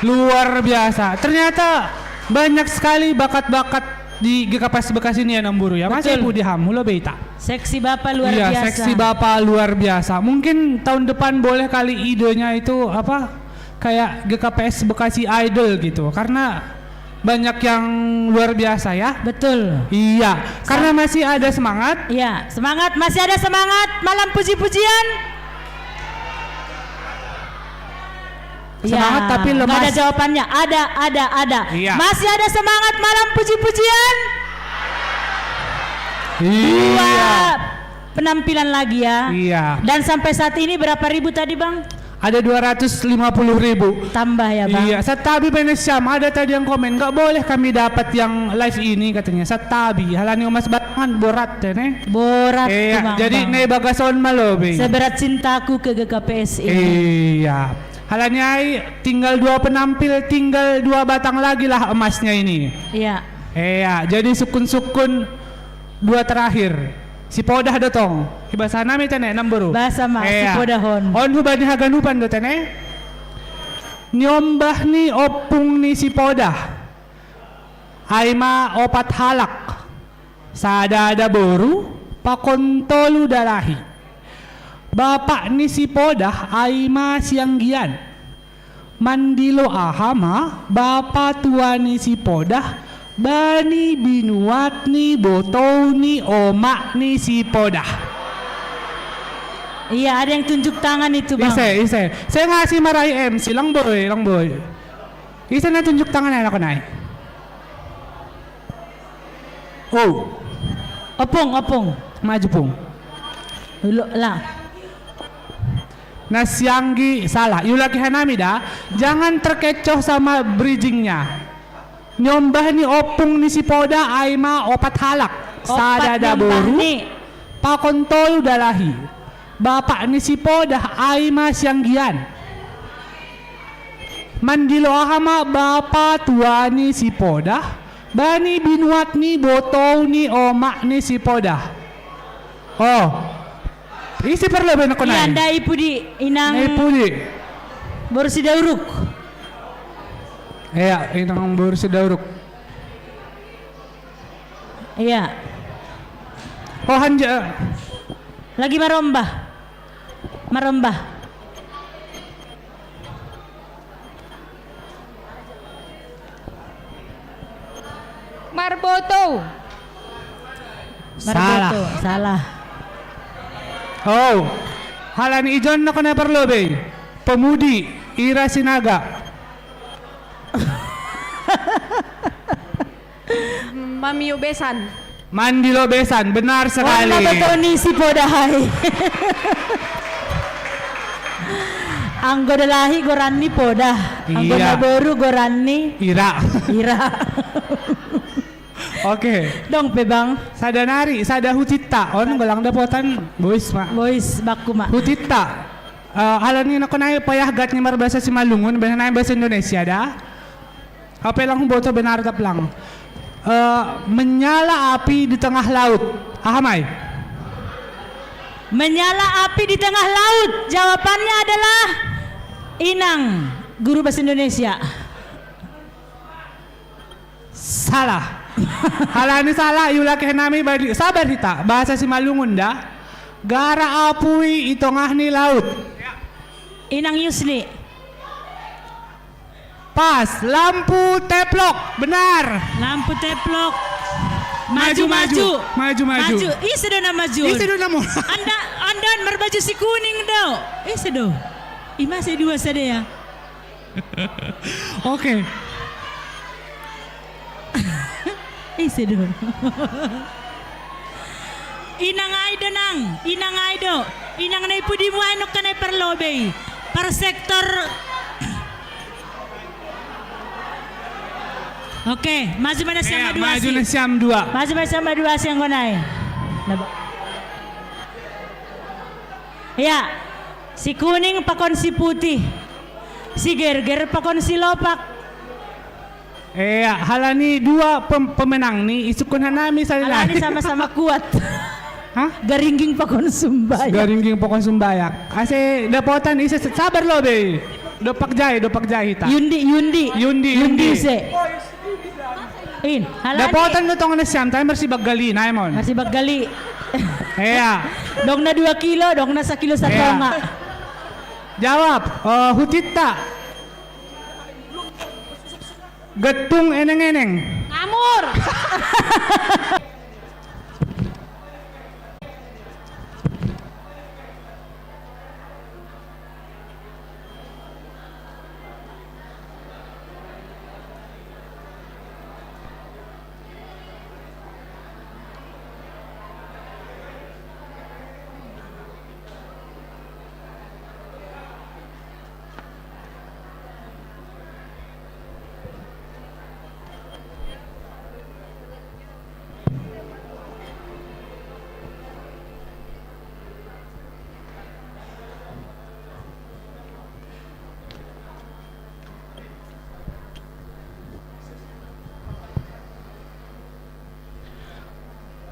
Luar biasa. Ternyata banyak sekali bakat-bakat di G K P S Bekasi ini ya, Namburu ya. Masih Betul. Pudi ham, hulo beita. Seksi Bapak luar Iya, biasa. Seksi Bapak luar biasa. Mungkin tahun depan boleh kali idenya itu apa? Kayak G K P S Bekasi Idol gitu. Karena banyak yang luar biasa ya. Betul. Iya, karena masih ada semangat. Iya, semangat, masih ada semangat. Malam puji-pujian. Semangat Ya, tapi nggak ada lemas. Jawabannya. Ada, ada, ada. Iya. Masih ada semangat malam puji-pujian? Iya. Dua penampilan lagi ya. Iya. Dan sampai saat ini berapa ribu tadi, Bang? Ada dua ratus lima puluh ribu. Tambah ya, Bang? Iya, satabi bene siam. Ada tadi yang komen, "Nggak boleh kami dapat yang live ini," katanya. Satabi, halani omas batangan, borat ya, ne? Borat Iya, tuh, Bang, jadi Bang. Ne bagason malo, Bang. Seberat cintaku ke G K P S ini. Iya. Halani ai, tinggal dua penampil, tinggal dua batang lagi lah emasnya ini. Iya. Iya, jadi sukun-sukun dua terakhir. Si Podah dotong. Ibasa nami tene, Namburu. Basa ma, Iya. Si Podahon. On hubani haganupan do tene. Niombah ni ompung ni si Podah. Ai ma opat halak. Sada da boru, pakon tolu da lahi. Bapak ni si Podah ai ma sianggian. Mandilo aha ma bapa tua ni si Podah bani binuat ni botou ni omak ni si Podah. Iya, ada yang tunjuk tangan itu, Bang. Ise, ise. Saya ngasih marahi M C, lang boy, lang boy. Ise na tunjuk tangan anak ko nai. Oh. Opung, opung. Maju, Pung. Dulu lah. Nah, sianggi salah. Yu lagi hanami dah. Jangan terkecoh sama bridgingnya. Nyombah ni opung ni si Poda ai ma opat halak. Opat Sada da nyombah boru. Ni. Pakon tolu da lahi. Bapak ni si Poda ai ma sianggian. Mandilo aha ma bapa tua ni si Poda, bani binuat ni botou ni omak ni si Poda. Oh. Isi parlobei nako nai. Iya, ndai pudi, inang. Ndai pudi. Boru Sidauruk. Iya, inang boru Sidauruk. Iya. Oh, hanja. Lagi marombah. Marombah. Marboto. Salah. Marboto, salah. Oh. Halani ijon nako nai parlobei. Pemudi, Ira Sinaga. Mamiu besan. Mandilo besan, benar sekali. Onna betoni si poda hai. Anggo dalahi goranni poda. Anggo, iya, naboru goranni Ira. Ira. Oke. Dong pe, Bang. Sada nari, sada hutitta. On golang dapotan, bois ma. Bois, bakku ma. Hutitta. Eh, halani nako nai payah gat ni marbahasa Simalungun, bahen nai bahasa Indonesia da. Ape lang huboto benar tap lang. Eh, menyala api di tengah laut. Aha mai? Menyala api di tengah laut. Jawabannya adalah inang guru bahasa Indonesia. Salah. Halani salah, iulak hami badi, sabar hita. Bahasa Simalungun da. Gara apui i tongah ni laut. Inang Yusni. Pas, lampu teplok, benar. Lampu teplok. Maju, maju, maju. Maju, maju. Maju. Ih, sedo na maju. Ih, sedo na mo. Anda, anda marbaju si kuning do. Ih, sedo. Ima si dua sada ya. Oke. Ih, sedo. Inang ai do, nang. Inang ai do. Inang nai pudimu ai nokka nai parlobei. Par sektor. Oke, maju mana siang. Iya, madua maju si. Na siam dua. Maju mana siang madua siang konai. Naba. Iya. Si kuning pakon si putih. Si gerger pakon si lopak. Iya, halani dua pem-, pemenang ni, isungkun hanami salilai. Halani sama-sama kuat. Hah? Garingging pakon sumbayak. Garingging pakon sumbayak. Ase dapotan ise, sabar lobei. Dopak jai, dopak jai hita. Yundi, Yundi. Yundi, Yundi Yundi. Ise. In, halani. Dapotan do tongona siam, tapi marsibaggali, naimon. Marsibaggali. Iya. Dongna dua kilo, dongna sakilo satonga. Iya. Jawab, eh, hutitta. Gettung eneng-eneng. Ngamur.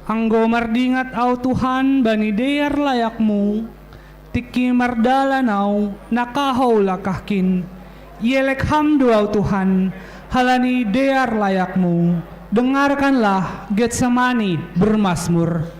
Anggo mardingat au Tuhan bani dear layakmu, tingki mardalan au na kahou langkahkin. Ielek Ham do au Tuhan, halani dear layakmu. Dengarkanlah Getsemani bermazmur.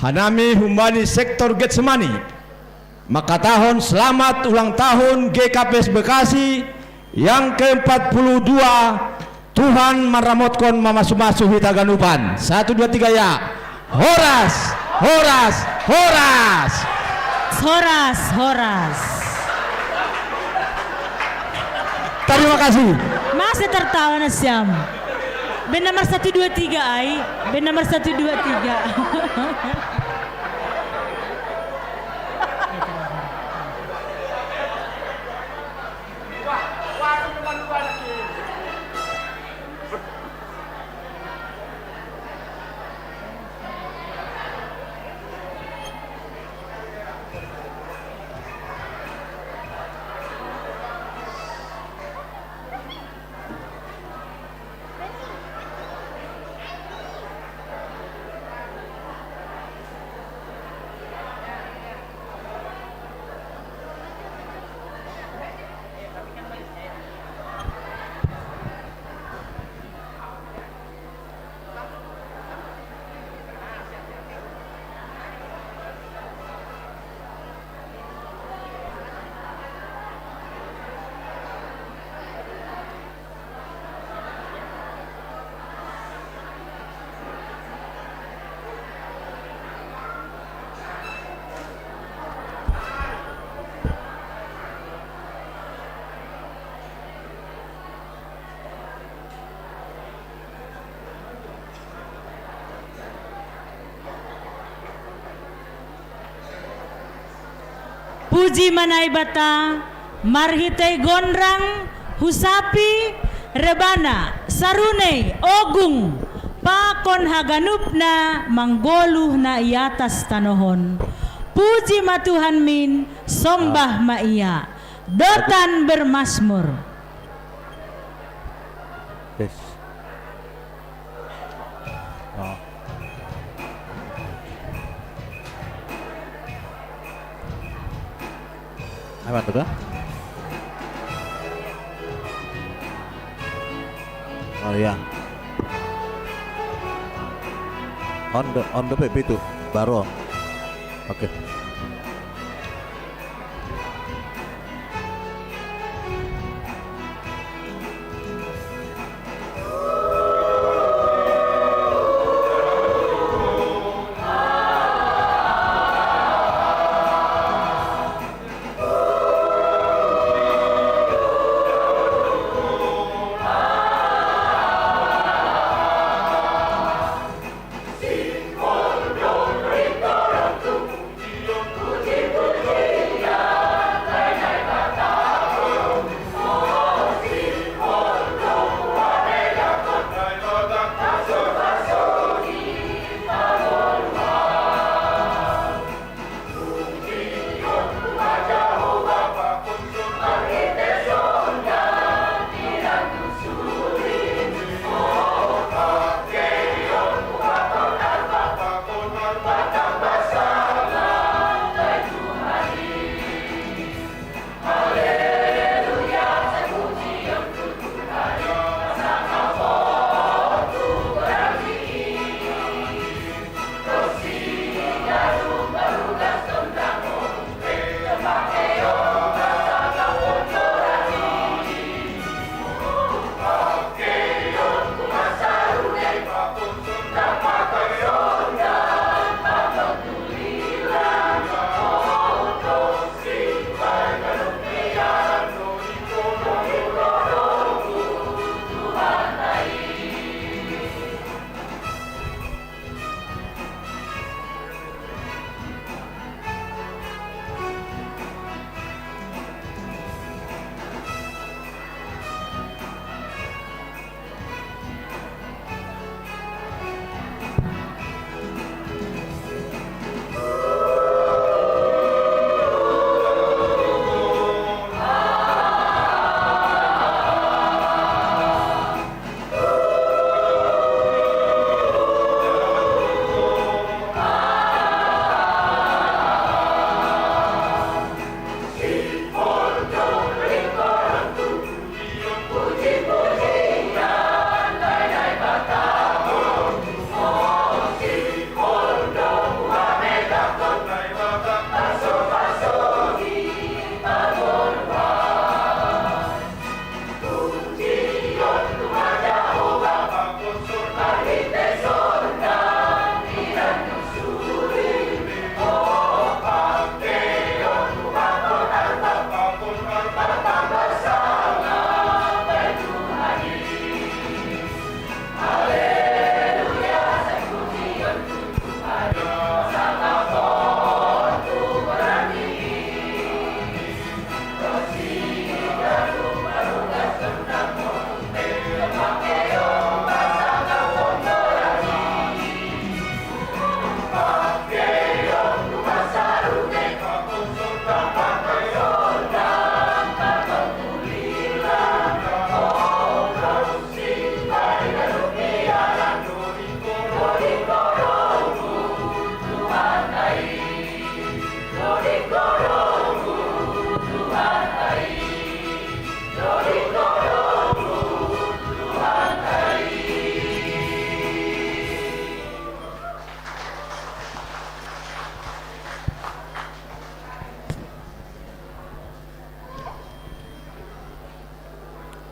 Hanami humbani sektor Getsemani, makatahon selamat ulang tahun G K P S Bekasi yang keempat puluh dua. Tuhan maramotkon, mamasu-masu hita ganupan. Satu, dua, tiga, ya. Horas, horas, horas. Horas, horas. Terima kasih. Masih tertawa nasiam. Band nomor satu, dua, tiga, ai. Band nomor satu, dua, tiga. Puji ma Naibata, marhitei gondrang, husapi, rebana, sarunei, ogung, pakon haganupna manggoluh na i atas tanoh on. Puji ma Tuhanmin, sombah ma Ia. Dotan bermasmur. Yes. Oh. Aman tuh, Kak? Oh iya. On the, on the baby tuh, baru. Oke.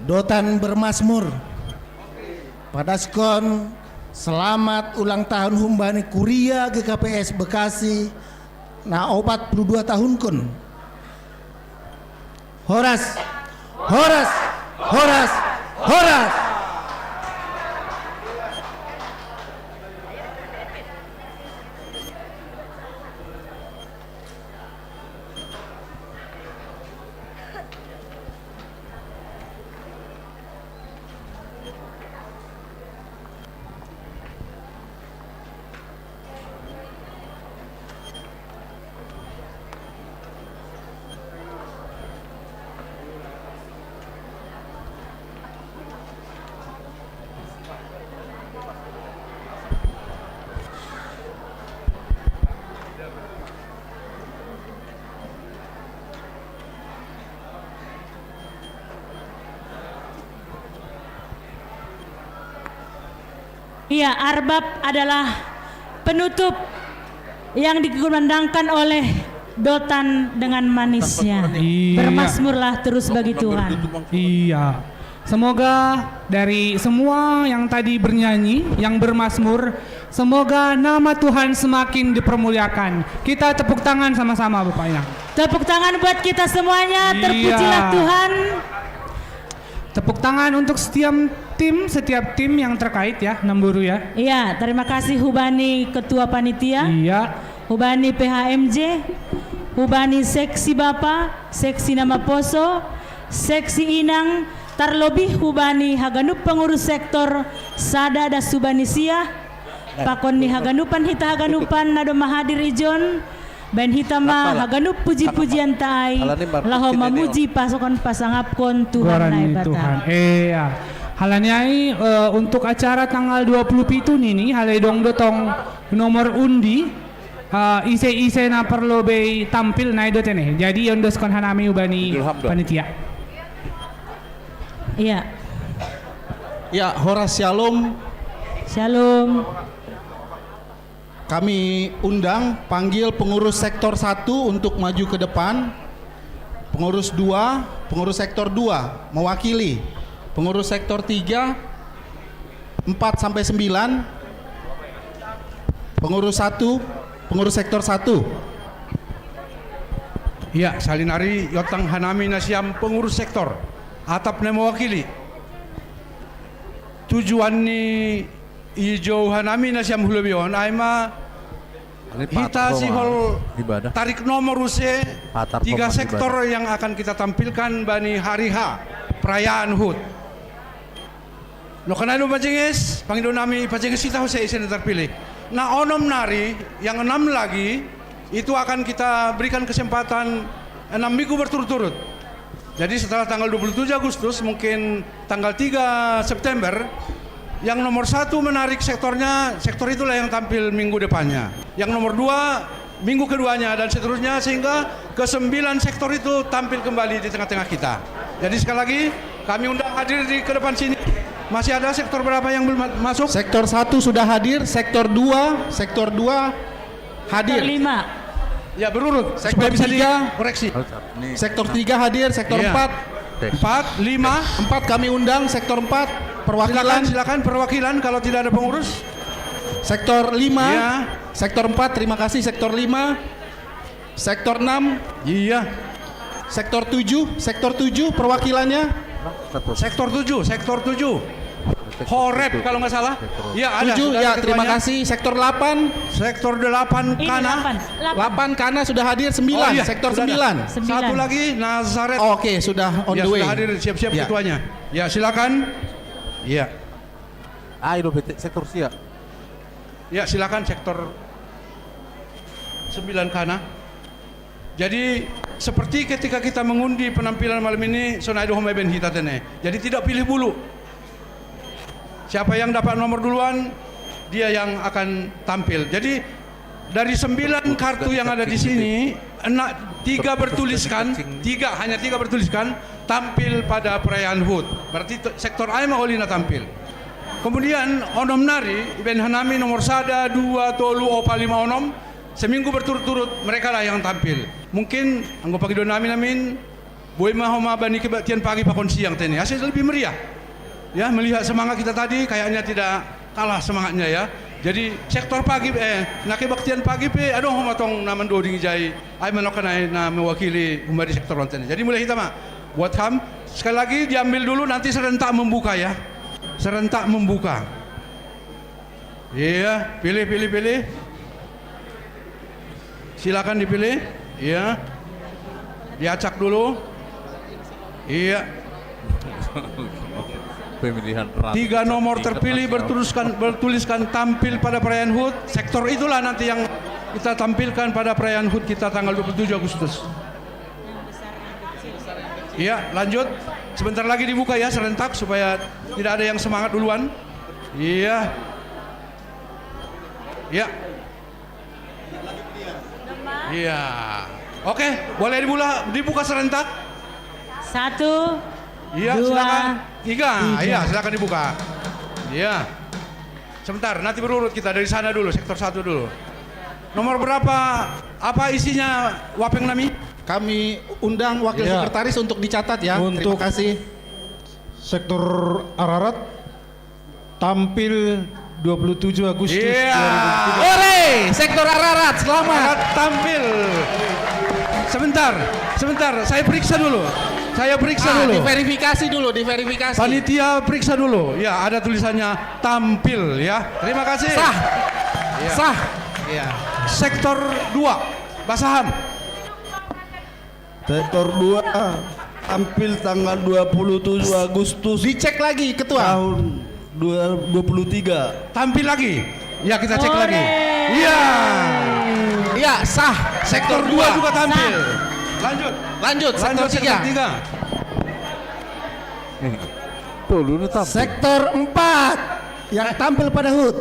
Dotan bermasmur. Padaskon selamat ulang tahun humbani kuria G K P S Bekasi na opat puluh dua tahunkon. Horas, horas, horas, horas. Iya, arbab adalah penutup yang dikumandangkan oleh Dotan dengan manisnya. Iya. Bermasmurlah terus bagi Tuhan. Iya. Semoga dari semua yang tadi bernyanyi, yang bermasmur, semoga nama Tuhan semakin dipermuliakan. Kita tepuk tangan sama-sama, Bapak Inang. Tepuk tangan buat kita semuanya. Iya. Terpujilah Tuhan. Tepuk tangan untuk setiap tim, setiap tim yang terkait ya, Namburu ya. Iya, terima kasih hubani ketua panitia. Iya. Hubani P H M J, hubani seksi bapa, seksi nama poso, seksi inang, tarlobih hubani haganup pengurus sektor, sada das hubani sia, pakon ni haganupan hita haganupan na domma hadir ijon, baen hita ma haganup puji-pujian ta ai, laho mamuji pasokon pasangapkon Tuhan Naibata. Iya. Halani ai, eh, untuk acara tanggal dua puluh pitu nini, halai dong do tong nomor undi, eh, ise-ise na parlu bei tampil nai do tene. Jadi, ondoskon hanami hubani panitia. Iya. Ya, horas syalom. Syalom. Kami undang, panggil pengurus sektor satu untuk maju ke depan. Pengurus dua, pengurus sektor dua mewakili. Pengurus sektor tiga, empat sampai sembilan. Pengurus satu, pengurus sektor satu. Ya, salinari, iotang hanami nasiam pengurus sektor. Atap na mewakili. Tujuan ni ijou hanami nasiam hu lobi on, ai ma hita sihol tarik nomor use tiga sektor yang akan kita tampilkan bani hari H, perayaan HUT. Nongkan ai do majenges, pangido nami pajenges hita use ise na tarpilih. Na onom nari, yang enam lagi, itu akan kita berikan kesempatan enam minggu berturut-turut. Jadi setelah tanggal dua puluh tujuh Agustus, mungkin tanggal tiga September, yang nomor satu menarik sektornya, sektor itulah yang tampil minggu depannya. Yang nomor dua, minggu keduanya, dan seterusnya, sehingga kesembilan sektor itu tampil kembali di tengah-tengah kita. Jadi sekali lagi, kami undang hadir di ke depan sini. Masih ada sektor berapa yang belum ma-, masuk? Sektor satu sudah hadir, sektor dua, sektor dua hadir. Sektor lima. Ya, berurut. Sektor supaya bisa tiga, dikoreksi. Sektor tiga hadir, sektor empat. Empat, lima. Empat kami undang, sektor empat, perwakilan. Silakan, silakan, perwakilan kalau tidak ada pengurus. Sektor lima, iya. Sektor empat, terima kasih, sektor lima. Sektor enam. Iya. Sektor tujuh, sektor tujuh perwakilannya. Sektor tujuh, sektor tujuh. Horeb kalau nggak salah. Ya, ada, tujuh, sudah ya, ada terima kasih. Sektor delapan. Sektor delapan, ini Kana. Delapan. Delapan. Delapan, Kana sudah hadir, sembilan. Oh, iya, sektor sudah ada. Sembilan. Sembilan. Satu lagi, Nazaret. Oke, sudah on the way. Ya, sudah hadir, siap-siap ketuanya. Ya, silakan. Iya. Ayo, sektor sia. Ya, silakan sektor sembilan, Kana. Jadi, seperti ketika kita mengundi penampilan malam ini, sonai do homa ibaen hita tene. Jadi, tidak pilih bulu. Siapa yang dapat nomor duluan, dia yang akan tampil. Jadi, dari sembilan kartu yang ada di sini, ena-, tiga bertuliskan, tiga, hanya tiga bertuliskan, tampil pada perayaan HUT. Berarti sektor ai ma oli na tampil. Kemudian, onom nari, ibaen hanami nomor sada, dua, tolu, opat, lima, onom, seminggu berturut-turut, merekalah yang tampil. Mungkin, anggo pangido nami namin, Boi ma homa bani kebaktian pagi pakon siang tene. Asa lebih meriah. Ya, melihat semangat kita tadi, kayaknya tidak kalah semangatnya ya. Jadi sektor pagi, eh, na kebaktian pagi pe, adong homa tong na mandoding ijai, ai manokan ai na mewakili humbari sektor on tene. Jadi mulai hita ma. Buat ham, sekali lagi diambil dulu, nanti serentak membuka ya. Serentak membuka. Iya, pilih, pilih, pilih. Silakan dipilih. Iya. Diacak dulu. Iya. Pemilihan ratu. Tiga nomor terpilih bertuliskan, bertuliskan tampil pada perayaan HUT. Sektor itulah nanti yang kita tampilkan pada perayaan HUT kita tanggal dua puluh tujuh Agustus. Iya, lanjut. Sebentar lagi dibuka ya, serentak supaya tidak ada yang semangat duluan. Iya. Iya. Iya. Oke, boleh dibuka, dibuka serentak? Satu, iya, dua, silakan. Tiga. Tiga. Iya, silakan dibuka. Iya. Sebentar, nanti berurut kita dari sana dulu, sektor satu dulu. Nomor berapa? Apa isinya, Wapeng nami? Kami undang wakil, iya, sekretaris untuk dicatat ya. Untuk, terima kasih. Sektor Ararat tampil dua puluh tujuh Agustus, iya, dua ribu dua puluh tiga. Ore, sektor Ararat, selamat. Ararat tampil. Sebentar, sebentar, saya periksa dulu. Saya periksa, ah, dulu. Diverifikasi dulu, diverifikasi. Panitia periksa dulu. Ya, ada tulisannya tampil ya. Terima kasih. Sah. Ya. Sah. Ya. Sektor dua, Basaham. Sektor dua tampil tanggal dua puluh tujuh Agustus. Dicek lagi, Ketua. Tahun dua, dua puluh tiga. Tampil lagi. Ya, kita cek lagi. Ore. Iya. Iya, sah. Sektor dua juga tampil. Sah. Lanjut. Lanjut, sektor tiga. Lanjut, sektor tiga. Tuh, lu tetap. Sektor empat yang tampil pada HUT.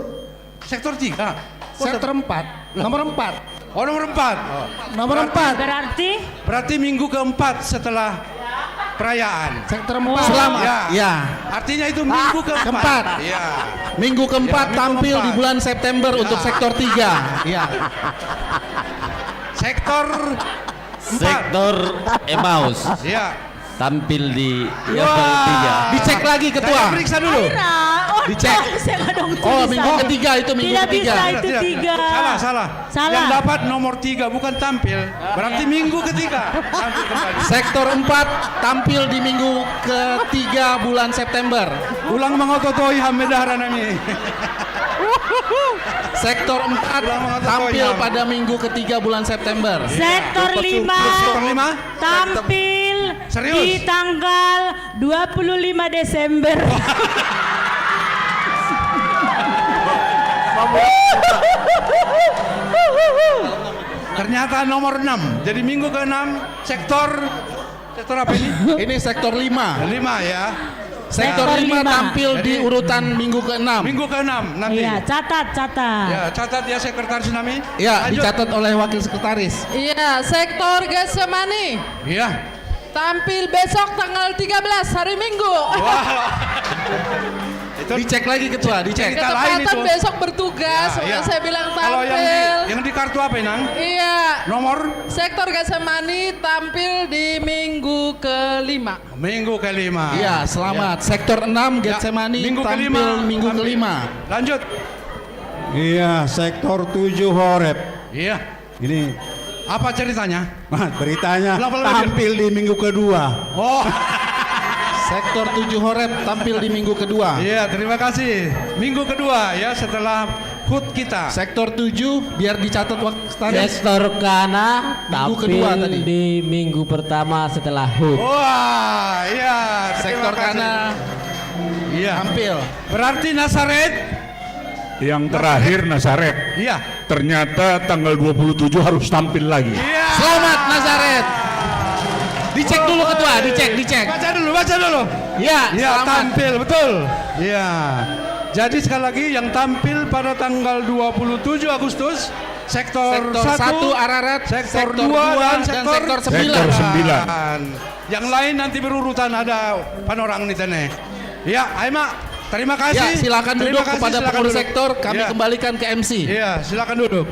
Sektor tiga. Sektor empat. Nomor empat. Oh, nomor empat. Oh. Nomor empat. Berarti? Berarti minggu keempat setelah perayaan. Sektor empat. Selamat. Ya. Ya. Artinya itu minggu keempat. Keempat. Ya. Minggu keempat, ya, minggu tampil keempat di bulan September, ya, untuk sektor tiga. Ya. Sektor empat. Sektor Emmaus. Ya. Tampil di, wah, level tiga. Dicek lagi, Ketua. Saya periksa dulu. Aira, oh, dicek. Saya nggak dong. Oh, tulisan. Minggu ketiga itu, minggu ketiga. Tidak bisa, itu tidak, tidak, tiga. Salah, salah. Salah. Yang dapat nomor tiga, bukan tampil. Berarti minggu ketiga. Tampil kembali. Sektor empat tampil di minggu ketiga bulan September. Ulang mangototoi ham, beda hara nami. Sektor empat tampil pada minggu ketiga bulan September. Sektor lima. Sektor lima. Tampil, serius, di tanggal dua puluh lima Desember. Ternyata nomor enam. Jadi minggu keenam, sektor, sektor apa ini? Ini sektor lima. Lima ya. Sektor lima tampil di urutan minggu keenam. Minggu keenam nanti. Iya, catat, catat. Ya, catat ya, sekretaris nami. Ya, lanjut. Dicatat oleh wakil sekretaris. Iya, sektor Getsemani. Iya. Tampil besok tanggal tiga belas, hari Minggu. Wah. Itu dicek lagi, Ketua, dicek. Cerita lain itu. Ketepatan besok bertugas, ya, ya, saya bilang tampil. Kalau yang di, yang di kartu apa, Inang? Iya. Nomor? Sektor Getsemani tampil di minggu kelima. Minggu kelima. Iya, selamat. Ya. Sektor enam, ya, Getsemani, minggu kelima, tampil minggu kelima. Lanjut. Iya, sektor tujuh Horeb. Iya. Ini. Apa ceritanya? Nah, beritanya, kenapa lagi? Tampil di minggu kedua. Oh. Sektor tujuh Horeb tampil di minggu kedua. Iya, terima kasih. Minggu kedua ya, setelah HUT kita. Sektor tujuh, biar dicatat waktu tadi. Sektor Kana tampil di minggu pertama setelah HUT. Wah, iya, terima kasih. Sektor Kana, iya, tampil. Berarti Nazaret? Yang terakhir Nazaret. Iya. Ternyata tanggal dua puluh tujuh harus tampil lagi. Iya. Selamat, Nazaret. Dicek dulu, Ketua, dicek, dicek. Baca dulu, baca dulu. Ya, ya, selamat. Tampil, betul. Ya. Jadi sekali lagi, yang tampil pada tanggal dua puluh tujuh Agustus, sektor, sektor satu, satu Ararat, sektor, sektor dua, dua, dan, dan sektor, sektor sembilan. Sektor sembilan. Yang lain nanti berurutan, ada panorang nih, tene. Ya, ayo, Mak. Terima kasih. Ya, silakan duduk. Terima kasih, kepada silakan pengurus duduk. Sektor, kami, ya, kembalikan ke M C. Iya, silakan duduk.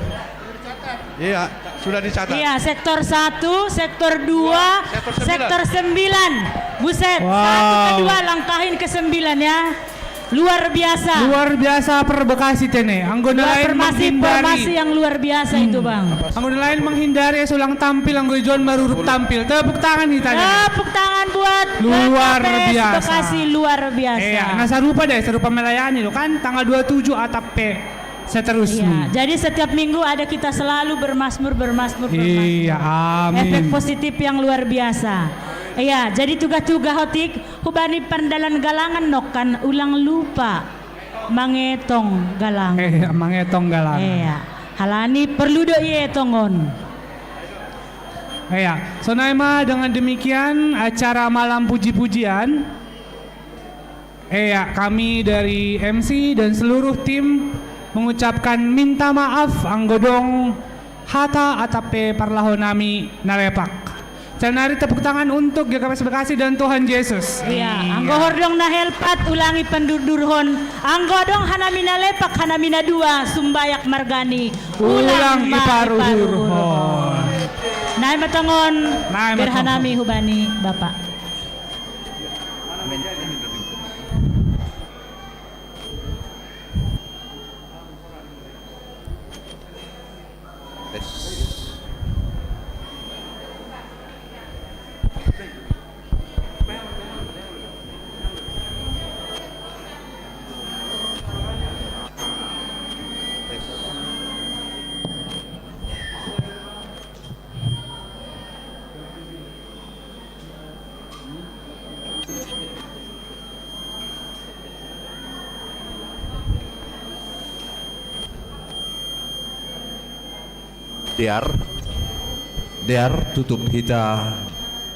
Iya. Sudah dicatat. Iya, sektor satu, sektor dua, Sektor sembilan. Sektor sembilan. Buset, Wow. Satu ke dua, langkahin ke sembilan ya. Luar biasa. Luar biasa per Bekasi tene. Anggo Luar nelayan formasi, formasi menghindari. Yang luar biasa itu, Bang. Anggo nelayan menghindari sulang tampil, anggo John marurup tampil. Tepuk tangan hita. Tepuk tangan buat Luar K P S biasa. Bekasi, luar biasa. Eh, nah sarupa deh, sarupa melayani lo kan tanggal dua puluh tujuh atap pe Iya, seterusnya. Jadi setiap minggu ada kita selalu bermasmur, bermasmur, bermasmur. Iya, amin. Efek positif yang luar biasa. Iya, jadi tuga-tuga hotik hubani pandalan galangan nokan ulang lupa mangetong galang. Eh, mangetong galang. Iya, halani perlu do iye tongon. Iya, sonai ma dengan demikian acara malam puji-pujian. Iya, kami dari M C dan seluruh tim mengucapkan minta maaf anggo dong hata atap pe parlaho nami na lepak. Saonari tepuk tangan untuk G K P S Bekasi dan Tuhan Yesus. Iya, anggo hordong na helpat ulangi pendurdurhon. Anggo dong hanami na lepak hanami na dua sumbayak margani. Ulang ma iparuhurhon. Nai matongon Nai matongon. Berhanami hubani Bapak. Dear, dear, tutup hita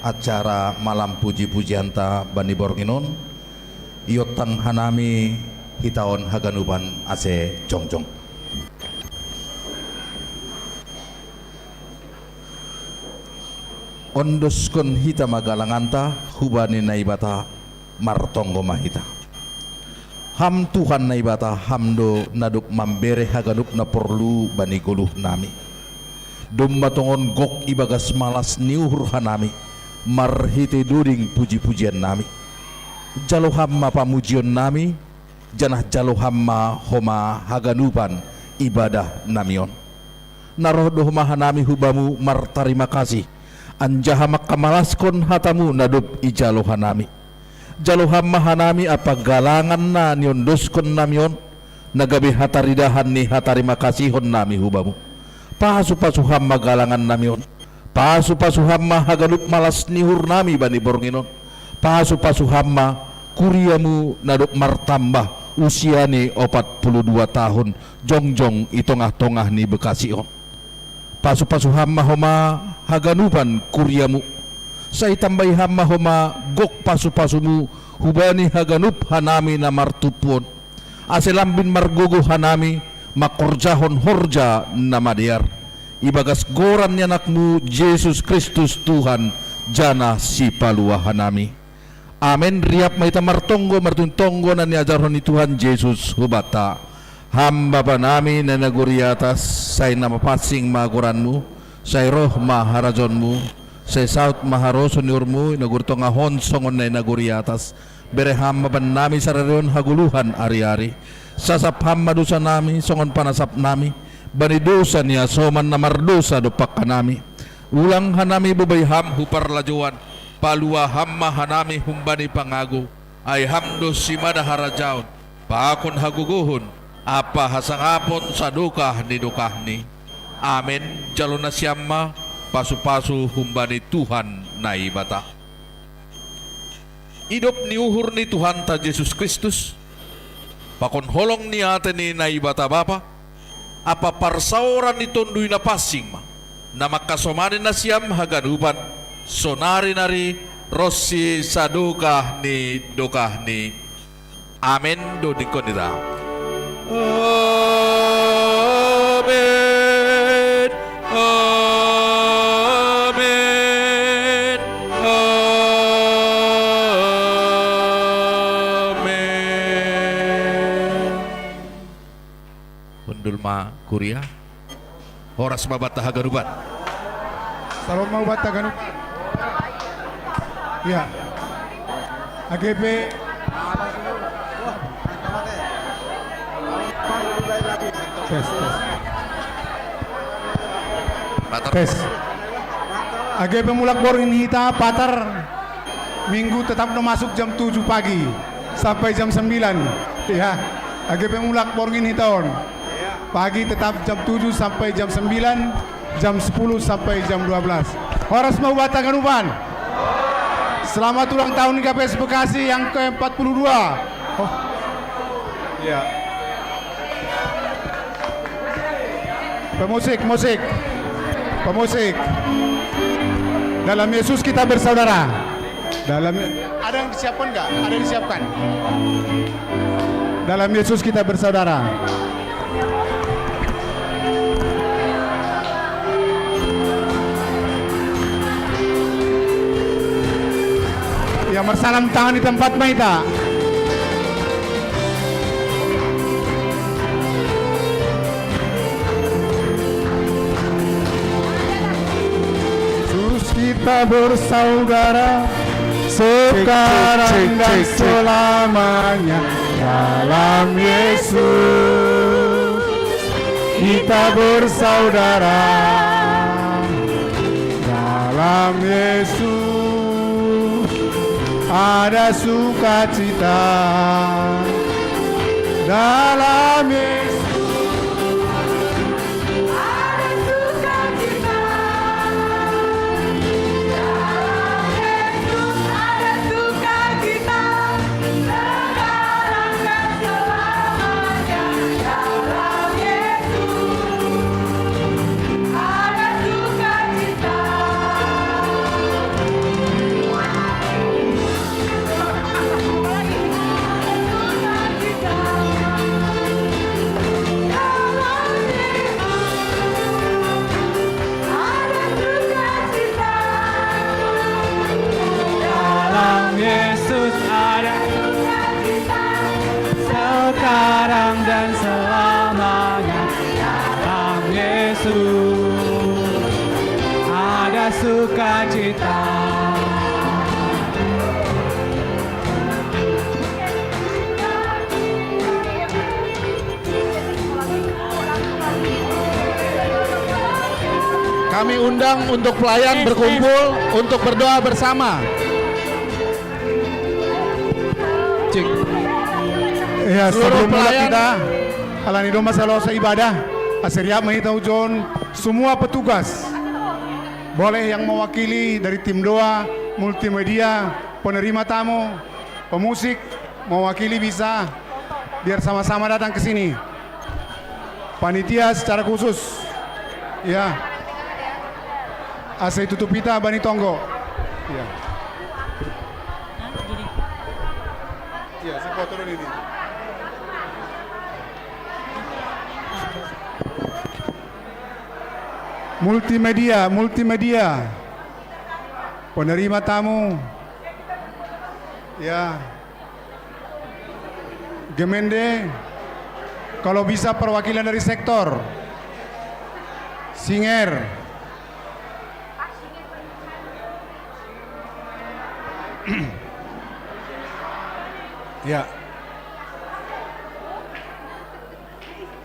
acara malam puji-pujianta bani borngin on. Iontang hanami hita on haganupan ase jongjong. Ondoskon hita ma galanganta hubani Naibata, martonggo ma hita. Ham Tuhan Naibata, Ham do na dob mambere haganup na porlu bani goluh nami. Domma tongon gok ibagas malas ni uhur hanami marhite doding puji-pujian nami. Jalo Ham ma pamujion nami, janah jalo Ham ma homa haganupan ibadah nami on. Na roh do homa hanami hu Bamu martarima kasih, anjaha mangkamalaskon hataMu na dob ijalo hanami. Jalo Ham ma hanami ampa galangan na niondoskon nami on, na gabe hataridahan ni hatarima kasihon nami hu Bamu. Pasu-pasu Ham ma galangan nami on. Pasu-pasu Ham ma haganup malas ni uhur nami bani borngin on. Pasu-pasu Ham ma kuriaMu na dob martambah usia ni opat puluh dua tahun jongjong i tongah-tongah ni Bekasi on. Pasu-pasu Ham ma homa haganupan kuriaMu. Sai tambai Ham ma homa gok pasu-pasuMu hubani haganup hanami na martumpu on. Ase lambin margogo hanami mangkorjahon horja na madear. Ibagas goran ni AnakMu Jesus Kristus Tuhan, janah Sipalua hanami. Amen. Riap ma hita martonggo martonggo na niajarhon ni Tuhan Jesus hubanta. Ham Bapa nami na i nagori atas, sai na mapansing ma goranMu, sai roh ma harajaonMu, sai saut ma harosuh ni uhurMu i nagori tongah on songon na i nagori atas. Bere Ham ma bannami sadari on hagoluhan ari-ari. Sasap Ham ma dosa nami songon panasap nami bani dosa ni hasoman na mardosa dompak hanami. Ulang hanami bobai Ham hu parlajouan, palua Ham ma hanami humbani pangago. Ai Ham do simada harajaon, pakon hagogohon, ampa hasangapon sadokah ni dokahni. Amen. Jalo nasiam ma pasu-pasu humbani Tuhan Naibata. Idop ni uhur ni Tuhanta Jesus Kristus, pakon holong ni ate ni Naibata Bapa, ampa parsaoran ni Tonduy Napansing ma, na mangkasomani nasiam haganupan, sonari nari ronsi sadokah ni dokahni. Amen. Dodingkon hita. Amen. Amen. Amen. Hundul ma kuria. Horas ma banta haganupan. Kalau mau bata kan. Ya. A G P. Tes, tes. Patar. Tes. A G P mulak borngin hita, Patar. Minggu tetap no masuk jam tujuh pagi sampai jam sembilan. Ya. A G P mulak borngin hita on. Pagi tetap jam tujuh sampai jam sembilan, jam sepuluh sampai jam dua belas. Horas ma banta ganupan. Selamat ulang tahun K P S Bekasi yang ke empat puluh dua. Oh. Ya. Pemusik, musik. Pemusik. Dalam Yesus kita bersaudara. Dalam, ada yang disiapkan nggak? Ada yang disiapkan. Dalam Yesus kita bersaudara. Ya, marsalam tangan di tempat ma hita. Terus kita bersaudara sekarang dan selamanya dalam Yesus. Kita bersaudara dalam Yesus. Ada sukacita dalam Yesus. Ada sukacita. Dalam Yesus ada sukacita. Sekarang dan selamanya. Dalam Yesus ada sukacita. Dalam Yesus ada sekarang dan selamanya. Dalam Yesus ada sukacita. Kami undang untuk pelayan berkumpul untuk berdoa bersama. Cek. Ya, seluruh sebelum mulai pelayan kita, alani do ma salose ibadah, asa riap ma hita ujon, semua petugas boleh yang mewakili dari tim doa, multimedia, penerima tamu, pemusik, mewakili bisa, biar sama-sama datang ke sini. Panitia secara khusus, ya, asa itutup hita bani tonggo. Ya. Ya, saya foto dulu ini. Multimedia, multimedia. Penerima tamu. Ya. Gemende, kalau bisa perwakilan dari sektor. Singer. Ya.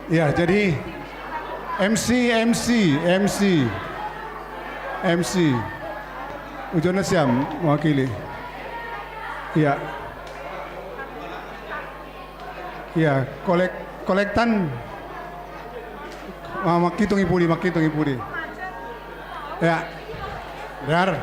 Ya, jadi M C, M C, M C, M C. Ujon na siam mewakili. Ya. Ya, kolek-, kolektan. Ah, makitung i pudi, makitung i pudi. Ya. Dar.